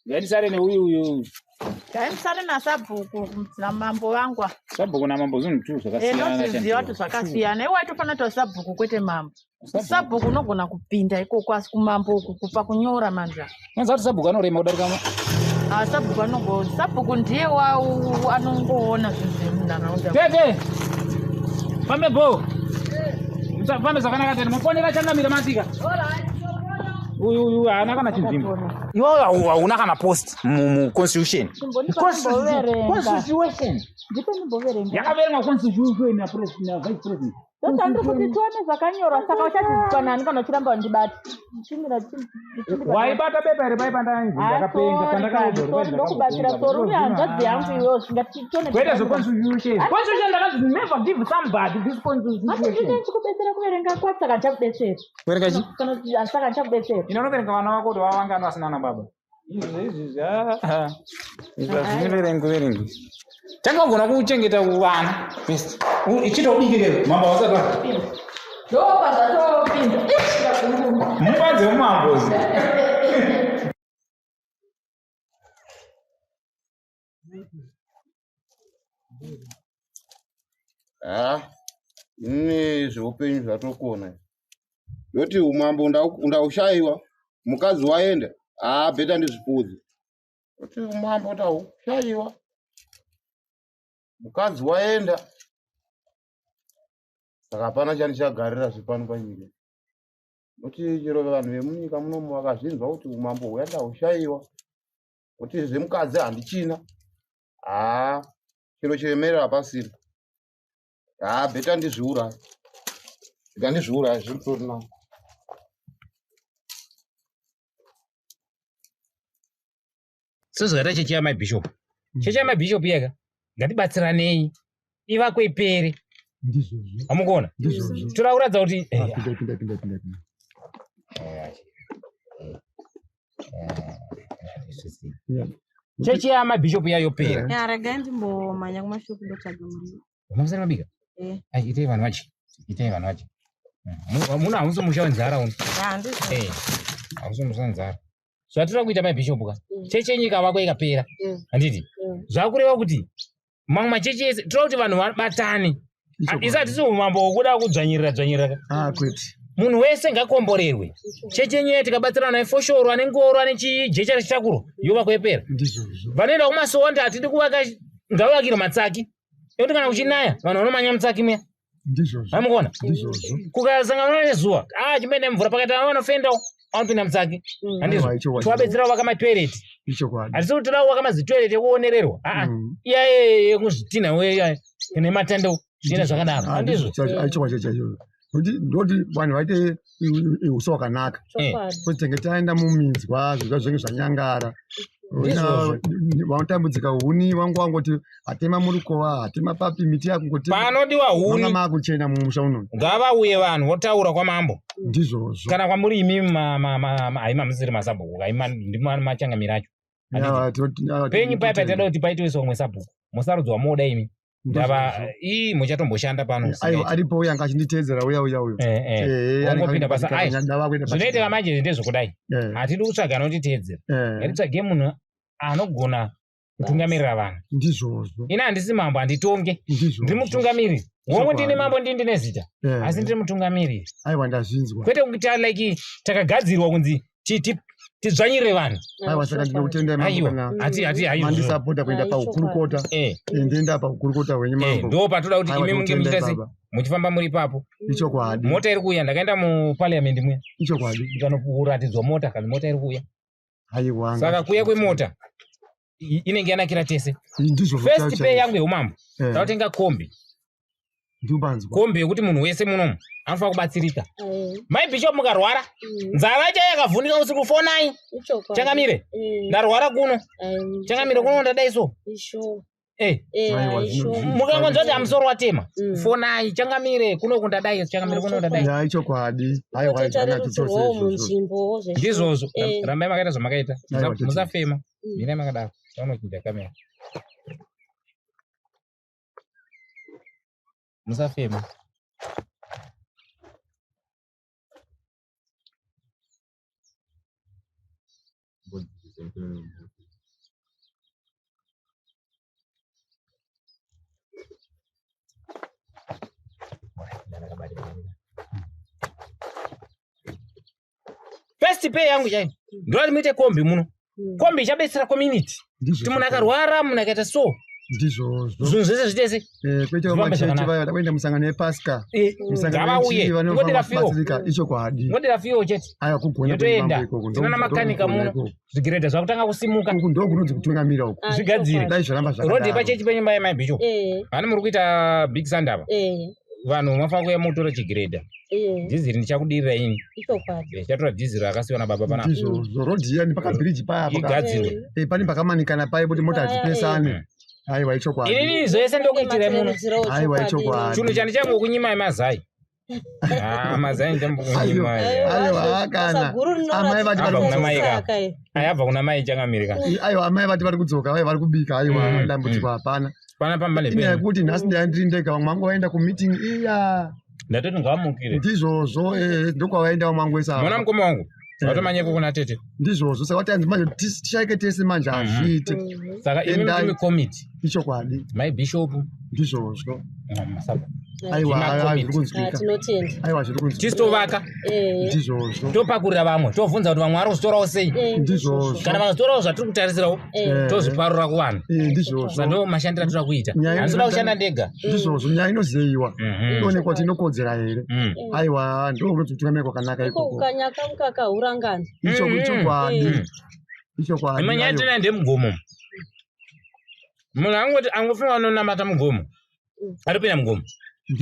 Ngandisare neuyu uyu. Ngandisare nasabhuku namambo vangu ava. Sabhuku namambo zvinhu tu Eh, zvakasiyana. ndozviziva kuti zvakasiyana. Iwe waitofanira kuita sabhuku kwete mambo. Sabhuku unogona kupinda ikoko asi kumambo uku kupa kunyora manje. Unonzwa kuti sabhuku anorema kudarika Ah, sabhuku anongo sabhuku ndiye anongoona zvinhu zvemunharaunda. Tete. Fambe bo. Fambe zvakanaka tete. Mufonera changamire masvika. Uyu uyu haana kana chinzvimbo. Iwe hauna kana post mu constitution. Constitution. Ndipo ndimboverenga. Yakaverengwa constitution na president na vice president. Ndosandiri kuti tione zvakanyorwa saka uchadzidziswa nani kana uchiramba undibata. Chimira Waibata bepa here pai pandainzi ndakapenga pandakaudzwa kuti Sorry, ndokubatsira sori uri hanzvadzi yangu iwewo zvingatitone. Kwete zveconstitution. Constitution ndakanzi never give somebody this constitution. Ndichikubetsera kuverenga kwati saka ndichakubetsera. Kuverenga chii? Kana kuti saka ndichakubetsera. Ine unoverenga vana vako kuti vavangani vasina na baba. Izvi izvi ah. Izvi hazviverengi verengi. Tanga kugona kuchengeta vana. Best. Ichita udiki ke mambo wasati wa. Ndopazvatopinda. Mupadze mumambozi. Ha, ini zveupenyu zvatokona. Ndoti umambo ndaushayiwa. Mukadzi waenda, haa bheta ndizvipfuudze. Kuti umambo tahushaiwa. Mukadzi waenda. Saka hapana chandichagarira zvepano panyika. Nokuti chero vanhu vemunyika munomu vakazvinzwa kuti umambo huya ndahushaiwa. Kuti zvemukadzi handichina. Haa chero chiremerera hapasina. Haa bheta ndizviuraye. Rega ndizviuraye zviri kutori nani. Sezvakaita chechi yamai bishop. Chechi yamai bishop iyaka ngatibatsiranei ivakwe ipere. Ndizvozvo. Hamukona? Ndizvozvo. Toda kuratidza kuti Ah, pinda pinda pinda pinda pinda. Yeah. Chechi yamai bishop iya yopera. Ya, regai ndimbomhanya kumashopu ndotsvaga muriwo. Mamusana mabika? Eh. Ai itei vanhu vachi. Itei vanhu vachi. Muno hamusi musha wenzara uno. Ya, ndizvo. Eh. Hamusi musha wenzara. Zvatinoda kuita mai bishop ka. Chechi yenyika vako ikapera. Handiti? Zvakureva kuti mamwe machechi ese toda kuti vanhu vabatane. Isu hatisi umambo hwokuda kudzvanyirira dzvanyirira ka. Ah, kwete. Munhu wese ngakomborerwe. Chechi yenyu iya tikabatsirana naye foshoro ane ngoro ane chijecha rechitakuro yovakwa yopera. Ndizvozvo. Vanoenda kumasonda hatidi kuvaka ngavavakirwe matsaki. Ekuti kana kuchinaya vanhu vanomanya mutsaki muya. Ndizvozvo. Hamukona? Ndizvozvo. Kukasangana nezuva, ah chimene mvura pakati vanofendawo vanopinda mutsaki. Handizvo. Aiwa, ichokwadi. Tovabetsera kuvaka matoireti. Ichokwadi. Hatisi kuti toda kuvaka mazitoireti ekuonererwa. Aa, iya yekuzvitinha iya nematanda zvienda zvakadaro. Ah, Handizvo. Ichokwadi chaicho. Kuti ndoti vanhu vaite uso hwakanaka. Chokwadi. Kuti tenge taenda muminzwa zvinhu zvinenge zvanyangara. Ndizvozvo. Vanotambudzika huni vangu vangoti hatema murukova hatema papi miti yakungoti Panodiwa huni. Manga makuchena mumusha uno. Ngavauye vanhu votaura kwamambo. Ndizvozvo. Kana kwamuri imimi haima musiri masabhuku, haima ndimi machangamire acho. Ya, tinoti- Penyu paya patada kuti paitoiswa umwe sabhuku. Musarudzo wamuoda imi. Ndava ii muchatomboshanda pano. Aiwa aripo uya anga achinditeedzera uya uya uyo. Wangopinda basa. Ai, Ndava kuenda Zvinoitika manje ndezvekudai. Hatidi kutsvaga anotiteedzera. Ngatitsvage munhu anogona kutungamirira vanhu. Ndizvozvo. Ini handisi mambo handitonge. Ndiri mutungamiriri. Hongu ndini mambo ndini ndine zita. Asi ndiri mutungamiriri. Aiwa ndazvinzwa. Kwete kuti like takagadzirwa kunzi tidzvanyirire vanhu. Aiwa saka ndinokutendai mambo Aiwa, kana hati haiwa. mandisapota kuenda paukurukota. Ndienda paukurukota hwenyu mambo. Ndo patoda kuti Aiwa, imi munge ndinokutendai muchiita sei baba. muchifamba muri ipapo. Ichokwadi. Mota iri kuuya ndakaenda muparliament muya. Ichokwadi. Ndikanokuratidzwa mota kana mota iri kuuya. Aiwa. Saka kuuya kwemota inenge yanakira tese. Ndizvo First pay yangu yeumambo. Eh. Ndakutenga kombi. Ndinobanzwa. Kombi yekuti munhu wese munomu anofanira kubatsirika. Mai Bishop mukarwara, nzara yacho yakavhunika usiku fonai. Changamire. Ndarwara kuno. Changamire kuno ndadai so. Eh. Mukangonzwa kuti amusoro watema. Fonai changamire kuno kundadai changamire kuno ndadai. Ya ichokwadi. Aiwa zvakanaka chose izvozvo. Ndizvozvo. Rambai makaita zvamakaita. Aiwa, tete. Musafema. Mirai makadaro. Taunochinja kamera. Musafema. First pay yangu chaiyo. Ndinoti muite kombi muno. Kombi ichabetsera community. Kuti munhu akarwara munhu akaita so. Ndizvozvo. Zvinhu zvese zviite sei? Kwete Zvifambe vamachechi zvakanaka. vaya vada kuenda musangano yepasika. Musangano Ngavauye. yechii Ngodira vanofanira fuel. kubatsirika ichokwadi. Ngodira fuel chete. Aiwa kugona kwenyu mambo Yotoenda. ikoko. Tinoona makanika Ndokugona muno. ikoko. Zvigiredha zvakutanga kusimuka. Uku ndokunonzi kutungamira uku. Zvigadzire. Dai zvaramba Road zvakadaro. yepachechi penyu mbai mai Bishop. Vane muri kuita big sand apa. Vanhu mafanira kuuya motora chigiredha. Dhiziri ndichakudirira ini. Ndichatora dhiziri rakasiyiwa nababa panapa. Ndizvozvo. Road iya nepakabhiriji paya Igadzirwe. Pane pakamanikana paye kuti mota hadzipesane. Aiwa ichokwadi. Inini zvese ndokuitirai muno. Aiwa ichokwadi. Chinhu chandichangokunyimai mazai. Ah, mazai ndichambokunyimai. Aiwa kana. Amai vati vari Abva kuna mai kudzoka. ka. Ai abva kuna mai changamire ka. Aiwa amai vati vari kudzoka vai vari kubika aiwa dambudziko hapana. Pana pamba Inyaya nepenyu. yekuti nhasi ndaya ndiri ndega vamwe vangu vaenda kumeeting iya. Ndatoti ngavamukire. Ndizvozvo ndokwavaenda vamwe vangu vese ava. Mona mukoma wangu. Vatomanyeko kuna tete. Ndizvozvo saka vati hanzi manje tishaike tese manje hazviite. Saka imi Endai. mutumi committee. Ichokwadi. Mai Bishop. Ndizvozvo. Masaba. Aiwa, Zvemakomiti. zviri kunzwika. Ah, tinotenda. Aiwa, zviri kunzwika. Tisu tovaka. Ndizvozvo. Topakurira vamwe, tovhunza kuti vamwe vari kuzvitorawo sei. Ndizvozvo. Kana vakazvitorawo zvatiri kutarisirawo, tozviparura kuvanhu. Ndizvozvo. Saka ndo mashandiro atiri kuita. Nyaya Handisi kuda kushanda ndega. Ndizvozvo, nyaya inozeyiwa. Inoonekwa kuti inokodzera here. Aiwa, ndo kunonzi kutungamira kwakanaka Iko ikoko. kukanyaka mukaka hurangani. Icho ichokwadi. Ichokwadi. Imwe nyaya aiwa. tinayo ndemugomo. Munhu angoti angofunga anonamata mugomo. Aripinda mugomo.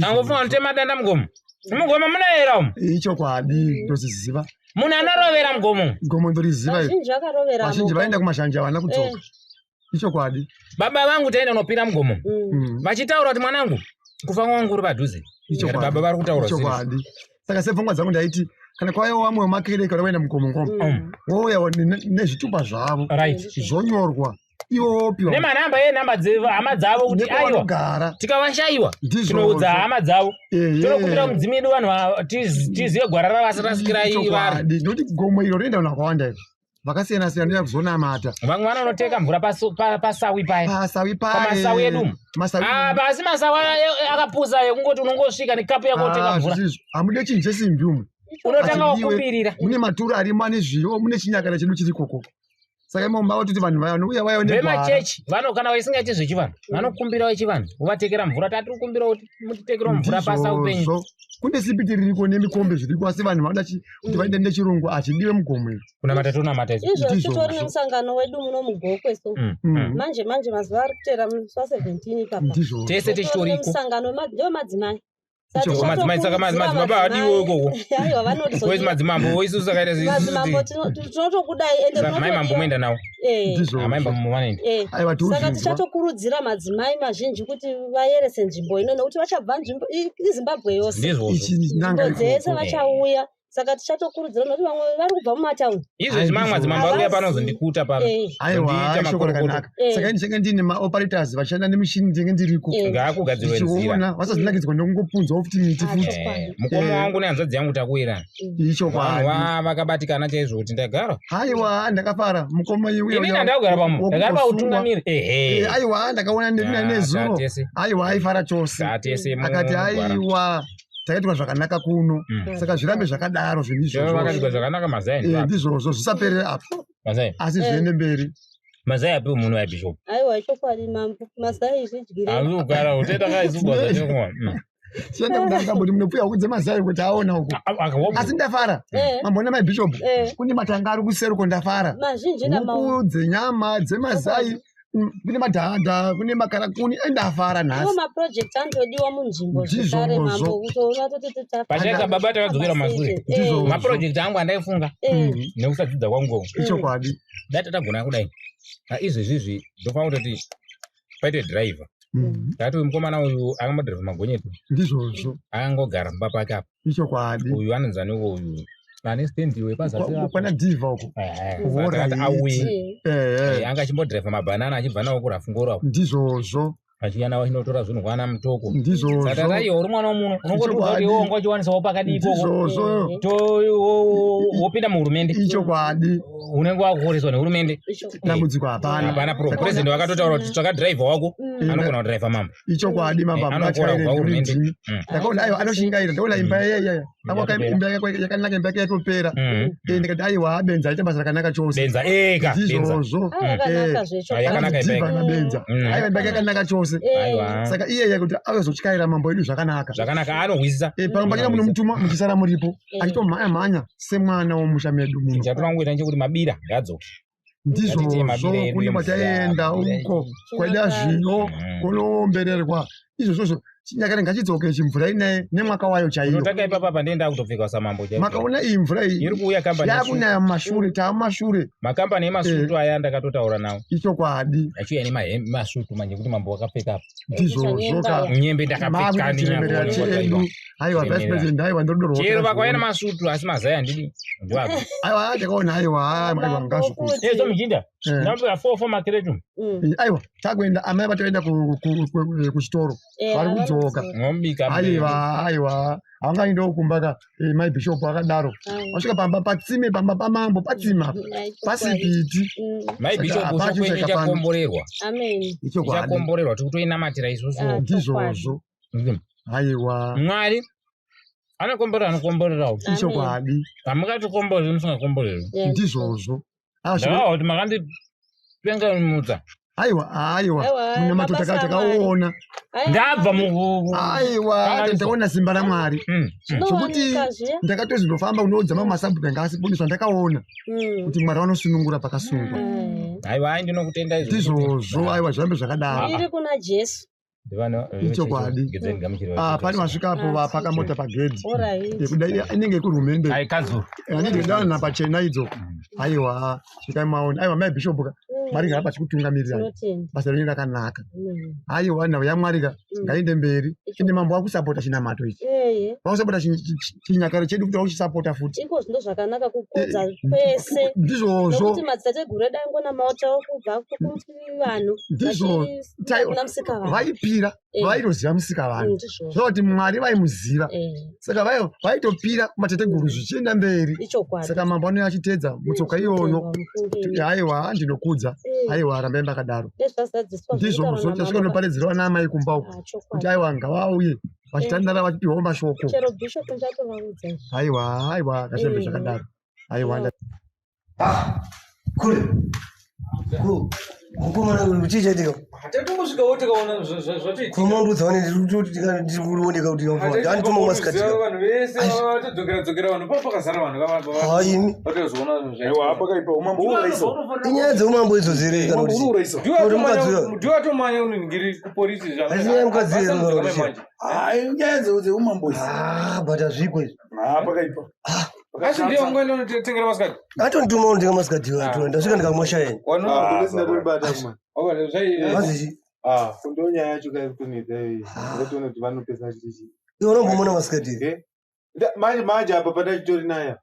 Angofunga anotema danda mugomo. Mugomo munoyera umu. Ichokwadi, ndozviziva. Munhu anorovera mugomo. Gomo ndoriziva iri. Vazhinji vakarovera Vazhinji vaenda kumashanja havana kudzoka. Ichokwadi. Baba vangu taenda kunopira mugomo. Vachitaura kuti mwanangu kufa kwangu kuri padhuze. Ichokwadi. Baba vari kutaura serious. Ichokwadi. Saka sepfungwa dzangu ndaiti kana kwaiva vamwe vemakereke vari kuenda mugomo ngomo. Vouya nezvitupa zvavo. Right. Zvonyorwa. Ivo vopiwa. Nemanhamba enhamba dzehama dzavo kuti aiwa Nekwavanogara. tikavashayiwa Ndizvozvo. tinoudza hama dzavo Ehe. tonokumbira mudzimu yedu vanhu tizive gwara ravasirasikirai vari Ichokwadi. Nokuti gomo iro rinoenda vanhu vakawanda iro. Vakasiyana siyana vanoenda kuzonamata. Vamwe vanonoteka mvura pasawi paya. Pasawi paya. Pamasawi edu. Masawi. Ah, pasi masawi akapusa ekungoti unongosvika nekapu yako woteka Ah, mvura. zvisizvo. Hamude chinhu chesimbi umu. Unotanga Hachidiwe. wakumbirira. Mune matura arimo ane zviyo, mune chinyakare chedu chiri ikoko. Saka imomo mava kuti vanhu vanouya vaya negwara. Vemachechi vano kana vasingaiti zvechivanhu vanokumbirawo chivanhu vovatekera mvura tati kukumbira kuti mutitekerewo mvura pasawi penyu. Ndizvozvo. Kune sipiti ririko nemikombe zviriko asi vanhu vanoda kuti vaende nechirungu hachidiwe mugomo iro. Kunamata tonamata izvo. Izvo titori nemusangano wedu muno mugokwe so. Manje manje mazuva ari kuteera musi wa 17 ipapa. Ndizvozvo. Tese Titori tichitoriko. nemusangano ndewemadzimai. Saka Icho, madzimai saka madzibaba adiwo ikoko. Aiwa vanoti Koisi madzimambo isusu sakaita madzimambo tinotokudai ende Saka mai mambo moenda nawo. Eh. Amai mambo vanoenda. Eh, saka tichatokurudzira madzimai mazhinji kuti vayerese nzvimbo ino nekuti vachabva nzvimbo iZimbabwe yose Ndizvozvo. Ichi nanga nzvimbo dzese ikoko. vachauya saka tichatokurudzira nekuti vamwe vari kubva mumatauni Izvezvi mamwe madzimambo ari kuuya pano kuzondikuta pano. Eh. Aiwa, Zondiita shoko makorokota. rakanaka. Eh. Saka ini ndichange ndine maoperators vachishanda nemishini ndinge ndiriko. Eh. Ngaakugadzirwe nzira. Ndichiona vasazinakidzwa nekungopunzawo futi miti futi. Eh, mukoma wangu nehanzvadzi yangu takuwirana. Ichokwadi. Vanhu vakabatikana chaizvo kuti ndagara. Aiwa, ndakafara. Mukoma iwe. Inini handakugara pamwe. Ndagara pautungamiri. Ehe. Eh, Aiwa, ndakaona Ah, nezuro. tatese. Aiwa, aifara chose. Tatese Akati mugwara. aiwa, takaitwa zvakanaka kuno. Saka zvirambe zvakadaro zvinhu Chero izvozvo. vakadyiwa zvakanaka mazai Eh, ndiwo. Ndizvozvo, zvisaperere apa. Mazai. Asi zviende mberi. Mazai apiwe munhu wa bishop. aiwa chokwadi mambo mazai zvidyire Hanzi kugara utenda kaisugwa zvachokuwa. Tiende kudanga kuti munopfuya huku dzemazai kuti aona uko. Asi ndafara. Eh. Mamboona mai bishop. Eh. Kune matanga ari kuseri uko ndafara. Mazhinji namau- Huku dzenyama, dzemazai, kune madhadha, kune makarakuni, endafara iwo nhasi. maproject anotodiwa munzvimbo zvekare Ndizvozvo. mambo kutoona tototi Pachaika baba takadzokera masure. Ndizvozvo. Maproject angu andaifunga nekusadzidza kwangu. Ichokwadi. Dai tatagona kudai. Ah, Izvezvizvi ndofanira kutoti paite driver. Ndati uyu mukomana uyu akambodhiraivha magonyeti. Ndizvozvo. Akangogara mumba pake apa. Ichokwadi. Uyu anonzi aniko uyu. Ane stand iwe pazasi apo. Kwana dhivha uko. Saka takati auye. Eh, Eh, anga achimbodhiraivha mabhanana achibva nawo kurafungoro apo. Ndizvozvo. Achiuya nawo achinotora zvinhu kwana mutoko. Ndizvozvo. Saka tati aiwa uri mwana womuno. Unongotiudza kuti Ichokwadi. iwe wanga uchiwanisawo pakadii ikoko. Ndizvozvo. Wopinda muhurumende. Ichokwadi. Unenge wakuhoreswa nehurumende. Dambudziko hapana. Hapana pro. President vakatotaura kuti tsvaka dhiraivha wako anogona kudhiraivha mambo. Ichokwadi mambo Eh, anokora amukachaire kubva kuhurumende. ndimi. Ndakaona aiwa anoshingaira ndakaona imba iya iya. Akawaka Yatopera. imba yake yakanaka imba yake yatopera. Eh ndikati aiwa benza aita basa rakanaka chose. Benza eka benza. Ndizvozvo. Ah, yakanaka zvecho. Ah, yakanaka imba Dhivha yake. nabenza. Aiwa imba yake yakanaka chose. Aiwa. Saka iyeye kuti azotyaira mambo edu zvakanaka. Zvakanaka anohwisisa. Eh pamwe pachina munomutuma muchisara muripo achitomhanya mhanya semwana womusha medu muno. Chatinongoita ndechekuti mabira ngaadzoke. Ndizvozvo Ngatite mabira edu kune emvura, kwataenda mabira uko kwaida zviyo kunoombererwa izvozvozvo chinyakare ngachidzoke ichi mvura inaye nemwaka wayo chaiyo Unotanga ipapa apa ndiye ndakutopfeka samambo chaipo. makaona iyi mvura iyi Iri kuuya kambani yakunaya mumashure taamumashure Makambani emasutu aya ndakatotaura nawo. Ichokwadi. Achiuya nemasutu manje kuti mambo wakapfeka apa. Ndizvozvo ka. Nyembe ndakapfeka Makuchiremerera chedu aiwa vice president aiwa ndorudo rwako Chero vakauya nemasutu asi mazai handidi ndiwako. aiwa takaona aiwa aiwa ngazvikuru Ezo muchinda. Ndambuya 4 4 makiretu. Aiwa takuenda amai vatoenda kuchitoro Eh, vari kudzoka Mobika aiwa aiwa havangaendiwo kumba ka mai bishop akadaro vasvika pamba patsime pamba pamambo patsima pasipiti Mai Saka bishop hapana shoko yenyu chinoshayika pano. ichakomborerwa. amen Ichokwadi. Ichakomborerwa tiri kutoinamatira isusu. Ah, Ndizvozvo. Aiwa. Mwari anokomborera anokomborerawo. Ichokwadi. Hamungatikomboreri musingakomboreri. Yes. Ndizvozvo. Ah, Ndakawa kuti makandipenganutsa. Aiwa, aiwa. Aiwa, Munamato mabasa takaona. Ndabva mu Aiwa, Kanganiso. taona simba raMwari. Zvekuti Zvinowanika zviya. ndakatozindofamba unoudza mamwe masabhuku anga asibudiswa ndakaona kuti Mwari vanosunungura pakasungwa. Aiwa, ai ndinokutenda izvo. Ndizvozvo, aiwa zvirambe zvakadaro. Iri kuna Jesu. Ichokwadi. Ah, pane vasvikapo vapaka mota pagedhi. Alright. Yekuda inenge yekuhurumende. Ai kanzuru. Anenge danha pachena idzo. Aiwa, svikai maona. Aiwa mai bishop ka. Mwari ngaaramba achikutungamirirai. Tinotenda. Basa renyu rakanaka. Mm. Aiwa nhau yaMwari ka ngainde mberi. Ende mambo wakusapota chinamato ichi. Eye. Vakusapota chinyakare chedu kuti vakuchisapota futi. Iko zvindo zvakanaka kukudza kwese. Ndizvozvo. Nokuti madzitateguru edu aingona maotawo kubva kuvanhu. Ndizvo vachienda kuna musikavanhu. vaipira Eh. vaitoziva musikavanhu. Mm, ndizvozvo. Zvoreva kuti Mwari vaimuziva. Eh. Saka vaitopira kumatateguru zvichienda mberi. Ichokwadi. Saka mambo anouya achiteedza mutsoka iyoyo. mufunge. Aiwa ndinokudza. Eh. Aiwa rambai makadaro. Ndezvazadziswa Ndizvo zvinotaurwa tasvika namambo. kunoparidzirwa naamai kumba uko. Ah, chokwadi. Kuti aiwa ngavauye vachitandara vachipiwawo mashoko. Chero bishop ndichatovaudza izvi. Aiwa aiwa ngazvirambe Eh. zvakadaro. Aiwa Mukomana uyu chii chaitika? Tatongosvikawo tikaona zvatoitika. Kunomandudza wane ndiri kuoneka kuti andituma masikati. Vanhu vese vatodzokera dzokera vanhu pa pakazara vanhu Hayi. vatozoona Aiwa, pakaipa umambo unouraisa. Inyaya dzeumambo idzo dzere kana kuti kuti mukadzi uyo. ndiwatomanya uningiri kupolisi Haisi nyaya yemukadzi here kana kuti chii? Hayi, nyaya dzeumambo idzi. Ah, but hazviko izvi. Ah, pakaipa. Asi ndiye ungoenda unotengera masikati. Atondituma unotengera masikati iwo atu ndasvika ndikamwasha yeni. Mazi chii? Ndo nyaya yacho kaikunetsa iyoyi. Ndatoona kuti vanopesa chichi. Iwe unombomuona masikati here? Manje manje apa pandachitori naye.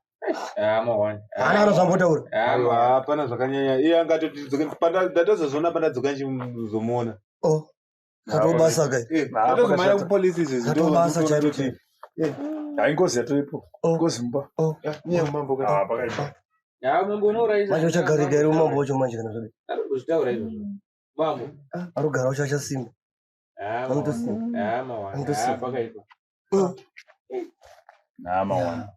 Haana kana zvambotaura. Aiwa hapana zvakanyanya. Iye angatoti ndatozozviona pandadzoka ndichizomuona. Oh. Katobasa kai. Ndatozomhanya kupolisi izvezvi. Katobasa chaiko chaiko. Hayi ngozi yatoipo. Ngozi mumba. Nyaya yemumambo ka. Ah, pakaipa. Mambo unouraisa. Manje uchagarika here umambo wacho manje kana zvadai. Arikuzvitaura izvozvo. Mambo. Arikugara wacho achasimba. Anotosimba. Anotosimba. Pakaipa. Nah, mawana.